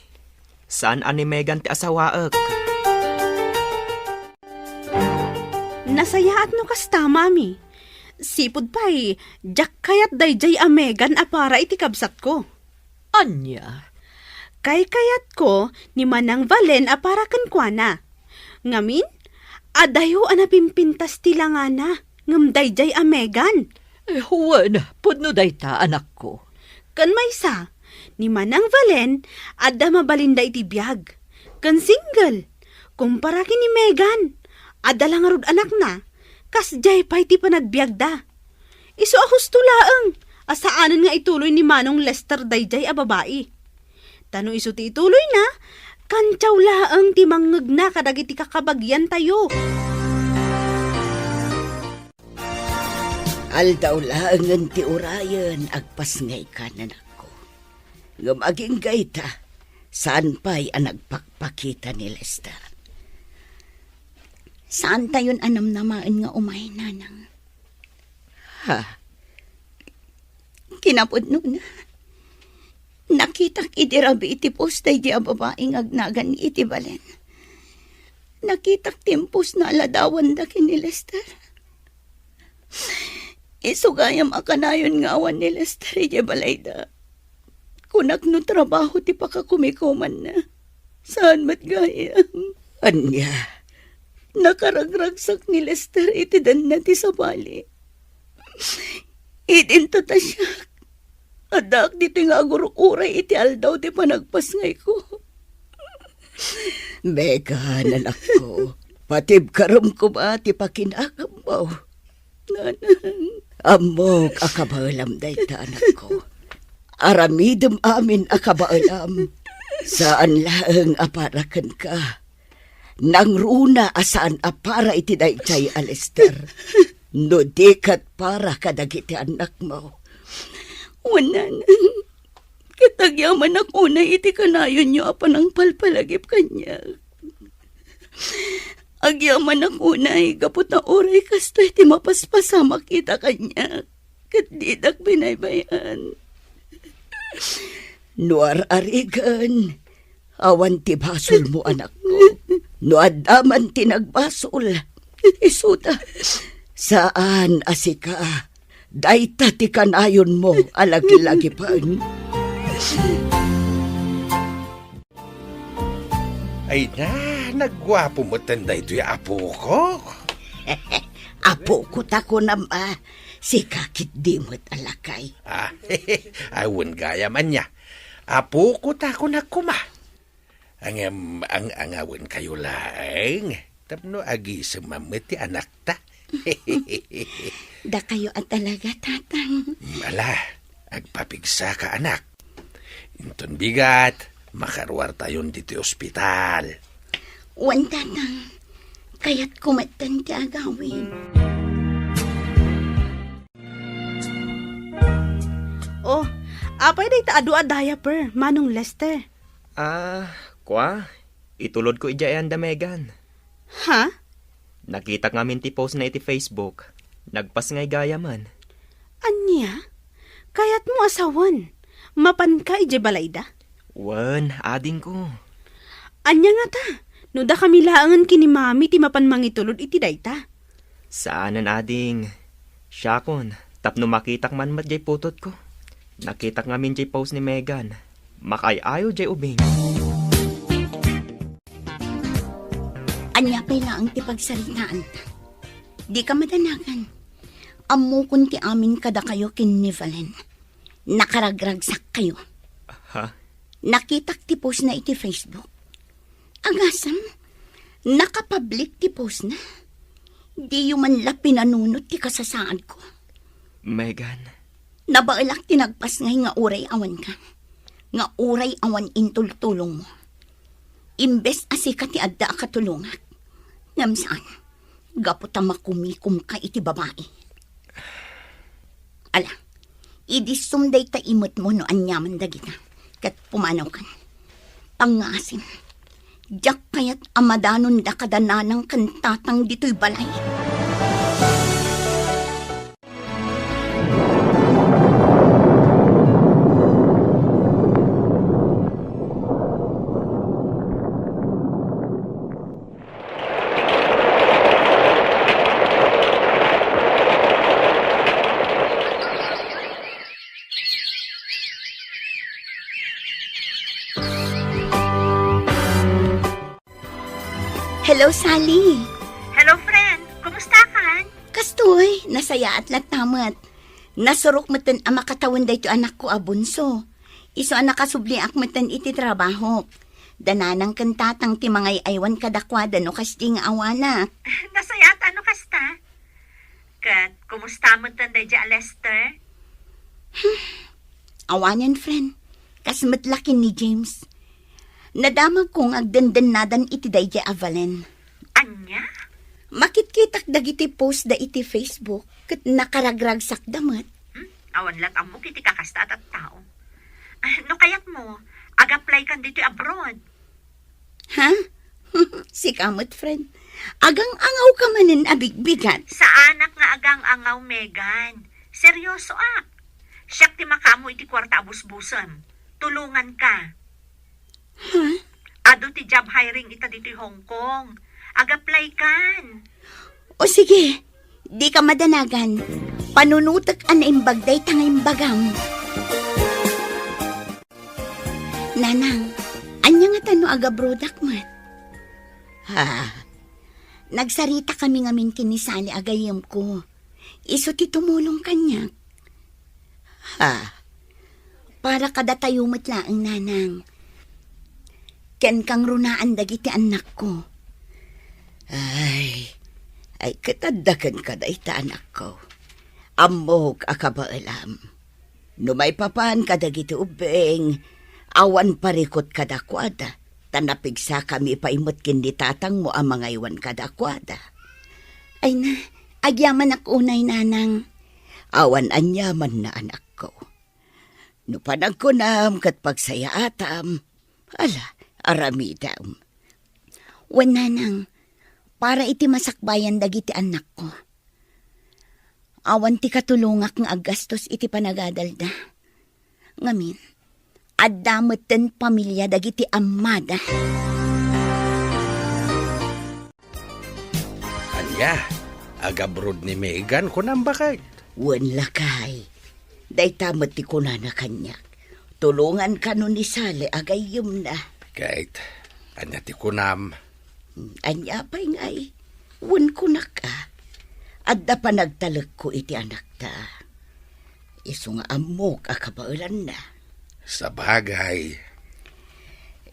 Saan a ni Megan ti asawaek. Nasayaat no kasta, Mami. Sipud pay, diak kayat daydiay a Megan a para iti kabsatko. Ania? Kaykayatko ni Manang Valen a para kenkuana. Ngamin, adayo a napimpintas ti langana, ngem daydiay a Megan. Eh, wen, pudno dayta, anakko. Ken maysa, ni Manang Valen, adda mabalinda iti biag. Ken single, kumpara ken ni Megan, adda la ngarud anakna, kasdiay pay ti panagbiagda. Isu a husto laeng a saanen nga ituloy ni Manong Lester daydiay a babai. Ta no isu ti ituloyna, kantiaw laeng ti mangngegna kadagiti kakabagiantayo. Aldaw laengen ti urayen, agpasngayka, nanakko. Ngem agingga ita, saan pay a nagpakpakita ni Lester. Saantayon a namnamaen nga umay, nanang. Ha? Kinapudnona, nakitak idi rabii iti post daydi a babai nga agnagan iti balen. Nakitak ti impos na a ladawanda ken ni Lester. Isu gayam a kanayon nga awan ni Lester idiay balayda. Kunak no trabaho ti pakakumikumanna. Saan met gayam. Ania? Nakaragragsak ni Lester iti danna ti sabali. Idinto ta siak. Addaak ditoy nga agur-uray iti aldaw ti panagpasngayko. Megan, anakko, patibkarem koma ti pakinagammo. Nanang. Ammok a kabaelam dayta, anakko. Aramidem amin a kabaelam. Saan laeng a para kenka. Nangruna a saan a para iti daydiay a Lester. No di ket para kadagiti annakmo. Wen, nanang, ket agyamanak unay iti kanayonyo a panangpalpalagip kaniak. Agyamanak unay gapu ta uray kastoy ti mapaspasamak ita kaniak, ket didak binaybay-an. No ar-arigen, awan ti basolmo, anakko. No adda man ti nagbasol, isuda. Saan a sika, dayta ti kanayonmo a lagilagipen. Ay na, nagguapo metten daytoy apoko. Apoko ta kunam a, sika ketdi met a lakay. Ah, awan gayam ania. Apoko ta kunak koma. Ngem ang-angawenkayo laeng tapno agisem met ti anakta. Dakayo a talaga, Tatang. Ala, agpapigsaka, anak. Inton bigat, makaruartayon ditoy ospital. Wen, Tatang. Kayatko metten ti agawid. Oh, apay dayta adu a diaper, Manong Lester? Ah, kua, itulodko idiay ayan da Megan. Ha? Nakitak ngamin ti post na iti Facebook. Nagpasngay gayamen. Ania? Kayatmo a sawen, mapanka idiay balayda? Wen, adingko. Ania ngata? No dakami laengen ken ni Mami ti mapan mangitulod iti dayta? Saanen, ading. Siakon, tapno makitak man met jay putotko. Nakitak ngamin jay post ni Megan. Makaay-ayo jay ubing. Ania pay laeng ti pagsaritaanta? Dika madanagan. Ammokon ti amin kadakayo ken ni Valen. Nakaragragsakkayo. Ha? Nakitak ti post na iti Facebook. Agasem, nakapablik ti post na. Diyo man la pinanunot ti kasasaadko. Megan. Nabaelak ti nagpasngay nga uray awanka. Nga uray awan intultulongmo. Imbes a sika ti adda a katulongak. Ngem saan. Gapu ta makumikomka iti babai. Ala, idissum dayta imetmo no aniaman dagita, ket pumanawkan. Pangngaasim, diak kayat a madanonda kada nanang ken tatang ditoy balay. Hello, Sally. Hello, friend. Kumusta kan? Kastoy, nasayaat latta met. Nasurok metten a makatawen daytoy anakko a bunso. Isu a nakasubliak metten iti trabahok. Da nanang ken tatang ti mangay-aywan kadakuada no kasdi nga awanak. Nasayaat a no kasta. Ket kumusta metten daydiay a Lester? Awanen, friend. Kas met la ken ni James. Nadamagko nga agdendennadan iti daydiay a Valen. Ania? Makitkitak dagiti post da iti Facebook ket nakaragragsakda met. Hmm? Awan lat ammok iti kakasta a tattao. Ah, no kayatmo, ag-apply kan ditoy abroad. Ha? Sika met, friend. Agang-angawka manen a bigbigat. Saanak nga agang-angaw, Megan. Seryosoak. Siak ti makaammo iti kuarta a busbusem. Tulonganka. Ha? Adu ti job hiring ita ditoy Hong Kong. Ag-apply kan. O sige, dika madanagan. Panunotek a naimbag dayta nga imbagam. Nanang, ania ngata no agabrodak met? Ha? Nagsarita kami ngamin ken ni Sally a gayyemko. Isu ti tumulong kaniak. Ha? Para kadatayo met laeng, Nanang. Ken kangrunaan dagiti annakko. Ay, ay, ket adda kenka dayta, anakko. Ammok a kabaelam. No maipapan kadagiti ubbing, awan parikut kadakuada, ta napigsakami pay met ken ni tatangmo a mangaywan kadakuada. Ay na, agyamanak unay, Nanang. Awan aniamanna, anakko. No panagkunam ket pagsayaatam, ala, aramidem. Wen, Nanang, para iti masakbayan dagiti annakko. Awan ti katulongak nga aggastos iti panagadalda. Ngamin, adda metten pamilia dagiti ammada. Ania? Agabroad ni Megan, kunam baket? Wen, lakay. Dayta met ti kunana kaniak. Tulongan kano ni Sally a gayyemna. Ket, ania ti kunam? Ania pay ngay? Wen, kunak a, adda panagtalekko iti anakta. Isu nga ammok a kabaelanna. Sabagay.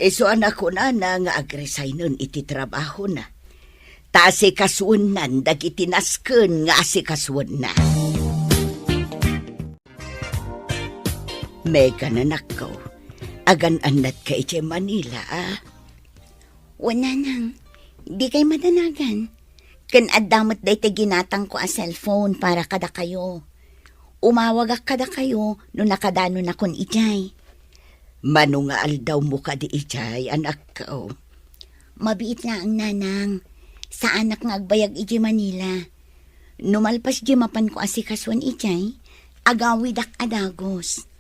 Isu a nakunana nga agresignen iti trabahona. Ta asikasuennan dagiti nasken nga asikasuenna. Megan, anakko, agan-annadka idiay Manila, a? Wen, Nanang, dikay madanagan. Ken adda met daytoy ginatangko a cellphone para kadakayo. Umawagak kadakayo no nakadanonakon idiay. Mano nga aldawmo kadi idiay, anakko? Mabiit laeng, Nanang. Saanak nga agbayag idiay Manila. No malpas diay mapanko asikasuen idiay, agawidak a dagus.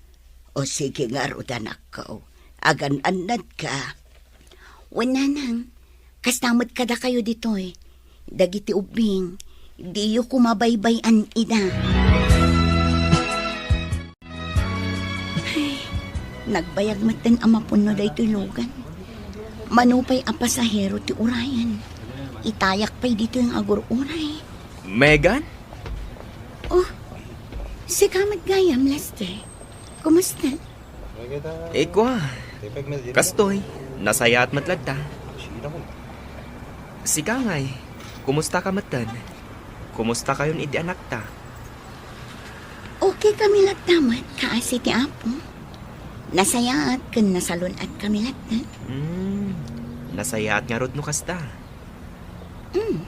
O sige ngarud, anakko. Agan-annadka. Wen, Nanang, kasta met kadakayo ditoy. Dagiti ubbing, diyo koma baybay-an ida. Ay, nagbayag metten a mapunno daytoy lugan. Mano pay a pasahero ti urayen. Itayak pay ditoy nga agur-uray. Megan? Oh, sika met gayam, Lester. Kumusta? Ikua. Kastoy, nasayaat met latta. Sika ngay, kumusta ka metten? Kumusta kayon idi anakta? Okay kami latta met, kaasi ti Apo. Nasayaat ken nasalun-at kami latta. Hmm, nasayaat ngarud no kasta. Hmm.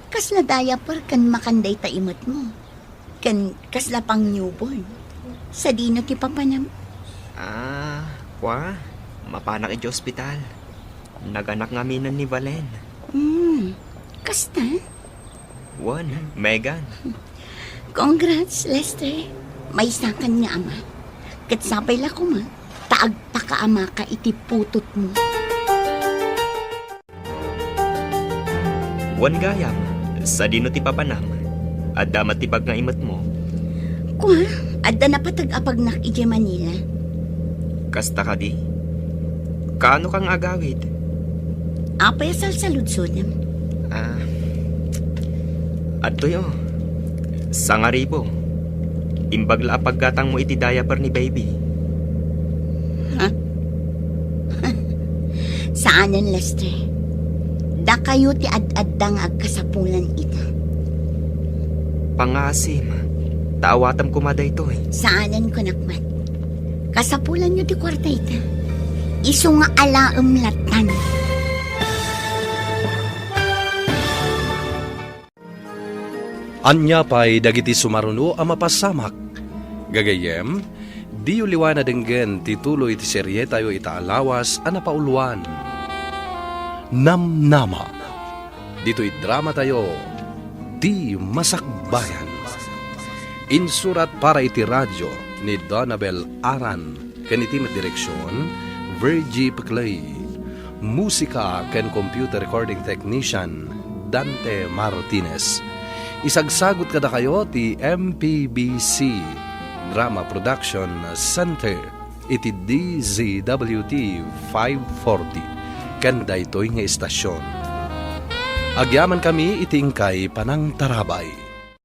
Kasla diaper ken makan dayta imetmo? Ken kasla pang newborn? Sadino ti papanam? Ah, kua, mapanak idiay ospital. Naganak ngaminen ni Valen. Hmm, kasta? Wen, Megan. Congrats, Lester. Maysakan nga ama. Ket sapay la koma, ta agpakaamaka iti putotmo. Wen gayam, sadino ti papanam? Adda met ti pagngaimetmo? Kua, adda napateg a pagnak idiay Manila. Kasta kadi? Kaano ka nga agawid? Apay a salsaludsodem? Ah, adtoy, oh. Sangaribu. Imbag la a paggatangmo iti diaper ni baby. Ha? Saanen, Lester. Dakayo ti ad-adda nga agkasapulan ita. Pangaasim, ta awatam koma daytoy. Saanen, kunak met. Kasapulanyo ti kuarta ita. Isu nga alaem lattan. Ania pay dagiti sumaruno a mapasamak? Gagayyem, diyo liwa nadenggen ti tuloy ti serietayo ita a lawas a napauluan, Namnama. Ditoy dramatayo, Di Masakbayan. Insurat para iti radio ni Donabel Aran, ken iti met direksion, Virgie Peclay. Musika ken Computer Recording Technician, Dante Martinez. Isagsagut kadakayo ti M P B C Drama Production Center iti D Z W T five forty ken daytoy nga istasyon. Agyamankami iti inkay panangtarabay.